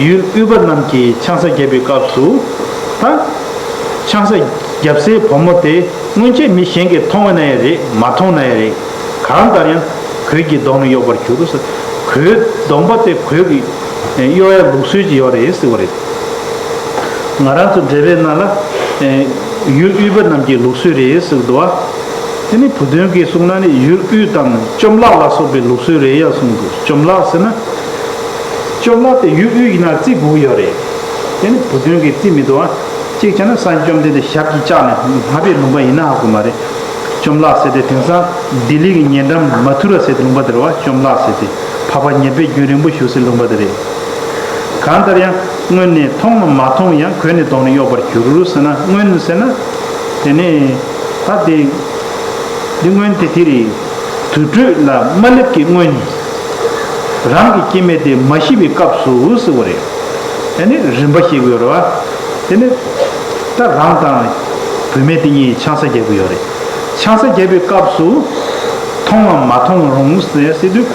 ཡུལ་དབུས་པ་རྣམས་ཀྱིས་ཆང་ས་བརྒྱབ་པའི་སྐབས་སུ། ད་ཆང་ས་བརྒྱབ་སའི་བུ་མོ་དེ་སྔོན་ཆད་མི་གཞན་གྱིས་མཐོང་བ་ན་ཡང་རེད། མ་མཐོང་ན་ཡང་རེད། གང་ལྟར་ཡང་གོས་ཀྱི་གདོང་ནི་གཡོགས་པར་གྱུར་ཟེར། གོས་གདོང་པ་དེ་གོས་ཀྱིས་གཡོགས་ཡ་ལུགས་སྲོལ་ཅིག་ཡོད་རེད་ཟེར་བ་རེད། ང་རང་ཚོ་འགྲེལ་པའི་ནང་ལ། ཨེ། ཡུལ་དབུས་པ་རྣམས་ཀྱི་ལུགས་སྲོལ་རེད་ཟེར་གྱི་འདུག་བ། དེ་ནི་བུ་སྟོན་གྱིས་གསུངས་ན་ནི་ཡུལ་དབུས་དང་བཅོམ་བརླག་ལ་སོགས་པའི་ལུགས་སྲོལ་རེད་ཡ་གསུངས་འདུག་བཅོམ་བརླག་ཟེར་ན། བཅོམ་བརླག་དེ་ཡུལ་དབུས་ཡིན་ན་བརྩི་དགོས་ཡོད་རེད། དེ་ནི་བུ་སྟོན་གྱིས་བརྩི་མི་འདུག་བ། གཅིག་བྱས་ན་སངས་རྒྱས་བཅོམ་ལྡན་འདས་ཞབས་ཀྱིས་བཅགས་ནས་ལྷག་པའི་ལུང་པ་ཡིན་ན་ཧ་གོ་མ་རེད། བཅོམ་བརླག་ཟེར་དེ་དེང་སང་ལྡི་ལི་གི་ཉེ་འགྲམ་མ་ཐུ་ར་ཟེར་དེ་ལུང་པ་དེ་རེད་བ། བཅོམ་བརླག་ཟེར་དེ་འཕགས་པ་ཉེར་སྦས་རྒྱུན་རིང་པོ་བཞུགས་སའི་ལུང་པ་དེ་རེད། གང་ལྟར་ཡང་སྔོན་ནས་མཐོང་ངམ་མ་མཐོང་ཡང་གོས་ནི་གདོང་ནི་གཡོགས་པར་གྱུར་ཟེར་ན། སྔོན་ནས་ཟེར་ན། དེ་ནས་ད་དེ་འདི་སྔོན་དེ་དེ་རེད། དུར་ཁྲོད་ལ་དམར་ལེབ་ཀྱི་སྔོན། རང་གི་སྐྱེ་དམན་དེ་མ་ཤི་བའི་སྐབས་སུ་ཟེར་བ་རེད། དེ་ནི་རིམ་པ་ཤེས་དགོས་རེད་བ། དེ་ནི་ད་རང་དང་བུད་མེད་དེ་གཉིས་ཆང་ས་བརྒྱབ་ཀྱི་ཡོད་རེད། ཆང་ས་བརྒྱབ་པའི་སྐབས་སུ་མཐོང་བ་མ་མཐོང་རུང་ཟེར་ཟེར་དུས།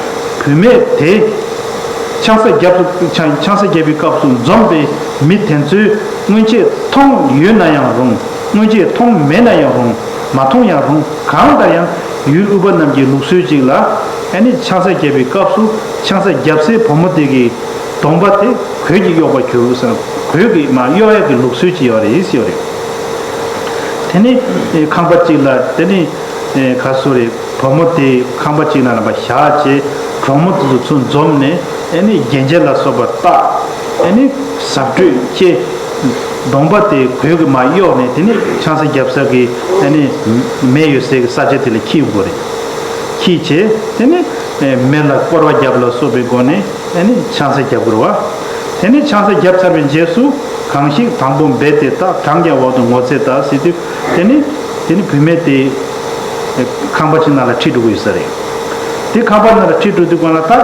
བུད་མེད་དེ་ཆང་ས་བརྒྱབ་སུ་ཆང་ཆང་ས་བརྒྱབ་པའི་སྐབས་སུ་འཛོམས་པའི་མི་དེ་ཚོས་སྔོན་ཆད་མཐོང་ཡོད་ན་ཡང་རུང་། སྔོན་ཆད་མཐོང་མེད་ན་ཡང་རུང་། མ་མཐོང་ཡང་རུང་། གང་ལྟར་ཡང་ཡུལ་དབུས་པ་རྣམས་ཀྱི་ལུགས་སྲོལ་ཅིག་ལ། ཨ་ནི་ཆང་ས་བརྒྱབ་པའི་སྐབས་སུ་ཆང་ས་བརྒྱབ་སའི་བུ་མོ་དེ་གི་གདོང་པ་དེ་གོས་ཀྱིས་གཡོགས་པར་གྱུར་ཟེར་ན། གོས་ཀྱིས་མར་གཡོགས་ཡག་གི་ལུགས་སྲོལ་ཅིག་ཡོད་རེད་ཟེར་ཡོད་རེད། དེ་ནི་ཁང་པ་གཅིག་ལ་དེ་ནི་ག་སུ་རེད། བུ་མོ་དེ་ཁང་པ་གཅིག་ནང་ལ་མར་བཞག་བྱས། གྲོགས་མོ་དེ་ཚོ་ཚུར་འཛོམས་ནས། ཨ་ནི་རྒྱན་ཆ་ལ་སོགས་པ་བཏགས། ཨ་ནི་གཟབ་སྤྲོས་བྱས། གདོང་པ་དེ་གོས་ཀྱིས་མར་གཡོགས་ནས། དེ་ནི་ཆང་ས་བརྒྱབ་ས་གི་ཨ་ནི་མེ་ཡོད་སའི་གི་ས་ཆ་དེ་ལ་འཁྱེར་ཡོང་གི་རེད། འཁྱེར་བྱས་དེ་ནི་མེ་ལ་སྐོར་བ་བརྒྱབ་ལ་སོགས་པའི་སྒོ་ནས་ཨ་ནི་ཆང་ས་བརྒྱབ་དགོས་རེད་བ། དེ་ནི་ཆང་ས་བརྒྱབ་ཚར་བའི་རྗེས་སུ། གང་ཞིག་དང་པོ་འབད་དེ་དག། གྲངས་ཀྱང་འོག་ཏུ་ངོ་ཚས་གདའ། ཟེར་དུས། དེ་ནི་དེ་ནི་བུད་མེད་དེ་ཁང་པ་ཅིག་ནང་ལ་ཁྲིད་འགྲོ་གི་ཡོད་ས་རེད། དེ་ཁང་པ་ནང་ལ་ཁྲིད་འགྲོ་དུས་སྒང་ལ་ད་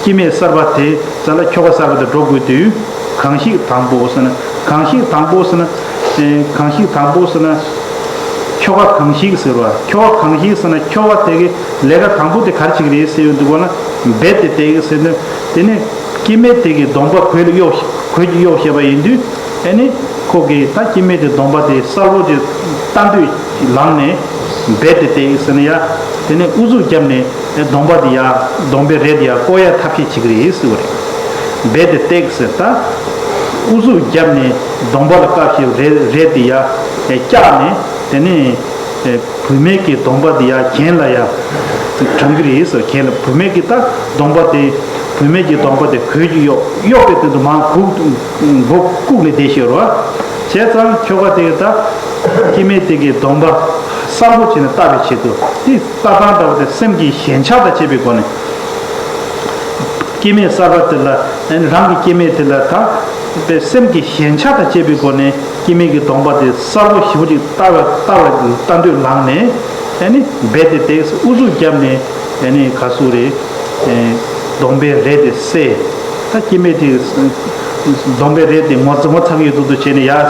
སྐྱེ་དམན་གསར་པ་དེ་རྩ་ལ་ཁྱོ་ག་གསར་པ་དེ་འགྲོ་དགོས་དུས། གང་ཞིག་དང་པོ་ཟེར་ན། གང་ཞིག་དང་པོ་ཟེར་ན། ཨེ། གང་ཞིག་དང་པོ་ཟེར་ན། ཁྱོ་ག་གང་ཞིག་ཟེར་བ། ཁྱོ་ག་གང་ཞིག་ཟེར་ན། ཁྱོ་ག་དེ་གི་ལས་ཀ་དང་པོ་དེ་ག་རེ་བྱེད་ཀྱི་རེད་ཟེར་ཡོང་དུས་སྒང་ལ། འབད་དེ་དེ་གི་ཟེར་ན། དེ་ནི་སྐྱེ་དམན་དེ་གི་གདོང་པ་གོས་ལ་གཡོགས། གོས་ཀྱིས་གཡོགས་བྱས་པ་ཡིན་དུས། ཨ་ནི་ཁོ་གིས་ད་སྐྱེ་དམན་དེ་གདོང་པ་དེ་གསལ་པོ་ཅིག་ལྟ་འདོད་ལངས་ནས། འབད་དེ་དེ་ཟེར་ན་ཡ། དེ་ནས་ཨུ་ཚུགས་བརྒྱབ་ནས་གདོང་པ་དེ་ཡ། གདོང་པའི་རས་དེ་ཡ་བཀོག་ཡ་ཐབས་ཤེས་བྱེད་ཀྱི་རེད་ཟེར་བ་རེད། འབད་དེ་དེ་ཟེར། ད་ཨུ་ཚུགས་བརྒྱབ་ནས་གདོང་པ་ལ་བཀབ་བྱས་རས་རས་དེ་ཡ་བཀྱགས་ནས། དེ་ནས་བུད་མེད་ཀྱི་གདོང་པ་དེ་ཡ་གྱེན་ལ་ཡ་དྲངས་ཀྱི་རེད་ཟེར། གྱེན་ལ། བུད་མེད་ཀྱི་ད་གདོང་པ་དེ། བུད་མེད་ཀྱི་གདོང་པ་དེ་གོས་ཀྱིས་གཡོགས། གཡོགས་པའི་སྟེང་དུ་མར་སྒུག་མགོ་བཀུག་ནས་བསྡད་ཤོར་བ། བྱས་ཙང་ཁྱོ་ག་དེ་གིས་ད་སྐྱེ་དམན་དེ་གི་གདོང་པ་གསལ་པོ་བྱས་ནས་བལྟ་བའི་ཆེད་དུ། དེ་ལྟ་སྟངས་འདྲ་བོ་དེ་སེམས་ཀྱི་ཞེན་ཆགས་དང་བཅས་པའི་སྒོ་ནས། སྐྱེ་དམན་གསར་པ་དེ་ལ། ཨ་ནི་རང་གི་སྐྱེ་དམན་དེ་ལ་ད་པའི་སེམས་ཀྱི་ཞེན་ཆགས་དང་བཅས་པའི་སྒོ་ནས་སྐྱེ་དམན་གྱི་གདོང་པ་དེ་གསལ་པོ་ཞེ་པོ་ཅིག་བལྟ་བ་བལྟ་བ་བལྟ་འདོད་ལངས་ནས། ཨ་ནི་འབད་དེ་དེ་ཨུ་ཚུགས་བརྒྱབ་ནས། ཨ་ནི་ག་སུ་རེད། ཨེ། གདོང་པའི་རས་དེ་བསལ། ད་སྐྱེ་དམན་དེ་གདོང་པའི་རས་དེ་ངོ་ཚ་ངོ་ཚ་གི་ཡོད་འདུག་འདུག་བྱས་ནས་ཡར་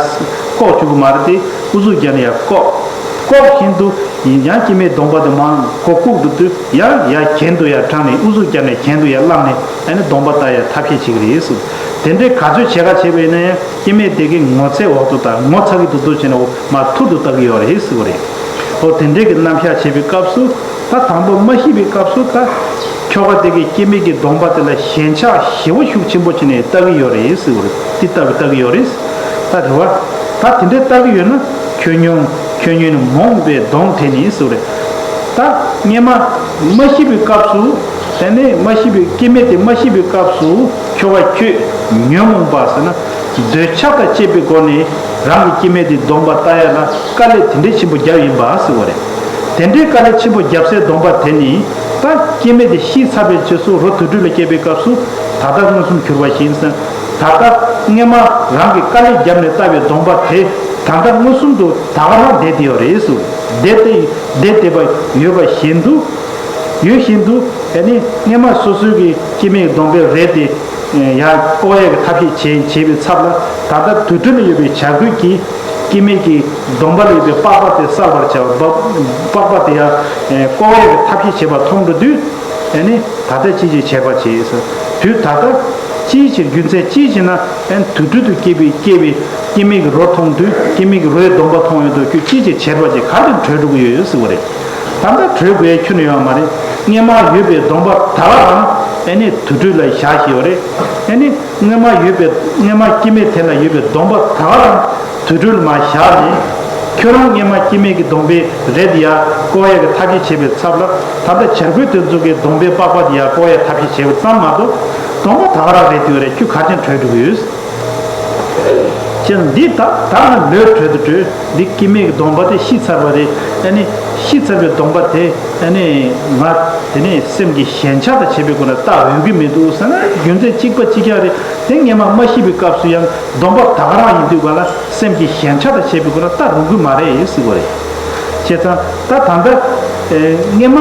བཀོག་བཅུག་གི་མ་རེད་དེ། ཨུ་ཚུགས་བརྒྱབ་ནས་ཡར་བཀོག། བཀོག་བཞིན་དུ་ཡང་སྐྱེ་དམན་གདོང་པ་དེ་མར་མགོ་བཀུག་འགྲོ་དུས། ཡང་ཡར་གྱེན་དུ་ཡར་དྲངས་ནས། ཨུ་ཚུགས་བརྒྱབ་ནས་གྱེན་དུ་ཡར་བསླངས་ནས། ཨ་ནི་གདོང་པ་བལྟ་ཡ་ཐབས་ཤེས་བྱེད་ཀྱི་རེད་ཟེར། དེ་འདྲའི་ག་ཚོད་བྱེད་ག་བྱས་པ་ཡིན་ན་ཡང་སྐྱེ་དམན་དེ་གི་ངོ་ཚའི་འོག་ཏུ་ད་ངོ་ཚ་གི་འདུག་འདུག་བྱས་ནས་འོ་མར་ཐུར་དུ་ལྟ་གི་ཡོད་རེད་ཟེར་བ་རེད། འོ་དེ་འདྲའི་གི་རྣམ་གཞག་བྱེད་པའི་སྐབས་སུ། ད་དང་པོ་མ་ཤི་བའི་སྐབས་སུ་ད་ཁྱོ་ག་དེ་གིས་སྐྱེ་དམན་གྱི་གདོང་པ་དེ་ལ་ཞེན་ཆགས་ཞེ་པོ་ཤུགས་ཆེན་པོ་བྱས་ནས་ལྟ་གི་ཡོད་རེད་ཟེར་བ་རེད། དེ་ལྟ་བུ་ལྟ་གི་ཡོད་རེད། ད་རེད་བ། ད་དེ་འདྲའི་ལྟ་གི་ཡོད་ན། ཁྱོད་ཉོན་ཁྱོད་ཉོན་མོངས་པའི་གདོང་དེ་ནི་ཟེར་བ་རེད། ད་སྔས་མ་མ་ཤི་བའི་སྐབས་སུ། དེ་ནས་མ་ཤི་བའི་སྐྱེ་དམན་དེ་མ་ཤི་བའི་སྐབས་སུ། ཁྱོ་ག་ཁྱོད་ཉོན་མོངས་པ་ཟེར་ན། འདོད་ཆགས་དང་བཅས་པའི་སྒོ་ནས། རང་གི་སྐྱེ་དམན་དེ་སྡོམ་པ་བཏགས་ཡ་ལ་དཀའ་ལས་དེ་འདྲའི་ཆེན་པོ་བརྒྱབ་ཡིན་པ་ཟེར་བ་རེད། དེ་འདྲའི་དཀའ་ལས་ཆེན་པོ་བརྒྱབ་སའི་སྡོམ་པ་དེ་ནི་ད་སྐྱེ་དམན་དེ་ཤི་ཚར་བའི་རྗེས་སུ་རོ་དུར་ཁྲོད་ལ་སྐྱེས་པའི་སྐབས་སུ་ད་ལྟ་མངོན་སུམ་གྱུར་པ་བཞིན་ཟེར། ད་ལྟ་སྔོན་མ་རང་གིས་དཀའ་ལས་བརྒྱབ་ནས་བཏགས་པའི་སྡོམ་པ་དེ་ད་ལྟ་མངོན་སུམ་དུ་ད་ག་རང་བསྡད་དེ་ཡོད་རེད་ཟེར། བསྡད་དེ་བསྡད་བསྡད་པ་ཡོད་པ་བཞིན་དུ། ཡོད་བཞིན་དུ་ཨ་ནི་སྔོན་མ་སོ་སོའི་གི་སྐྱེ་དམན་གྱི་སྡོམ་པའི་རས་དེ་ཡང་བཀོག་ཡས་ཀྱི་ཐབས་ཤེས་བྱས་བྱས་པའི་ཚབ་ལ་ད་ལྟ་དུར་ཁྲོད་ལ་ཡོད་པའི་བྱ་རྒོད་ཀྱིས་སྐྱེ་དམན་གྱི་སྡོམ་པ་ལ་ཡོད་པའི་པགས་པ་དེ་བསལ་བར་བྱ་བ། པགས་པ་དེ་ཡང་བཀོག་ཡས་ཀྱི་ཐབས་ཤེས་བྱས་པ་མཐོང་འགྲོ་དུས་ཨ་ནི་ད་ལྟ་ཅི་ཞིག་བྱས་པ་བྱས་ཟེར། དུས་ད་ལྟ་ཅིའི་ཕྱིར་རྒྱུ་མཚན་ཅིའི་ཕྱིར་ན་ཨ་ནི་དུར་ཁྲོད་དུ་སྐྱེས་པའི་སྐྱེས་པའི་སྐྱེ་དམན་གྱི་རོ་མཐོང་དུས་སྐྱེ་དམན་གྱི་རོའི་སྡོམ་པ་མཐོང་ཡོད་དུས་ཁྱོད་ཅི་ཞིག་བྱས་པ་ཅིག་ག་དེ་གྲོལ་འགྲོ་གི་ཡོད་ཟེར་བ་རེད། ད་ལྟ་གྲོལ་དགོས་ཁྱོན་ནས་ཡོད་མ་རེད། སྔོན་མ་ཡོད་པའི་སྡོམ་པ་ད་ག་རང་ཨ་ནི་དུར་ཁྲོད་ལ་བཞག་བཞག་ཡོད་རེད། ཨ་ནི་སྔོན་མ་ཡོད་པའི་སྔོན་མ་སྐྱེ་དམན་དེ་ལ་ཡོད་པའི་སྡོམ་པ་ད་ག་རང་དུར་ཁྲོད་ལ་མར་བཞག་ནས་ཁྱོད་རང་སྔོན་མ་སྐྱེ་དམན་གྱི་སྡོམ་པའི་རས་དེ་ཡར་བཀོག་ཡས་ཀྱི་ཐབས་ཤེས་བྱས་པའི་ཚབ་ལ་ད་ལྟ་བྱ་རྒོད་དེ་ཚོ་གི་སྡོམ་པའི་པགས་པ་དེ་ཡར་བཀོག་ཡས་ཐབས་ཤེས་བྱས་པ་ཙམ་མ་གཏོགས་སྡོམ་པ་ད་ག་རང་རེད་དེ་ཡོད་རེད། ཁྱོད་ག་རེ་བྱས་ནས་གྲོལ་འགྲོ་གི་ཡོད། ཅེས་ན་འདི་ད་ད་ང་ལོས་གྲོལ་དུ་གྲོལ། འདི་སྐྱེ་དམན་གྱི་སྡོམ་པ་དེ་ཤི་ཚར་བ་རེད། ཨ་ནི་ཤི་ཚར་བའི་སྡོམ་པ་དེ་ཨ་ནི་ང་དེ་ནས་སེམས་ཀྱི་ཞེན་ཆགས་དང་བཅས་པའི་སྒོ་ནས་བཏགས་འོས་ཀྱི་མི་འདུག་ཟེར་ན་རྒྱུ་མཚན་གཅིག་པ་གཅིག་རྐྱང་རེད། དེ་སྔོན་མ་མ་ཤི་བའི་སྐབས་སུ་ཡང་སྡོམ་པ་ད་ག་རང་ཡིན་དུས་ག་ལ་སེམས་ཀྱི་ཞེན་ཆགས་དང་བཅས་པའི་སྒོ་ནས་བཏགས་རུང་གི་མ་རེད་ཟེར་བ་རེད། བྱས་ཙང་ད་ད་ལྟ་ཨེ་སྔོན་མ་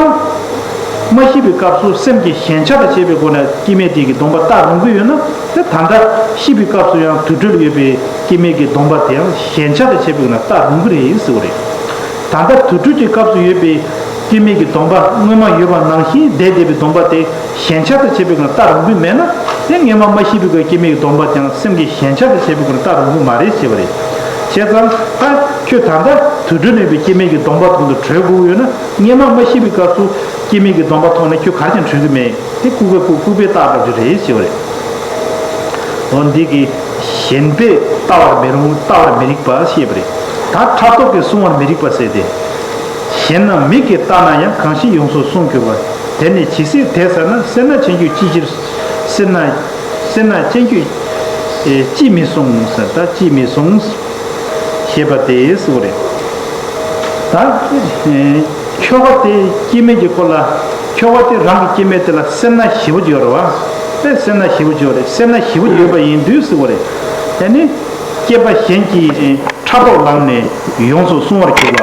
མ་ཤི་བའི་སྐབས་སུ་སེམས་ཀྱི་ཞེན་ཆགས་དང་བཅས་པའི་སྒོ་ནས་སྐྱེ་དམན་དེ་གི་སྡོམ་པ་བཏགས་རུང་གི་ཡོད་ན། དེ་ད་ལྟ་ཤི་བའི་སྐབས་སུ་ཡང་དུར་ཁྲོད་ལ་ཡོད་པའི་སྐྱེ་དམན་གྱི་སྡོམ་པ་དེའང་ཞེན་ཆགས་དང་བཅས་པའི་སྒོ་ནས་བཏགས་རུང་གི་རེད་ཟེར་བ་རེད། ད་ལྟ་དུར་ཁྲོད་ཀྱི་སྐབས་སུ་ཡོད་པའི་སྐྱེ་དམན་གྱི་སྡོམ་པ་སྔོན་མ་ཡོད་པ་ནང་བཞིན་བསྡད་བསྡད་པའི་སྡོམ་པ་དེ་ཞེན་ཆགས་དང་བཅས་པའི་སྒོ་ནས་བཏགས་རུང་གི་མེད་ན། དེ་སྔོན་མ་མ་ཤི་བའི་སྐབས་སྐྱེ་དམན་གྱི་སྡོམ་པ་དེའང་སེམས་ཀྱི་ཞེན་ཆགས་དང་བཅས་པའི་སྒོ་ནས་བཏགས་རུང་གི་མ་རེད་ཟེར་བ་རེད། བྱས་ཙང་ད་ཁྱོད་ད་ལྟ་དུར་ཁྲོད་ནས་པའི་སྐྱེ་དམན་གྱི་སྡོམ་པ་མཐོང་དུ་གྲོལ་དགོས་ཡོད་ན། སྔོན་མ་མ་ཤི་བའི་སྐབས་སུ་སྐྱེ་དམན་གྱི་སྡོམ་པ་མཐོང་ནས་ཁྱོད་ག་རེ་བྱས་ནས་གྲོལ་གི་མེད། དེ་ལྐུགས་པའི་ལྐུགས་ལྐུགས་པའི་རྟགས་འདྲ་ཅིག་རེད་ཟེར་བ་རེད། འོ་འདི་གི་ཞེན་པས་བལྟ་བར་མི་རུང་བལྟ་བར་མི་རིགས་པ་ཞེས་པ་རེད། ད་ཕྲག་དོག་གིས་བསྲུང་བར་མི་རིགས་པ་ཟེར་ཏེ། ཞེན་ན་མིག་གིས་བལྟ་ན་ཡང་གང་ཞིག་ཡོངས་སུ་བསྲུང་གྱུར་པ། དེ་ནི་ཇི་སྲིད་དེ་ཟེར་ན། སེར་སྣ་ཅན་གྱིས་ཅི་ཕྱིར། སེར་སྣ་སེར་སྣ་ཅན་གྱིས་ཨེ་ཅི་མི་བསྲུང་ཟེར། ད་ཅི་མི་བསྲུང་ཞེས་པ་དེ་གསུངས་རེད། ད་ཨེ་ཁྱོ་ག་དེ་སྐྱེ་དམན་གྱི་སྐོར་ལ། ཁྱོ་ག་དེ་རང་གི་སྐྱེ་དམན་དེ་ལ་སེར་སྣ་ཞེ་པོ་ཅིག་ཡོད་རེད་བ། ཨེ་སེར་སྣ་ཞེ་པོ་ཅིག་ཡོད་རེད། སེར་སྣ་ཞེ་པོ་ཅིག་ཡོད་པ་ཡིན་དུས་ཟེར་བ་རེད། ཨེ་ནི་སྐྱེས་པ་གཞན་གྱིས་ཕྲག་དོག་ལངས་ནས་ཡོངས་སུ་བསྲུང་བར་གྱུར་པ།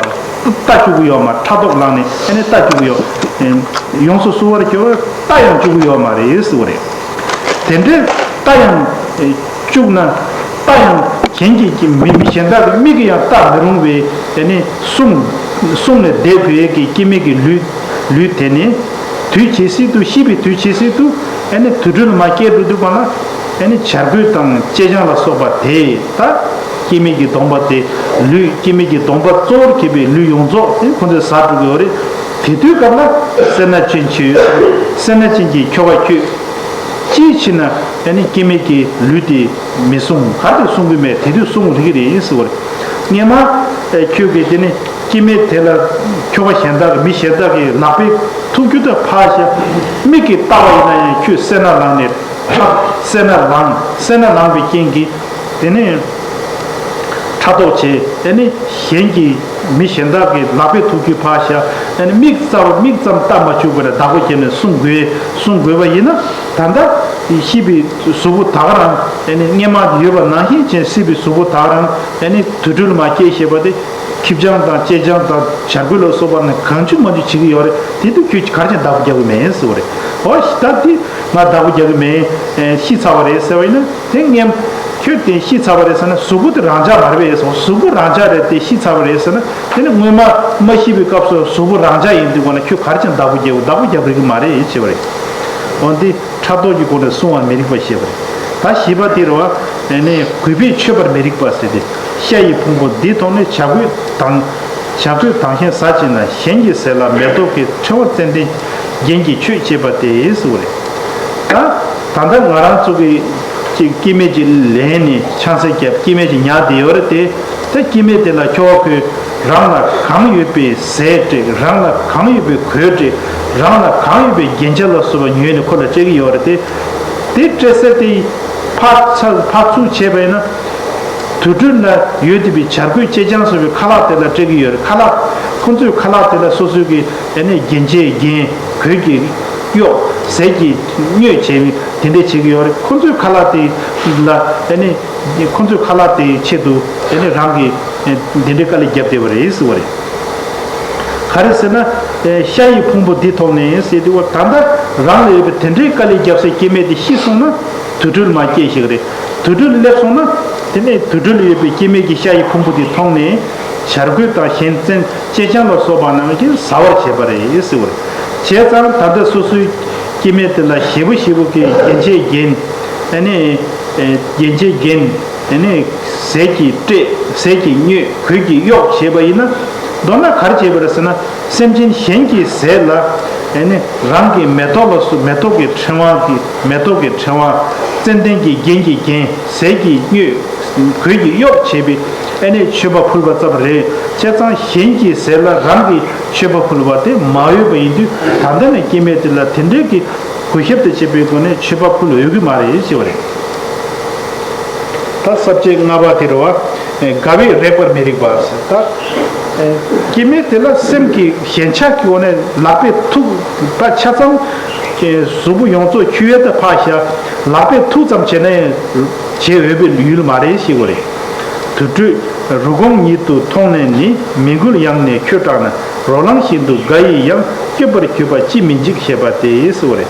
ལྟ་བཅུག་གི་ཡོད་མ། ཕྲག་དོག་ལངས་ནས་ཨེ་ནི་ལྟ་བཅུག་གི་ཡོད། ཡོངས་སུ་བསྲུང་བར་གྱུར་པ་ལྟ་ཡང་བཅུག་གི་ཡོད་མ་རེད་ཟེར་བ་རེད། དེ་འདྲའི་ལྟ་ཡང་བཅུག་ན། ལྟ་ཡང་གཞན་གྱིས་མི་མི་གཞན་དག་གི་མིག་གིས་ཡང་བལྟ་མི་རུང་བའི་ཨེ་ནི་བསྲུང་བསྲུང་ནས་བསྡད་དགོས་ཀྱི་སྐྱེ་དམན་གྱི་ལུས་ལུས་དེ་ནི། དུས་ཇི་སྲིད་དུ་ཤི་བའི་དུས་ཇི་སྲིད་དུ་ཨེ་ནི་དུར་ཁྲོད་ལ་མར་སྐྱེལ་འགྲོ་དུས་གང་ལ་ཨེ་ནི་བྱ་རྒོད་དང་ཅེ་སྤྱང་ལ་སོགས་པ་དེ་ད་སྐྱེ་དམན་གྱི་སྡོམ་པ་དེ་ལུས་སྐྱེ་དམན་གྱི་སྡོམ་པ་གཙོ་བོར་གྱུར་པའི་ལུས་ཡོངས་རྫོགས་དེ་ཁོ་ཚོས་ཟ་འགྲོ་གི་ཡོད་རེད། དེ་དུས་སྐབས་ལ་སེར་སྣ་ཅན་གྱིས་སེར་སྣ་ཅན་གྱི་ཁྱོ་ག་ཁྱོད་ཅིའི་ཕྱིར་ན་ཨེ་ནི་སྐྱེ་དམན་གྱི་ལུས་དེ་མི་བསྲུང་། ག་དེ་བསྲུང་གི་མེད། དེ་དུས་བསྲུང་རིགས་རེད་ཟེར་བ་རེད། སྔོན་མ་ཨེ་ཁྱོད་ཀྱིས་དེ་ནི་སྐྱེ་དམན་དེ་ལ་ཁྱོ་ག་གཞན་དག་གི་མི་གཞན་དག་གི་ལག་པས་ཐུག་རྒྱུ་དེ་ཕར་བཞག་མིག་གིས་བལྟ་བ་ཡིན་ན་ཡང་ཁྱོད་སེར་སྣ་ལངས་ནས་ཕྲག་སེར་སྣ་ལངས། སེར་སྣ་ལངས་པའི་རྐྱེན་གྱིས་དེ་ནི་ཕྲག་དོག་བྱས། དེ་ནི་གཞན་གྱི་མི་གཞན་དག་གི་ལག་པས་ཐུག་རྒྱུ་ཕར་བཞག་ཨེ་ནི་མིག་རྩ་བ་མིག་ཙམ་བལྟ་མ་བཅུག་པར་བདག་པོ་བརྒྱབ་ནས་བསྲུང་དགོས། བསྲུང་དགོས་པ་ཡིན་ན། ད་ལྟ་ཤི་བའི་གཟུགས་པོ་ད་ག་རང་ཨེ་ནི་སྔོན་མ་ཡོད་པ་ནང་བཞིན་བྱས་སྲིད་པའི་གཟུགས་པོ་ད་ག་རང་ཨེ་ནི་དུར་ཁྲོད་ལ་མར་སྐྱེལ་ཞེས་པ་དེ། ཁྱི་སྤྱང་དང་ཅེ་སྤྱང་དང་བྱ་རྒོད་ལ་སོགས་པ་ནི་གང་བྱུང་མང་བྱུང་བྱེད་ཀྱི་ཡོད་རེད། དེ་དུས་ཁྱོད་ག་རེ་བྱས་བདག་པོ་རྒྱག་གི་མེད་ཟེར་བ་རེད། འོ་ད་དེ་ང་བདག་པོ་རྒྱག་གི་མེད། ཤི་ཚར་བ་རེད་ཟེར་བ་ཡིན་ན། དེ་སྔོན་ཁྱོད་དེ་ཤི་ཚར་བ་རེད་ཟེར་ན་གཟུགས་པོ་དེ་རང་འཇགས་མ་རེད་པས་ཟེར། གཟུགས་པོ་རང་འཇགས་རེད་དེ་ཤི་ཚར་བ་རེད་ཟེར་ན། དེ་ནི་སྔོན་མ་མ་ཤི་བའི་སྐབས་སུ་གཟུགས་པོ་རང་འཇགས་ཡིན་དུས་གོ་ན་ཁྱོད་ག་རེ་བྱས་བདག་པོ་རྒྱག་བདག་པོ་རྒྱག་རིགས་མ་རེད་ཞེས་པ་རེད། འོ་འདི་ཕྲག་དོག་གི་སྒོ་ནས་བསྲུང་བར་མི་རིགས་པ་ཞེས་པ་རེད། ད་བཞི་པ་དེ་རེད་བ། ཨེ་ནས་གུས་པས་མཆོད་པར་མི་རིགས་པ་ཟེར་ཏེ། ཤ་ཡི་ཕུང་པོ་འདི་མཐོང་ནས་བྱ་རྒོད་དང་། བྱ་རྒོད་དང་ཤན་ཟ་བྱེད་ན་གཞན་གྱི་ཟས་ལ་མེ་ཏོག་གི་ཕྲེང་བ་ཙན་དན་རྒྱན་གྱིས་མཆོད་ཅེས་པ་སྟེ་ཟེར་བ་རེད། ད་ད་ལྟ་ང་རང་ཚོ་གི་ཅིག་སྐྱེ་དམན་གྱི་ལན་ནས་ཆང་ས་བརྒྱབ། སྐྱེ་དམན་གྱི་ཉ་དེ་ཡོད་རེད་དེ། ད་སྐྱེ་དམན་དེ་ལ་ཁྱོ་ག་ཁོས་རང་ལ་གང་ཡོད་པའི་ཟས་སྤྲད། རང་ལ་གང་ཡོད་པའི་གོས་སྤྲད། རང་ལ་གང་ཡོད་པའི་རྒྱན་ཆ་ལ་སོགས་པ་ཉོས་ནས་ཁོ་ལ་སྤྲད་ཀྱི་ཡོད་རེད་དེ། དེ་སྤྲད་ས་དེ་ཕར་ཚ་ཕར་ཚུར་བྱས་པ་ཡིན་ན། དུར་ཁྲོད་ན་ཡོད་བསྡད་པའི་བྱ་རྒོད་ཅེ་སྤྱང་སོགས་པའི་ཁ་ལག་དེ་ལ་སྤྲད་ཀྱི་ཡོད་རེད། ཁ་ལག་ཁོ་ཚོས་ཁ་ལག་དེ་ལ་སོ་སོའི་གི་ཨ་ནི་རྒྱན་ཆས་རྒྱན། གོས་ཀྱི་གཡོག་ཟས་ཀྱི་དངོས་བྱས་ནས་དེ་འདྲས་བྱེད་ཀྱི་ཡོད་རེད། ཁོ་ཚོའི་ཁ་ལག་དེ་ལ་ཨ་ནི་ཁོ་ཚོའི་ཁ་ལག་དེའི་ཆེད་དུ་ཨ་ནི་རང་གིས་དེ་འདྲའི་དཀའ་ལས་བརྒྱབ་བསྡད་པ་རེད་ཟེར་བ་རེད། ག་རེ་ཟེར་ན། ཤ་ཡི་ཕུང་པོ་འདི་མཐོང་ནས་ཟེར་དུས། ད་ལྟ་རང་ལ་ཡོད་པའི་དེ་འདྲའི་དཀའ་ལས་བརྒྱབ་སའི་སྐྱེ་དམན་དེ་ཤི་སོང་ན། དུར་ཁྲོད་མར་སྐྱེལ་ཞིག་རེད། དུར་ཁྲོད་སླེབས་སོང་ན། དེ་ནས་དུར་ཁྲོད་ལ་ཡོད་པའི་སྐྱེ་དམན་གྱི་ཤ་ཡི་ཕུང་པོ་དེ་མཐོང་ནས། བྱ་རྒོད་དང་གཞན་བཙན་ཅེ་སྤྱང་ལ་སོགས་པ་རྣམས་ཀྱིས་ཟ་བར་བྱེད་པ་རེད་ཟེར་བ་རེད། བྱས་ཙང་ད་ལྟ་སོ་སོའི་སྐྱེ་དམན་དེ་ལ་ཞེ་པོ་ཞེ་པོ་གི་རྒྱན་ཆས་རྒྱན། ཨ་ནི་རྒྱན་ཆས་རྒྱན། ཨ་ནི་ཟས་ཀྱི་སྤྲད། ཟས་ཀྱི་དངོས། གོས་ཀྱི་གཡོག་བྱས་པ་ཡིན་ན། མདོར་ན་ག་རེ་བྱས་པ་རེད་ཟེར་ན། སེམས་ཅན་གཞན་གྱི་ཟས་ལ་ཨ་ནི་རང་གི་མེ་ཏོག་ལ་སོགས། མེ་ཏོག་གི་ཕྲེང་བ་གི། མེ་ཏོག་གི་ཕྲེང་བ། ཙན་དན་གྱི་རྒྱན་གྱི་རྒྱན། ཟས་ཀྱི་དངོས། གོས་ཀྱི་གཡོག་བྱས་པའི་ཨ་ནི་མཆོད་པ་ཕུལ་བ་ཙམ་རེད། བྱས་ཙང་གཞན་གྱི་ཟས་ལ་རང་གིས་མཆོད་པ་ཕུལ་བ་དེ་མ་འོས་པ་ཡིན་དུས། ད་ལྟ་ནས་སྐྱེ་དམན་དེ་ལ་དེ་འདྲའི་གི་གུས་ཞབས་དང་བཅས་པའི་སྒོ་ནས་མཆོད་པ་ཕུལ་འོས་ཀྱི་མ་རེད་ཞེས་པ་རེད། ད་ས་བཅད་ལྔ་པ་དེ་རེད་བ། དགའ་བས་རེག་པར་མི་རིགས་པ་ཟེར། ད་སྐྱེ་དམན་དེ་ལ་སེམས་ཀྱི་ཞེན་ཆགས་ཀྱི་འོག་ནས་ལག་པས་ཐུག་ད་ཆ་ཚང་གཟུགས་པོ་ཡོངས་རྫོགས་འཁྱུ་ཡས་ད་ཕར་བཞག། ལག་པས་ཐུག་ཙམ་བྱས་ན་ཡང་བྱེད་འོས་པའི་ཡུལ་མ་རེད་ཞེས་པ་རེད། དུར་ཁྲོད་རུས་གོང་ཉིད་དུ་མཐོང་ནས་ནི། མི་འགུལ་ཡང་ནས་ཁྱོད་སྐྲག་ན། རོ་ལངས་བཞིན་དུ་དགའ་ཡིས་ཡང་། བསྐྱོད་པར་གྱུར་པ་ཅིས་མི་འཇིགས་ཞེས་པ་སྟེ་ཟེར་བ་རེད།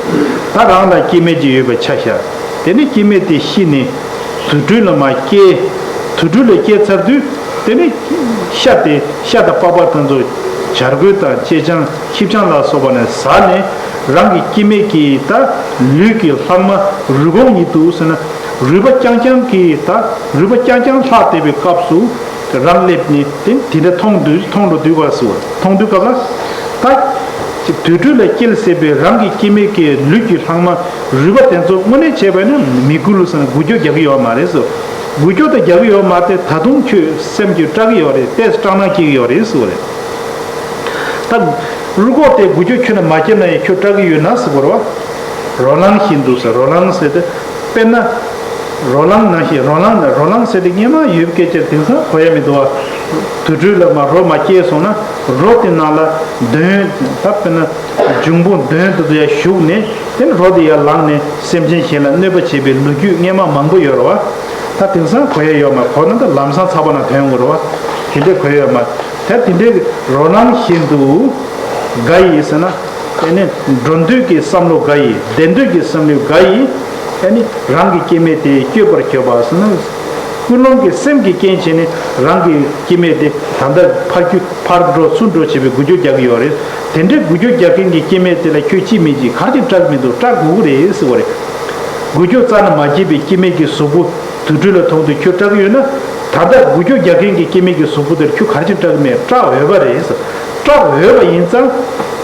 ད་རང་ལ་སྐྱེ་དམན་ཅིག་ཡོད་པ་ཆ་བཞག། དེ་ནས་སྐྱེ་དམན་དེ་ཤི་ནས་དུར་ཁྲོད་ལ་མར་སྐྱེལ། དུར་ཁྲོད་ལ་སྐྱེལ་ཚར་དུས། དེ་ནས་ཤ་དེ། ཤ་དང་པགས་པ་དེ་ཚོ་བྱ་རྒོད་དང་ཅེ་སྤྱང་ཁྱི་སྤྱང་ལ་སོགས་པ་ནས་ཟ་ནས། རང་གི་སྐྱེ་དམན་གྱི་ད་ལུས་ཀྱི་ལྷག་མ་རུས་གོང་ཉིད་དུ་ཟེར་ན། རུས་པ་རྐྱང་རྐྱང་གི་ད་རུས་པ་རྐྱང་རྐྱང་ལྷག་བསྡད་པའི་སྐབས་སུ། རང་སླེབས་ནས་དེ་དེ་འདྲ་མཐོང་དུས། མཐོང་འགྲོ་དུས་པ་སུ་མཐོང་དུས་སྐབས་ལ། ད་དུར་ཁྲོད་ལ་སྐྱེལ་ཟེར་བའི་རང་གི་སྐྱེ་དམན་གྱི་ལུས་ཀྱི་ལྷག་མ་རུས་པ་དེ་ཚོ་དངོས་གནས་བྱས་པ་ན་མི་འགུལ་ལུགས་སུ་འགུལ་སྐྱོད་རྒྱག་གི་ཡོད་མ་རེད་ཟེར། འགུལ་སྐྱོད་དང་རྒྱག་གི་ཡོད་མ་རེད། ད་དུང་ཁྱོད་སེམས་ཀྱི་སྐྲག་གི་ཡོད་རེད། ཏོག་ཙམ་སྐྲག་སྣང་སྐྱེ་གི་ཡོད་རེད་ཟེར་བ་རེད། ད་རུས་གོང་དེ་འགུལ་སྐྱོད་ཁྱོན་ནས་མ་བརྒྱབ་ན་ཡང་ཁྱོད་སྐྲག་གི་ཡོད་ན་ཟེར་བ་རེད་བ། རོ་ལངས་བཞིན་དུ་ཟེར། རོ་ལངས་ཟེར་དེ། དཔེར་ན། རོ་ལངས་ནང་བཞིན། རོ་ལངས་ནི། རོ་ལངས་ཟེར་དེ་སྔན་མ་ཡོད་སྐད་ཆ་དེང་སང་གོ་ཡ་མི་འདུག་བ། དུར་ཁྲོད་ལ་མར་རོ་མར་སྐྱེལ་སོང་ན། རོ་དེ་ནང་ལ་གདོན། ད་དཔེར་ན་འབྱུང་པོ་གདོན་དེ་ཚོ་ཡར་ཞུགས་ནས། དེ་ནས་རོ་དེ་ཡར་ལངས་ནས་སེམས་ཅན་གཞན་ལ་གནོད་པ་བྱེད་པའི་ལོ་རྒྱུས་སྔན་མ་མང་པོ་ཡོད་རེད་བ། ད་དེང་སང་གོ་ཡ་ཡོད་མ། གོ་ན་ད་ལམ་སང་ཚགས་པ་ནང་ཐོན་ཡོང་གི་རེད་བ། དེ་འདྲས་གོ་ཡ་ཡོད་མ། ད་དེ་འདྲའི་རོ་ལངས་བཞིན་དུ་དགའ་ཡིས་ཟེར་ན། དེ་ནས་འགྲོ་འདོད་ཀྱི་བསམ་བློ་དགའ་ཡིས། བདེ་འདོད་ཀྱི་བསམ་བློ་དགའ་ཡིས། དེ་ནི་རང་གི་སྐྱེ་དམན་དེ་བསྐྱོད་པར་གྱུར་པ་ཟེར་ན། ཀུན་སློང་གི་སེམས་ཀྱི་རྐྱེན་བྱས་ནས་རང་གི་སྐྱེ་དམན་དེ་ད་ལྟ་ཕར་རྒྱུ་ཕར་འགྲོ་ཚུར་འགྲོ་བྱེད་པའི་འགུལ་སྐྱོད་རྒྱག་གི་ཡོད་རེད། དེ་འདྲའི་འགུལ་སྐྱོད་རྒྱག་མཁན་གྱི་སྐྱེ་དམན་དེ་ལ་ཁྱོད་ཅི་མི་ཅི་གར་གྱིས་སྐྲག་མི་འདུག་སྐྲག་དགོས་ཀྱི་རེད་ཟེར་བ་རེད། འགུལ་སྐྱོད་རྩ་ནས་མ་བྱས་པའི་སྐྱེ་དམན་གྱི་གཟུགས་པོ་དུར་ཁྲོད་ལ་མཐོང་དུས་ཁྱོད་སྐྲག་གི་ཡོད་ན། ད་ལྟ་འགུལ་སྐྱོད་རྒྱག་མཁན་གྱི་སྐྱེ་དམན་གྱི་གཟུགས་པོ་དེར་ཁྱོད་ག་རེ་བྱས་ནས་སྐྲག་གི་མེད། སྐྲག་འོས་པ་རེད། སྐྲག་འོས་པ་ཡིན་ཙང་།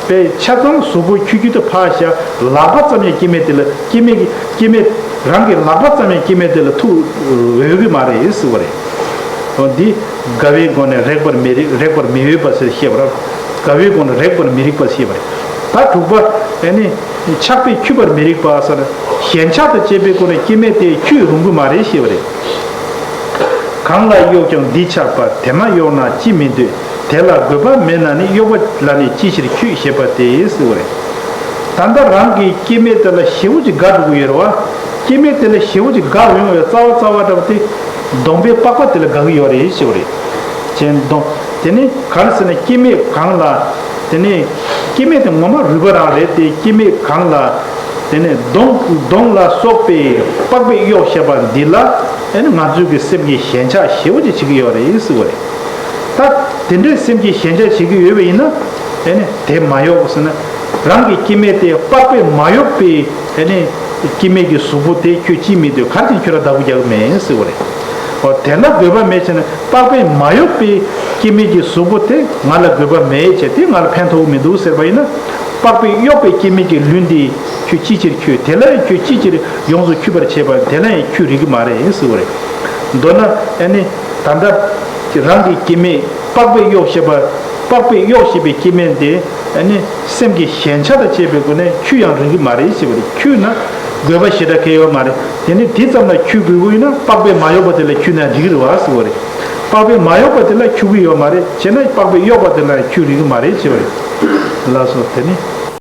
པའི་ཆ་ཚང་གཟུགས་པོ་འཁྱུ་རྒྱུ་དེ་ཕར་བཞག། ལག་པ་ཙམ་ཡང་སྐྱེ་དམན་དེ་ལ། སྐྱེ་དམན་གྱི། སྐྱེ་དམན། རང་གི་ལག་པ་ཙམ་ཡང་སྐྱེ་དམན་དེ་ལ་ཐུག་འོས་ཀྱི་མ་རེད་ཟེར་བ་རེད། འོ་འདི་དགའ་བའི་སྒོ་ནས་རེག་པར་མི་རིགས། རེག་པར་མི་འོས་པ་ཟེར་བཤད་པ་རེད། དགའ་བའི་སྒོ་ནས་རེག་པར་མི་རིགས་པ་ཞེས་པ་རེད། ད་དྲུག་པ། ཨ་ནི་ཆགས་པས་འཁྱུད་པར་མི་རིགས་པ་ཟེར། ཞེན་ཆགས་དང་བཅས་པའི་སྒོ་ནས་སྐྱེ་དམན་དེ་འཁྱུད་རུང་གི་མ་རེད་ཞེས་པ་རེད། གང་ལ་གཡོགས་ཀྱང་འདི་ཆགས་པ། དེ་མ་གཡོགས་ན་ཅི་མི་འདོད། དེ་ལ་དགོས་པ་མེད་ན་ནི། གཡོགས་པ་ལ་ནི་ཅི་ཕྱིར་འཁྱུད་ཞེས་པ་སྟེ་ཟེར་བ་རེད། ད་ལྟ་རང་གི་སྐྱེ་དམན་དེ་ལ་ཞེ་པོ་ཅིག་དགའ་འགྲོ་གི་ཡོད་རེད་བ། སྐྱེ་དམན་དེ་ལ་ཞེ་པོ་ཅིག་དགའ་ཡོང་བའི་རྩ་བ་རྩ་བ་འདྲ་པོ་དེ། གདོང་པའི་པགས་པ་དེ་ལ་དགའ་གི་ཡོད་རེད་ཞེས་པ་རེད། ཅན་གདོང་། དེ་ནི་གང་ཟེར་ན་སྐྱེ་དམན་གང་ལ། དེ་ནི་སྐྱེ་དམན་དེ་ངོ་མ་རུས་པ་རང་རེད་དེ། སྐྱེ་དམན་གང་ལ། དེ་ནས་གདོང་གདོང་ལ་སོགས་པའི་པགས་པས་གཡོགས་ཞེས་པ་འདི་ལ། ཨེ་ནི་ང་ཚོའི་གི་སེམས་ཀྱི་ཞེན་ཆགས་ཞེ་པོ་ཅིག་བྱེད་ཀྱི་ཡོད་རེད་ཟེར་བ་རེད། ད་དེ་འདྲའི་སེམས་ཀྱི་ཞེན་ཆགས་བྱེད་ཀྱི་ཡོད་པ་ཡིན་ན། ཨེ་ནི་དེ་མ་གཡོགས་ཟེར་ན། རང་གི་སྐྱེ་དམན་དེ་པགས་པས་མ་གཡོགས་པའི་ཨེ་ནི་སྐྱེ་དམན་གྱི་གཟུགས་པོ་དེ་ཁྱོད་ཅིས་མི་འདོད། ག་རེ་བྱས་ནས་ཁྱོད་ལ་བདག་པོ་རྒྱག་གི་མེད་ཟེར་བ་རེད། འོ་དེ་ལ་དགོས་པ་མེད་བྱས་ན། པགས་པས་མ་གཡོགས་པའི་སྐྱེ་དམན་གྱི་གཟུགས་པོ་དེ་ང་ལ་དགོས་པ་མེད་བྱས་ཏེ་ང་ལ་ཕན་ཐོགས་མི་འདུག་ཟེར་བ་ཡིན་ན། པགས་པས་གཡོགས་པའི་སྐྱེ་དམན་གྱི་ལུས་འདི་ཁྱོད་ཅིའི་ཕྱིར་འཁྱུད། དེ་ལ་ཡང་ཁྱོད་ཅིའི་ཕྱིར་ཡོངས་སུ་འཁྱུད་པར་བྱེད་པ། དེ་ལ་ཡང་འཁྱུད་རིགས་ཀྱི་མ་རེད་ཟེར་བ་རེད། མདོར་ན་ཨ་ནི་ད་ལྟ་རང་གི་སྐྱེ་དམན་པགས་པས་གཡོགས་ཞེས་པ། པགས་པས་གཡོགས་ཞེས་པའི་སྐྱེ་དམན་དེ་ཨ་ནི་སེམས་ཀྱི་ཞེན་ཆགས་དང་བཅས་པའི་སྒོ་ནས་འཁྱུད་ཡང་རིགས་ཀྱི་མ་རེད་ཟེར་བ་རེད། འཁྱུད་ན། དགོས་པ་ཞེ་དྲག་གལ་ཡོད་མ་རེད། དེ་ནི་དེ་ཙམ་ལ་ཁྱོད་དགོས་ཀྱི་ཡིན་ན་པགས་པས་མ་གཡོགས་པ་དེ་ལ་ཁྱོད་ན་འགྲིག་གི་རེད་བ་ཟེར་བ་རེད། པགས་པས་མ་གཡོགས་པ་དེ་ལ་ཁྱོད་དགོས་ཡོད་མ་རེད། བྱས་ན་པགས་པས་གཡོགས་པ་དེ་ལ་ཁྱོད་རིག་གི་མ་རེད་ཟེར་བ་རེད། ལགས་སོ། དེ་ནི།